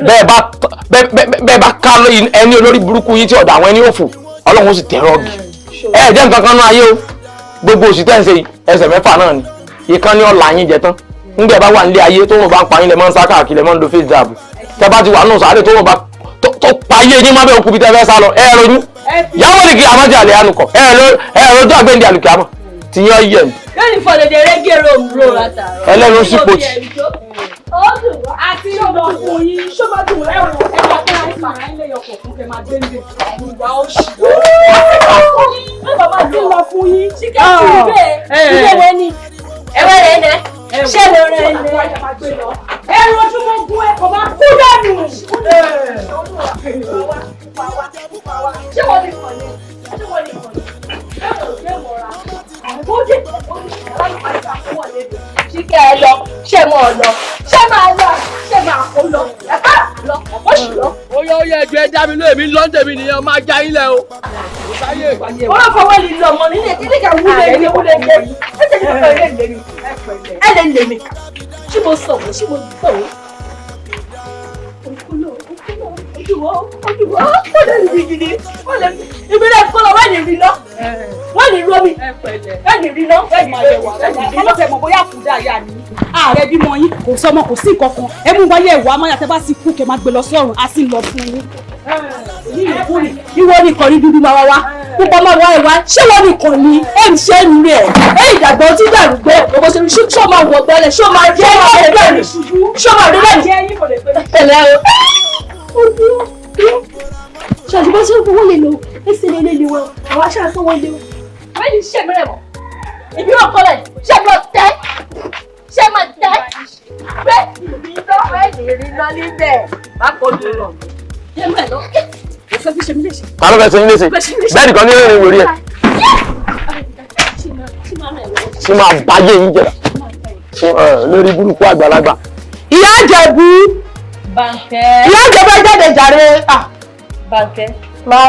bẹ́ẹ̀ bá ká ẹni olórí burúkú yín tí ọ̀dọ̀ àwọn ẹni òfò, Ọlọ́run ó sì tẹ̀ rọ́ọ̀gì. Ẹ jẹ́ nǹkan kan náà ayé o, gbogbo òsì tẹ́ ń ṣe ẹsẹ̀ mẹ́fà náà ni, ìkan ní ọ̀la yín jẹ tán. Nígbà bá wà nílé ayé tó wọn bá ń pa yín lẹ máa ń sá káàkiri, lẹ máa ń lo face jab. Tẹ bá ti wà nù sáré tó wọn bá tó pa ayé yín má bẹ́ẹ̀ kú bí tẹ fẹ́ sá lọ, ẹ rojú. Yàwó ni kì í àmọ́jà lè ànukọ̀, ẹ rojú àgbẹ̀ndì àlùkì àmọ́ tí yín ọ yẹ mi. Lónìí fọ̀dẹ̀dẹ̀ rẹ́gẹ̀ ròmùrò látàárọ̀. Ẹlẹ́nu sípò tì. Àti lọ fún yín, ṣó bá dùn ẹ wò ẹ máa tẹ́ àìsàn àìlè ọkọ̀ fún kẹ máa gbé níbẹ̀. Ìwà òṣì. Àti lọ fún yín. Ṣíkẹ́ ti bẹ́ẹ̀ ilé wẹ́ ni. Ẹwẹ́ rẹ̀ nẹ. Ṣé ló rẹ̀ nẹ? Ẹrù ojúmọ́ gún ẹ kò máa kú dànù. Ṣé wọ́n lè kàn ní? Ṣé wọ́n lè kàn ní? Ẹ kò gbé mọ́ra. Ṣíkẹ́ ẹ lọ, ṣé mo lọ, ṣé máa lọ, ṣé máa kó lọ, ẹ̀fọ́ lọ, ẹ̀fọ́ sì lọ. Ó yọ ó yẹ ẹjọ́ ẹ dá mi lóye mi lọ́ńdẹ̀ mi nìyẹn, máa já yín lẹ o. Wọ́n fọwọ́ lè lọ ọmọ nílé kí nígbà wúlé ní wúlé ní ẹ ṣe ní kọ́kọ́ ilé ìlé mi. Ẹ lè lè mi. Ṣé mo sọ̀rọ̀ ṣé mo gbọ̀ ó? Òkú náà ojú dùn ó ó dùn ó ó lè rí gidi ó lè rí ìbílẹ̀ kó lọ wẹ́ẹ̀nì rí ná wẹ́ẹ̀nì rí omi wẹ́ẹ̀nì rí ná wẹ́ẹ̀nì rí ná. Ọlọ́fẹ́ mọ̀ bóyá kù dáa ni ààrẹ bímọ yín kò sọmọ kò sí nǹkan kan ẹ mú wáyé ẹ̀wọ̀ amáyà tẹ́ bá sì kú kẹ́ máa gbé lọ sọ́run á sì lọ fún yín. Ìwọ nìkan ní dúdú máa wá wá púpọ̀ máa wá ẹ̀wá ṣé wọ́n nìkan ni ẹ̀ ń ṣe ń rẹ̀ ẹ̀ ìdàgbọ́ tí dàrúgbẹ́ ọmọ ṣe ṣó máa wọ̀ gbẹ́lẹ̀ ṣó máa jẹ́ ẹ̀ ní ṣó máa rí lẹ́yìn pẹ̀lẹ́ o. Ṣàṣùbọ́ tí ó fowó lè lò ẹsẹ̀ lè lè wọ àwọn aṣáá sanwó lè wọ. Bẹ́ẹ̀ni ṣé mi rẹ̀ mọ̀ ìbí wọn kọlẹ̀ ṣé mi tẹ́ ṣé máa tẹ́ bẹ́ẹ̀ ni rí lọ níbẹ̀ bá kọ́ ló lọ. Ta ló fẹ́ ṣe yín léṣe? Bẹ́ẹ̀ nìkan ní ìrìn ìwòrí ẹ̀. Ṣé máa báyé yín jẹ́ lórí burúkú àgbàlagbà? Ìyá Ìjẹ̀bú. Bánkẹ́. Ìyá Ìjẹ̀bú ẹ jáde jàre. Bánkẹ́. Má.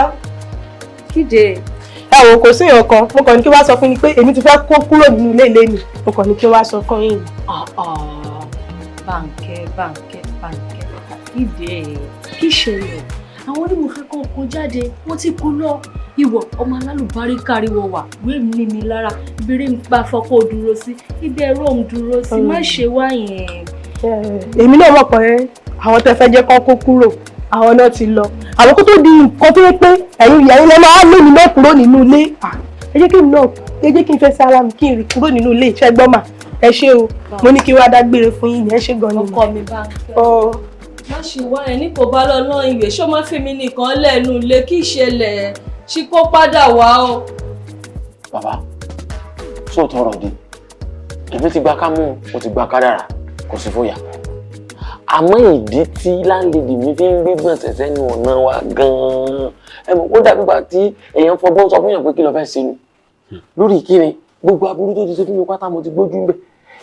Kíde. Ẹ wò kò sí nǹkan kan, mo kàn ní kí wá sọ fún yín pé èmi ti fẹ́ kó kúrò nínú ilé ilé mi, mo kàn ní kí wá sọ fún yín. Bánkẹ́ Bánkẹ́ Bánkẹ́ kíde kí ṣẹlẹ̀? Àwọn onímọ̀fẹ́ kan kó jáde wọ́n ti kó lọ ìwọ ọmọ alálùbáríkà ríwọ wà wéè ní mi lára ìbéèrè ń pa fọkọ dúró sí ibi ẹ̀rọ ń dúró sí má ṣe wá yẹn. Èmi náà mọ̀ pé àwọn tẹ́ fẹ́ jẹ́ kán kó kúrò àwọn náà ti lọ àwọn kó tó di nǹkan tó yẹ pé ẹ̀yin ìyá yín lẹ́ máa lé mi náà kúrò nínú ilé ẹ jẹ́ kí n náà ẹ jẹ́ kí n fẹ́ sí ara mi kí n rìn kúrò nínú ilé ìṣẹ́ gbọ́mà ẹ ṣé o mo ní kí wá dágbére fún yín ẹ ṣé gan ni. Ọkọ mi bá ń kẹ́ má ṣe wá ẹ ní kò bá lọ náà ìwé ṣó má fi mí nìkan lẹ́nu ilé kí ìṣẹ̀lẹ̀ ṣí kó padà wá o. Bàbá sóòótọ́ ọ̀rọ̀ di èmi ti gba kámú mo ti gba kádàrà kò sí fòyà àmọ́ ìdí tí láńlẹ́dì mi fi ń gbé gbọ̀nsẹ̀ sẹ́nu ọ̀nà wa gan-an ẹ mọ̀ ó dàbí ìgbà tí èèyàn fọgbọ́n sọ fún yàn pé kí ló fẹ́ ṣe nu lórí kíni gbogbo aburú tó ti ṣe fún mi pátá mo ti gbójú ń bẹ̀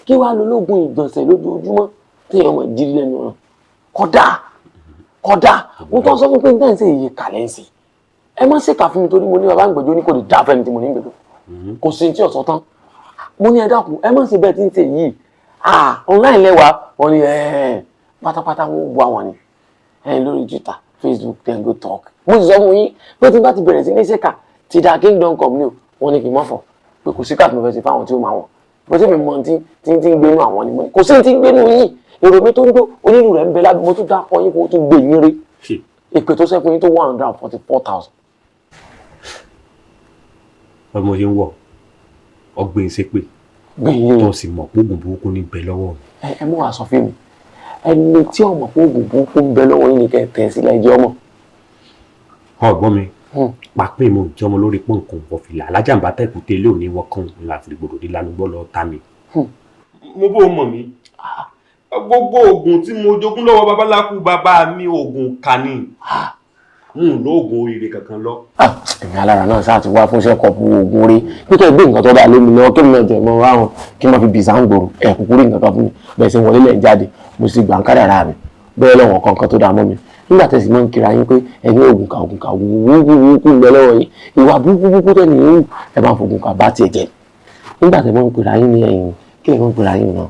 kí wàá lo lóògùn ìgbọ̀nsẹ̀ lójoojúmọ́ tí èèyàn mọ̀ jírí lẹ́nu ọ̀nà kódà kódà mo tọ́ sọ fún pé nígbà tí èyí kàlẹ́ ń sè ẹ má ṣèkà fún mi torí mo ní bàbá ìgbẹ́jọ́ ní kò lè dá fẹ́ni tí mo ní gbẹ́jọ́ kò sí tí ọ̀sán tán mo ní ẹ dákun ẹ má ṣe bẹ́ẹ̀ tí ń ṣe yìí ah online lẹ́wà wọ́n ní pátápátá wọ́n bu àwọn ni lórí Twitter Facebook then go talk mo sì sọ fún yín pé tí n bá ti bẹ̀rẹ̀ sí ní ṣèkà ti da kingdom come ni o wọ́n ní kí n má fọ̀ pé kò sí káàtì mo fẹ́ ṣe fáwọn tí ó máa wọ̀ bó ṣe mi mọ tí tí ń gbénu àwọn ni mo ní kò sí tí ń gbénu yín èrò mi tó ń gbó onírú rẹ̀ ń bẹ lábẹ́ mo tún dákọ yín kó tún gbé yín rí ìpè tó sẹ́kùn yín tó 144,000. Ọmọ yẹn ń wọ ọgbìn ṣépè tó sì mọ̀ pé oògùn burúkú ní bẹ lọ́wọ́ mi. Ẹ mú wàá sọ fún mi ẹni tí ọmọ pé oògùn burúkú ń bẹ lọ́wọ́ yín ni kẹ́ tẹ̀ sílẹ̀ ẹjẹ́ ọmọ. Ọgbọ́n mi pàpín mo jẹ́ ọmọ lórí pọ̀nkan ọ̀fìlà alájàmbá tẹ̀kúté lé òní wọ́kàn ńlá fìrìgbòdò dé lánàá lọ ta mi. Mo bó mọ̀ mí gbogbo oògùn tí mo jogún lọ́wọ́ babaláku bàbá mi oògùn kà ní n lóògùn oríire kankan lọ. Èmi alára náà sáà ti wá fún iṣẹ́ kọ̀ọ̀pù oògùn orí nítorí gbé nǹkan tó dáa lé mi lọ kí mi náà jẹ mọ́ ráhùn kí n má fi bìsà ń gbòòrò ẹ̀ kúkú rí nǹkan kan fún mi bẹ́ẹ̀ sì wọlé lẹ̀ jáde mo sì gbà ń kádàrá mi bẹ́ẹ̀ lọ́wọ́ kankan tó dáa mọ́ mi nígbà tẹ̀sí mọ́ ń kira yín pé ẹni oògùn kà oògùn kà oògùn burúkú burúkú ń bẹ lọ́wọ́ yín ìwà burúkú burúkú tẹ̀ ní ìhù ẹ máa fògùn kà bá tiẹ̀ jẹ nígbà tẹ̀ mọ́ ń pera yín ní ẹ̀yìn kí lè mọ́ ń pera yín náà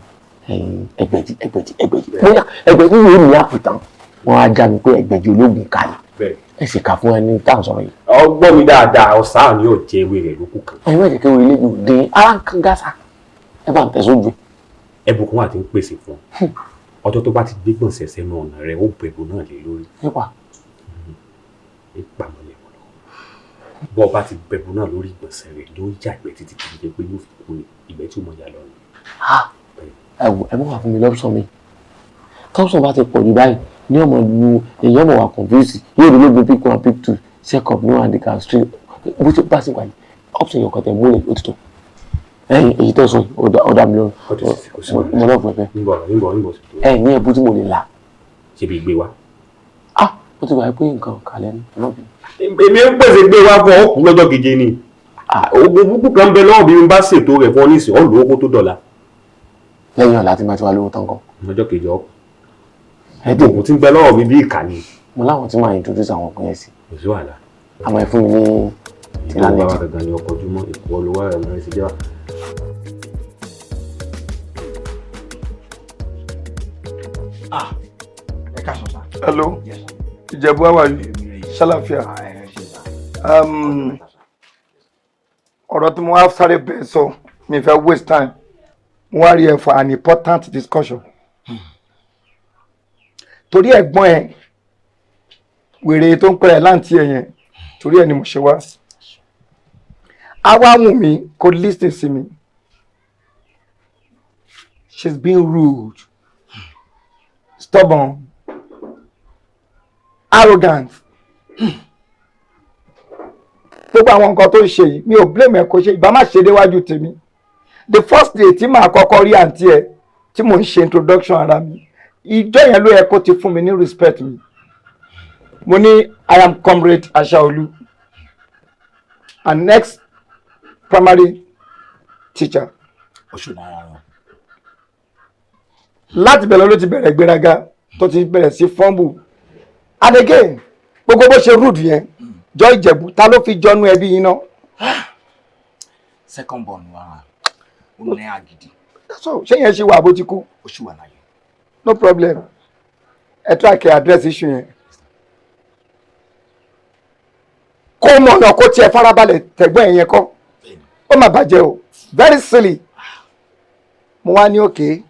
ẹ̀yìn ẹgbẹ̀jì ẹgbẹ̀jì ẹgbẹ̀jì bóyá ẹgbẹ̀jì yóò ní àpìtàn wọn á já mi pé ẹgbẹ̀jì ológun kà ní ẹ sì kà fún ẹni tá à ń sọ̀rọ̀ yìí. Ọgbọ́n mi dáadáa ọ̀sán ni yóò jẹ ewé rẹ̀ lókù kan. Ẹ̀yin má jẹ́ kí orílẹ̀ yóò dín ara ń kan gásà ẹ bá ń tẹ̀sójú. Ẹbùkún wà tí ń pèsè fún ọ ọjọ́ tó bá ti gbé gbọ̀nsẹ̀ sẹ́nu ọ̀nà rẹ̀ ó bọ ẹ̀bùn náà lé lórí. Nípa. Nípa mọ́lẹ̀ mọ́ lọ. Bọ́ ọ bá ti bẹ̀bùn náà lórí ìgbọ̀nsẹ̀ rẹ̀ ló ń yàgbẹ́ títí tí jẹ́ pé yóò fi kú ni ìgbẹ́ tí ó mọ̀ yà lọ ni. Ẹ wò ẹ mọ̀ wá fún mi lọ́pṣọ̀n mi tọ́pṣọ̀n bá ti pọ̀ jù báyìí ní ọmọ lu èyí ọmọ wà confuse yóò rí lóògùn pick one pick two check up no handicap street bó ti bá sì wà yìí option yóò kàn tẹ̀ múlẹ̀ ó ti tó ẹ̀yìn èyí tó sọ ó dá mi lóhùn mo náà pẹpẹ ẹ ní ẹbú tí mo lè là. Ṣé bí gbé wa. Ah ó ti wà pé nǹkan kàlẹ́ ní ọlọ́bì. Èmi ń pèsè gbé wa fún ọkùnrin lọ́jọ́ keje ni oògùn burúkú kan bẹ lọ́wọ́ bí mi bá ṣètò rẹ̀ fún ọ nísìnyí ọ̀ lówó kó tó dọ̀la. Lẹ́yìn ọ̀la tí màá ti wá lówó tán kọ́. Ọjọ́ kejì ọkùn oògùn tí ń bẹ lọ́wọ́ mi bí ìkà ni. Mo láwọn tí máa introduce àwọn ọkùnrin yẹn sí. Kò sí wàhálà. Àmọ́ ẹ fún mi ní ìlànà ìlú bàbá gangan ni ọkọ̀ ojúmọ́ ìkọ́ olówó rẹ̀ lọ́rẹ́ sí jẹ́ wà. Ẹ káàsán sá. Hello. Ìjẹ̀bú, how are you? Ṣàlàfíà. Ọ̀rọ̀ tí mo wá sáré bẹ́ẹ̀ sọ, mi fẹ́ waste time. Mo wá rí ẹ for an important discussion. Torí ẹ̀gbọ́n ẹ, wèrè tó ń pẹ́rẹ́ láǹtí ẹ yẹn, torí ẹ ni mo ṣe wá. Á wá wù mí kó listen sí mi. She's being rude, stubborn, arrogant. Gbogbo àwọn nǹkan tó ń ṣe yìí, mi ò blame ẹ kó ṣe ìbá má ṣe déwájú tèmi. The first day tí màá kọ́kọ́ rí àǹtí ẹ tí mò ń ṣe introduction ara mi, ìjọ yẹn ló yẹ kó ti fún mi ní respect mi. Mo ní, "I am Comrade Ashaolu, and ex primary teacher." Oṣù náírà rán. Láti bẹ̀rẹ̀ ló ti bẹ̀rẹ̀ gbéraga tó ti bẹ̀rẹ̀ sí fumble. And again, gbogbo bó ṣe rude yẹn jọ, Ìjẹ̀bú, ta ló fi jọnú ẹbí yín náà? Second born wa, ó ní agídí. So ṣé yẹn ṣì wà bó ti kú? Ó ṣì wà láyé. No problem. Ẹ try kẹ́ address issue yẹn, kó mọ̀nà kó tiẹ̀ farabalẹ̀ tẹ̀gbọ́n ẹ̀ yẹn kọ́. Ó mà bàjẹ́ o, very silly. Mo wá ní òkè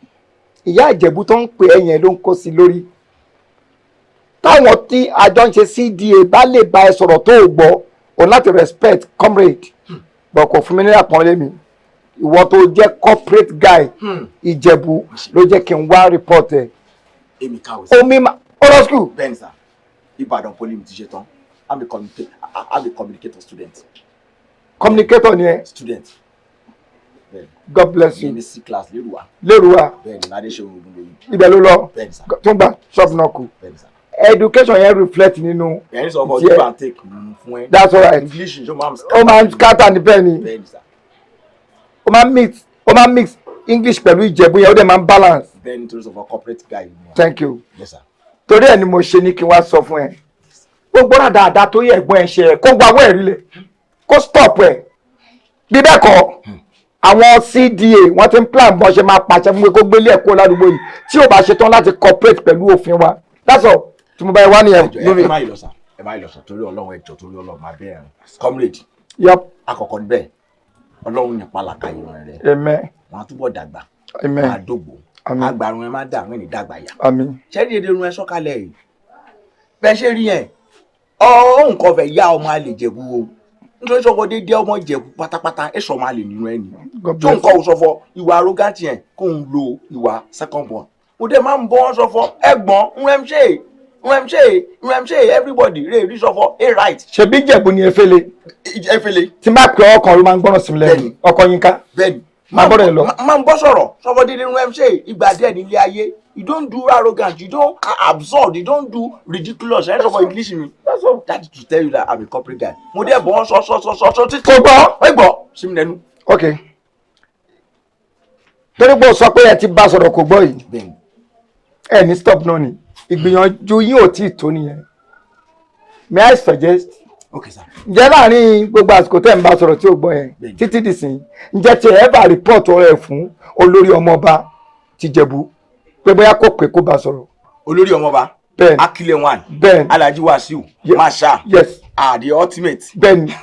ìyá Ìjẹ̀bú tó ń pè ẹ́ yẹn ló ń kó sí lórí. Táwọn tí àjọ ń ṣe CDA bá lè bá ẹ sọ̀rọ̀ tó o gbọ́, o láti respect comrade, but kò fún mi ní àpọ́nlé mi. Ìwọ tó jẹ́ corporate guy, Ìjẹ̀bú, ló jẹ́ kí n wá report ẹ̀. Èmi kàwé sí. Omi ma ọ̀rọ̀ school. Bẹ́ẹ̀ni sir, Ìbàdàn Poly mi ti ṣe tán. I'm a communicator student. Communicator ni ẹ? Student. Bẹ́ẹ̀ni. God bless you. Ní C class lérúwà. Lérúwà. Bẹ́ẹ̀ni, Ládéṣe Ogunlóyún. Ibẹ̀ ló lọ. Bẹ́ẹ̀ni sir. Tó ń gbà ṣọ́ọ̀bù náà kù. Bẹ́ẹ̀ni sir. Education yẹn reflect nínú. Ẹ̀yin sọ fún give and take fún ẹ. That's all right. English ṣó máa ń. Ó máa ń scatter ní bẹ́ẹ̀ ni. Bẹ́ẹ̀ni sir. Ó máa ń mix English pẹ̀lú Ìjẹ̀bú yẹn, ó dẹ̀ máa ń balance. Bẹ́ẹ̀ni, torí sọ fún corporate guy. Thank you. Yes sir. Torí ẹ̀ ni mo ṣe ní kí n wá sọ fún ẹ, gbogbo rà dáadáa tó yẹ ẹ̀gbọ́n ẹ ṣe ẹ, kó gba owó ẹ̀rí lẹ̀, kó stop ẹ̀. Bí bẹ́ẹ̀ kọ́, àwọn CDA wọ́n ti ń plan bọ́n ṣe máa pàṣẹ fún pé kó gbélé ẹ̀kọ́ ládùúgbò yìí tí ò bá ṣe tán láti cooperate pẹ̀lú òfin wa. That's all tí mo bá yẹ wá nìyẹn. Ẹ má yìí lọ sà, ẹ má yìí lọ sà, torí Ọlọ́run, ẹ jọ̀ọ́, torí Ọlọ́run, máa bẹ̀rẹ̀ comrade. Yep. Àkọ́kọ́ níbẹ̀, Ọlọ́run nípa làkàyè rẹ. Amen. Wọn á túbọ̀ dàgbà. Amen. Wọn á dògbò. Àmín. Agbárun ẹ má dà àwọn ènìyàn dàgbà yà. Àmín. Ṣé dédé irun ẹ sọ́kalẹ̀ yìí bẹ́ẹ̀ ṣe rí yẹn, ọ̀hún nǹkan fẹ́ yá ọmọ àlè Jẹ̀bú o, nítorí sọ́kọ dédé ọmọ Jẹ̀bú pátápátá ẹ̀ sọ ọmọ àlè nínú ẹ̀ ni tó nǹkan ò sọfọ ìwà arrogant yẹn, kó ń lo ìwà second born. Mo dé máa ń bọ́ wọn sọfọ ẹ̀gbọ́n nrmṣe nrmṣe nrmṣe, everybody rè rí sọfọ a right. Ṣebí Ìjẹ̀bú ni Efele? Efele. Tí n bá pè ọkàn ló máa ń gbọ́ràn sí mi lẹ́nu, ọkọ Yínká. Bẹ́ẹ̀ni. Máa bọ́rọ̀ ẹ lọ. Máa ń bọ́ sọ̀rọ̀ sọfọ dédé nrmṣe ìgbà díẹ̀ nílé ayé. You don't do arrogant, you don't absurd, you don't do ridiculous. Ẹ sọfọ English mi, that is to tell you that I'm a corporate guy. Mo dé bọ́ sọ sọ sọ sọ sọ títí. Kò gbọ́. Ẹ gbọ́ sí mi lẹ́nu. Ok, torí pé o sọ pé ẹ ti bá sọ̀rọ̀ kò gbọ́ yìí, ẹ ní stop náà ni, ìgbìyànjú yín ò tí ì tó nìyẹn. May I suggest? Okay sir. Ǹjẹ́ láàrin gbogbo àsìkò tẹ́ ń bá sọ̀rọ̀ tí ò gbọ́ yẹn títí dìsín, ǹjẹ́ tí ẹ bá report ọ̀rọ̀ ẹ̀ fún olórí ọmọọba tìjẹ̀bú pé bóyá kò pé kó bá sọ̀rọ̀? Olórí ọmọọba? Bẹ́ẹ̀ni. Akile one. Bẹ́ẹ̀ni. Alhaji Wasiu Masha. Yes. Ah, the ultimate. Bẹ́ẹ̀ni,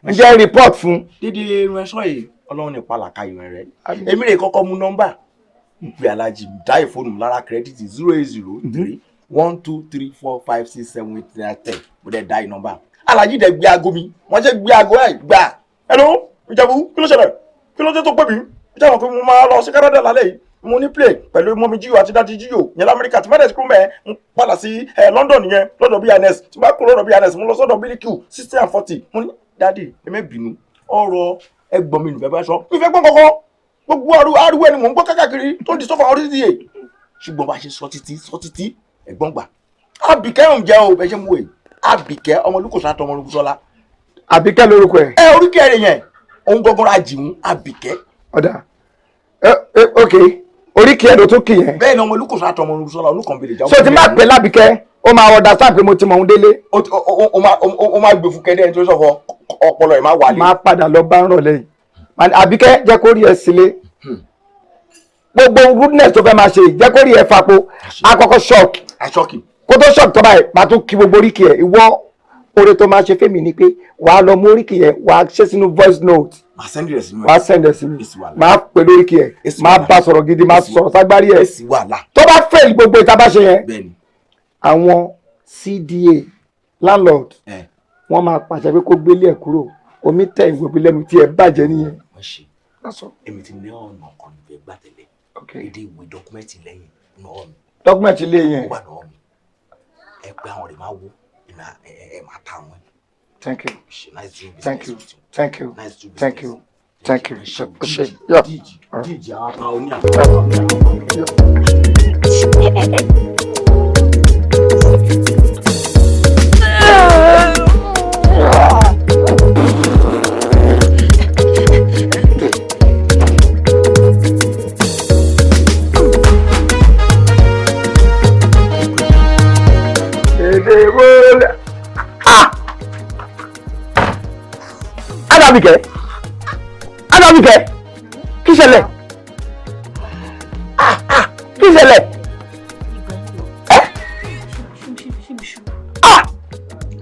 ǹjẹ́ report fún. Dídí irun ẹ̀ṣọ́ yìí, Ọlọ́run ní pàlàkà ìrìn rẹ̀. Èmi rè kọ́kọ́ mú nọ́mbà ń pè Alhaji, dá ìfóònù lára credit 080312345678910. Mo dẹ̀ dá ìnọ́mbà, Alhaji dẹ̀ gbé aago mi. Wọ́n ṣe gbé aago ẹ̀ gbà. Hello, Ìjẹ̀bú, kí ló ṣẹlẹ̀? Kí ló dé tó pè mí? Ìjẹ̀bú pé mo máa lọ sí Canada lálẹ́ yìí, mo ní play pẹ̀lú mummy jíò àti daddy jíò yẹn lamẹ́ríkà. Tí mẹ́rẹ̀ẹ́sì kúrò mẹ́ẹ̀ ń padà sí London yẹn lọ́dọ̀ BNS. Tí bá kúrò lọ́dọ̀ BNS, mo lọ sọ́dọ̀ BQ 60 and 40. Mo ní, "Daddy, ẹ má bínú, ọ̀rọ̀ ẹ̀gbọ́n mi nìfẹ́ bá sọ, mi fẹ́ gbọ́n kankan. Gbogbo ariwo ẹni mò ń gbọ́ kákàkiri tó ń di sọ́fà orí títì yè." Ṣùgbọ́n bá a ṣe sọ títí sọ títí, ẹ̀gbọ́n gbà. Àbíkẹ́ ń jẹ́ o, bẹ́ẹ̀ ṣe mú wèé Àbíkẹ́ ọmọ olùkọ́sọ́ àtọmọ olùkọ́sọ́lá. Àbíkẹ́ lórúkọ ẹ̀. Ẹ oríkẹ́ rẹ̀ yẹn, òun gangan ra jìmú Àbíkẹ́. Ọ̀dà ẹ ẹ, ok, oríkì ẹ̀ ló tún kì yẹn. Bẹ́ẹ̀ ni, ọmọ olùkọ́sọ́ àtọmọ olùkọ́sọ́lá olùkànbẹ̀lẹ̀ jà. So tí máa pè lábíkẹ́, ó máa understand pé mo ti mọ̀ òun délé. Ó máa gbé fún kẹ́dẹ́ nítorí sọ̀fọ̀ ọpọlọ ẹ̀ máa wà lé. Máa padà lọ bá ń rọ̀lẹ́ yìí. Àbíkẹ́, jẹ́ kó rí ẹ sílé. Gbogbo rudeness tó fẹ́ máa ṣe, jẹ́ kó rí ẹ fapo àkọ́kọ́ shock. Àṣọ́kì. Kó tó shock tó báyìí, màá tún kí gbogbo oríkì ẹ̀. Ìwọ, oore tó máa ṣe fẹ́mi ni pé wàá lọ mú oríkì yẹn, wàá ṣe sínú voice note. Màá send rẹ̀ sínú ẹ̀. Wàá send ẹ̀ sí mi, màá pè lóríkì ẹ̀, màá bá sọ̀rọ̀ gidi, màá sọ̀rọ̀ ságbárí ẹ̀. Tó bá fail gbogbo ìta bá ṣe yẹn, àwọn CDA landlord, wọ́n máa pàṣẹ pé kó gbélé ẹ̀ kúrò. Omi tẹ̀ ìwé lẹ́nu tí ẹ bàjẹ́ nìyẹn. Èmi ti ní ọ̀nà kan fẹ́ gbà tẹ́lẹ̀. Èdè ìwé document lẹ́yìn náà mi. Document ilé yẹn. Ó wà náà mi. Ẹ pé àwọn rẹ̀ máa wó, ẹ máa ta àwọn. Thank you. Nice doing business. Thank you. Thank you. Nice doing Thank you. Thank you. Ṣe. Díjì àwọn apá oní àpá. Èdè wo lẹ? Ah! Adabike! Adabike! Kí ṣẹlẹ̀? Ah ah! Kí ṣẹlẹ̀?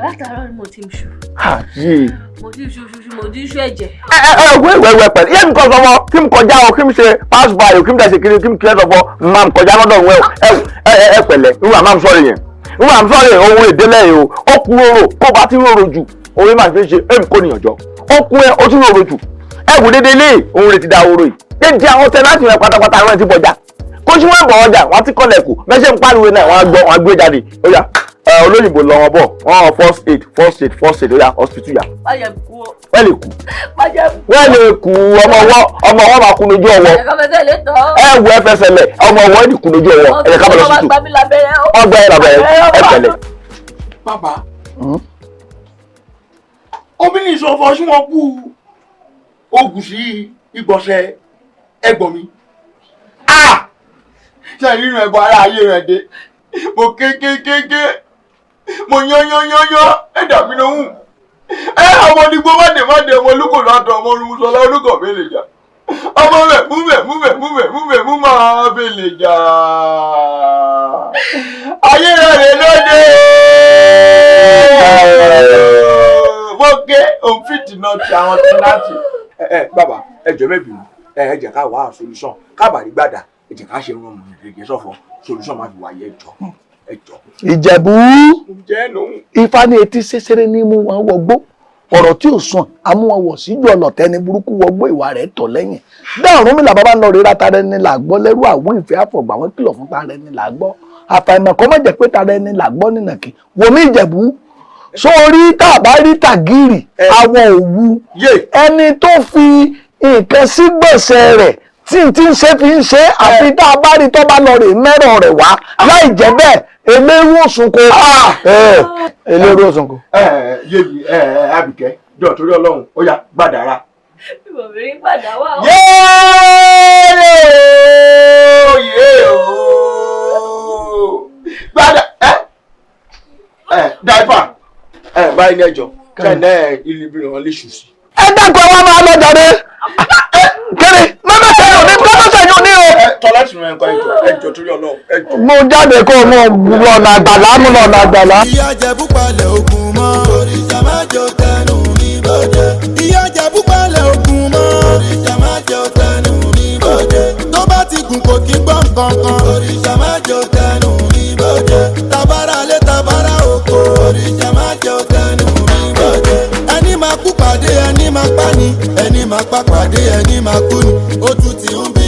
Látàárọ̀ ni mo ti ń ṣu. Ah yìí. Mo ti ń ṣu ṣu ṣu, mo ti ń ṣu ẹ̀jẹ̀. Ẹ ẹ wẹ́ wẹ́ wẹ́ pẹ̀lú. Yẹ́n mi kọ́ sọ́mọ́ kí n kọjá o, kí n ṣe pass by o, kí n dẹ̀ ṣe kiri, kí n kílẹ̀ sọ́fọ́, máa kọjá lọ́dọ̀ òun ẹ ẹ ẹ pẹ̀lẹ́. Nwà máa ń sọ̀rọ̀ yẹn. Nwà ń sọ̀rọ̀ ohun èdè lẹ́yìn o. Ó kú rorò, kó bá ti rorò jù, orí máa fi ṣe èmi kò níyànjọ. Ó kú ẹ, ó tún rorò jù. Ẹ wò dédé lé òun rè ti da oró yìí. Dédé àwọn tẹ́láàtì rẹ pátápátá àwọn ẹ ti bọjá. Kó sí wọn bọ̀ ọjà, wọ́n ti kọ́lẹ̀kù. Mẹ́sẹ̀ ń pariwo náà, wọ́n á gbọ́, wọ́n á gbé jáde. Ó yá, olóyìnbó lọ wọn bọ̀, wọ́n first aid, first aid, first aid, ó yá, hospital yá. Má jẹ́ kú o. Wọ́n lè kú. Má jẹ́ kú. Wọ́n lè kú ọmọ ọwọ́, ọmọ ọwọ́ máa kú lójú ọwọ́. Ẹ̀ka fẹsẹ̀ lè tọ́. Ẹ wo ẹ fẹsẹ̀ lẹ̀, ọmọ ọwọ́ ẹ̀ kú lójú ọwọ́. Ẹ jẹ́ ká bọ̀ lọ sí tù. Ọgbà mi lábẹ́rẹ́ o. Ọgbà ẹ̀ lábẹ́rẹ́, ẹ pẹ̀lẹ́. Bàbá, obìnrin ìṣòfò sí wọn kú oògùn sí ìgbọ̀nsẹ̀ ẹ̀gbọ́n mi. Ṣé nínú ẹ̀bọ ara ayé rẹ̀ dé? Mo kékékéké, mo yán yán yán yán, ẹ̀dà mi lóhùn. Ẹ ọmọ onígbó má dé má dé, ọmọ olúkò lọ́dọ̀, ọmọ orúmúsọlá olúkọ mi lè jà. Ọmọ rẹ̀ múbẹ̀ múbẹ̀ múbẹ̀ múbẹ̀ mú máa fi lè jà. Ayé rẹ̀ rè lóde. Mo ké òun fìtì náà ti àwọn tí láti. Ẹ bàbá, ẹ jọ̀ọ́ mẹ́bìrún, ẹ jẹ́ ká wá solution, kábàárí gbàdà, ẹ jẹ́ ká ṣe irun ọmọ ìrèké sọ̀fọ̀, solution máa fi wáyé, ẹ jọ̀ọ́, ẹ jọ̀ọ́. Ìjẹ̀bú, Ǹjẹ́ lòun? Ifá ní etí ṣẹṣẹrẹ ní mú wọn wọgbó, ọ̀rọ̀ tí ò sùn àmú wọn wọ̀ síjú ọlọ̀tẹ̀ ní burúkú wọgbó, ìwà rẹ̀ tọ̀ lẹ́yìn. Bẹ́ẹ̀ Ọ̀rúnmìlà bàbá ń lọ rírà tara ẹni là gbọ́ lẹ́rú àwọn ìfẹ́ àfọ̀gbà wọn kìlọ̀ fún tara ẹni là gbọ́. Àfàìmọ̀ kọ́ mọ̀ jẹ́ pé tara ẹni là gbọ́ nínàkì. Wòmí Ìjẹ̀bú, sórí tá a bá rí tàgìrì awọ òwu, ẹni tó fi nǹkan sí gbèsè rẹ̀ tí n ti ń ṣe fi ń ṣe, àfi tá a bá rí tó bá lọ rè mẹ́rọ̀ rẹ̀ wá, láì jẹ́ bẹ́ẹ̀ eléru òsùnkò. Eléru òsùnkò. Yébi Àbíkẹ́, jọ torí Ọlọ́run, ó yá gbàdára. Obìnrin gbàdá wà o. Yéé o. Gbàdá ẹ dáìpà ẹ báyìí ní ẹjọ́ kẹ́ ẹ ilé ibi ràn léṣù sí. Ẹ dákun, ẹ wá máa lọ jáde. Kéré, mọ́mọ́ sẹ́yìn òní, mọ́mọ́ sẹ́yìn òní o. Tọ́lẹ́tì rẹ̀ nǹkan ẹjọ́, ẹjọ́ torí Ọlọ́run, ẹjọ́. Mo jáde kó o mú lọ́nà àgbàlá, mú lọ́nà àgbàlá. Ìyá Ìjẹ̀bú palẹ̀ ogun mọ́. Òrìṣà má jẹ́ ó tẹnu mi bọ́dẹ̀. Ìyá Ìjẹ̀bú palẹ̀ ogun mọ́. Òrìṣà má jẹ́ ó tẹnu mi bọ́dẹ̀. Tó bá ti gùn kò kí gbọ́ nǹkan kan. Òrìṣà má jẹ́ ó tẹnu mi bọ́dẹ̀. Tabara lé tabara oko. Òrìṣà má jẹ́ ó tẹnu mi bọ́dẹ̀. Ẹni máa kú pàdé ẹni máa pa ni. Ẹni máa pa pàdé ẹni máa kú ni. Ó tún ti ń bí.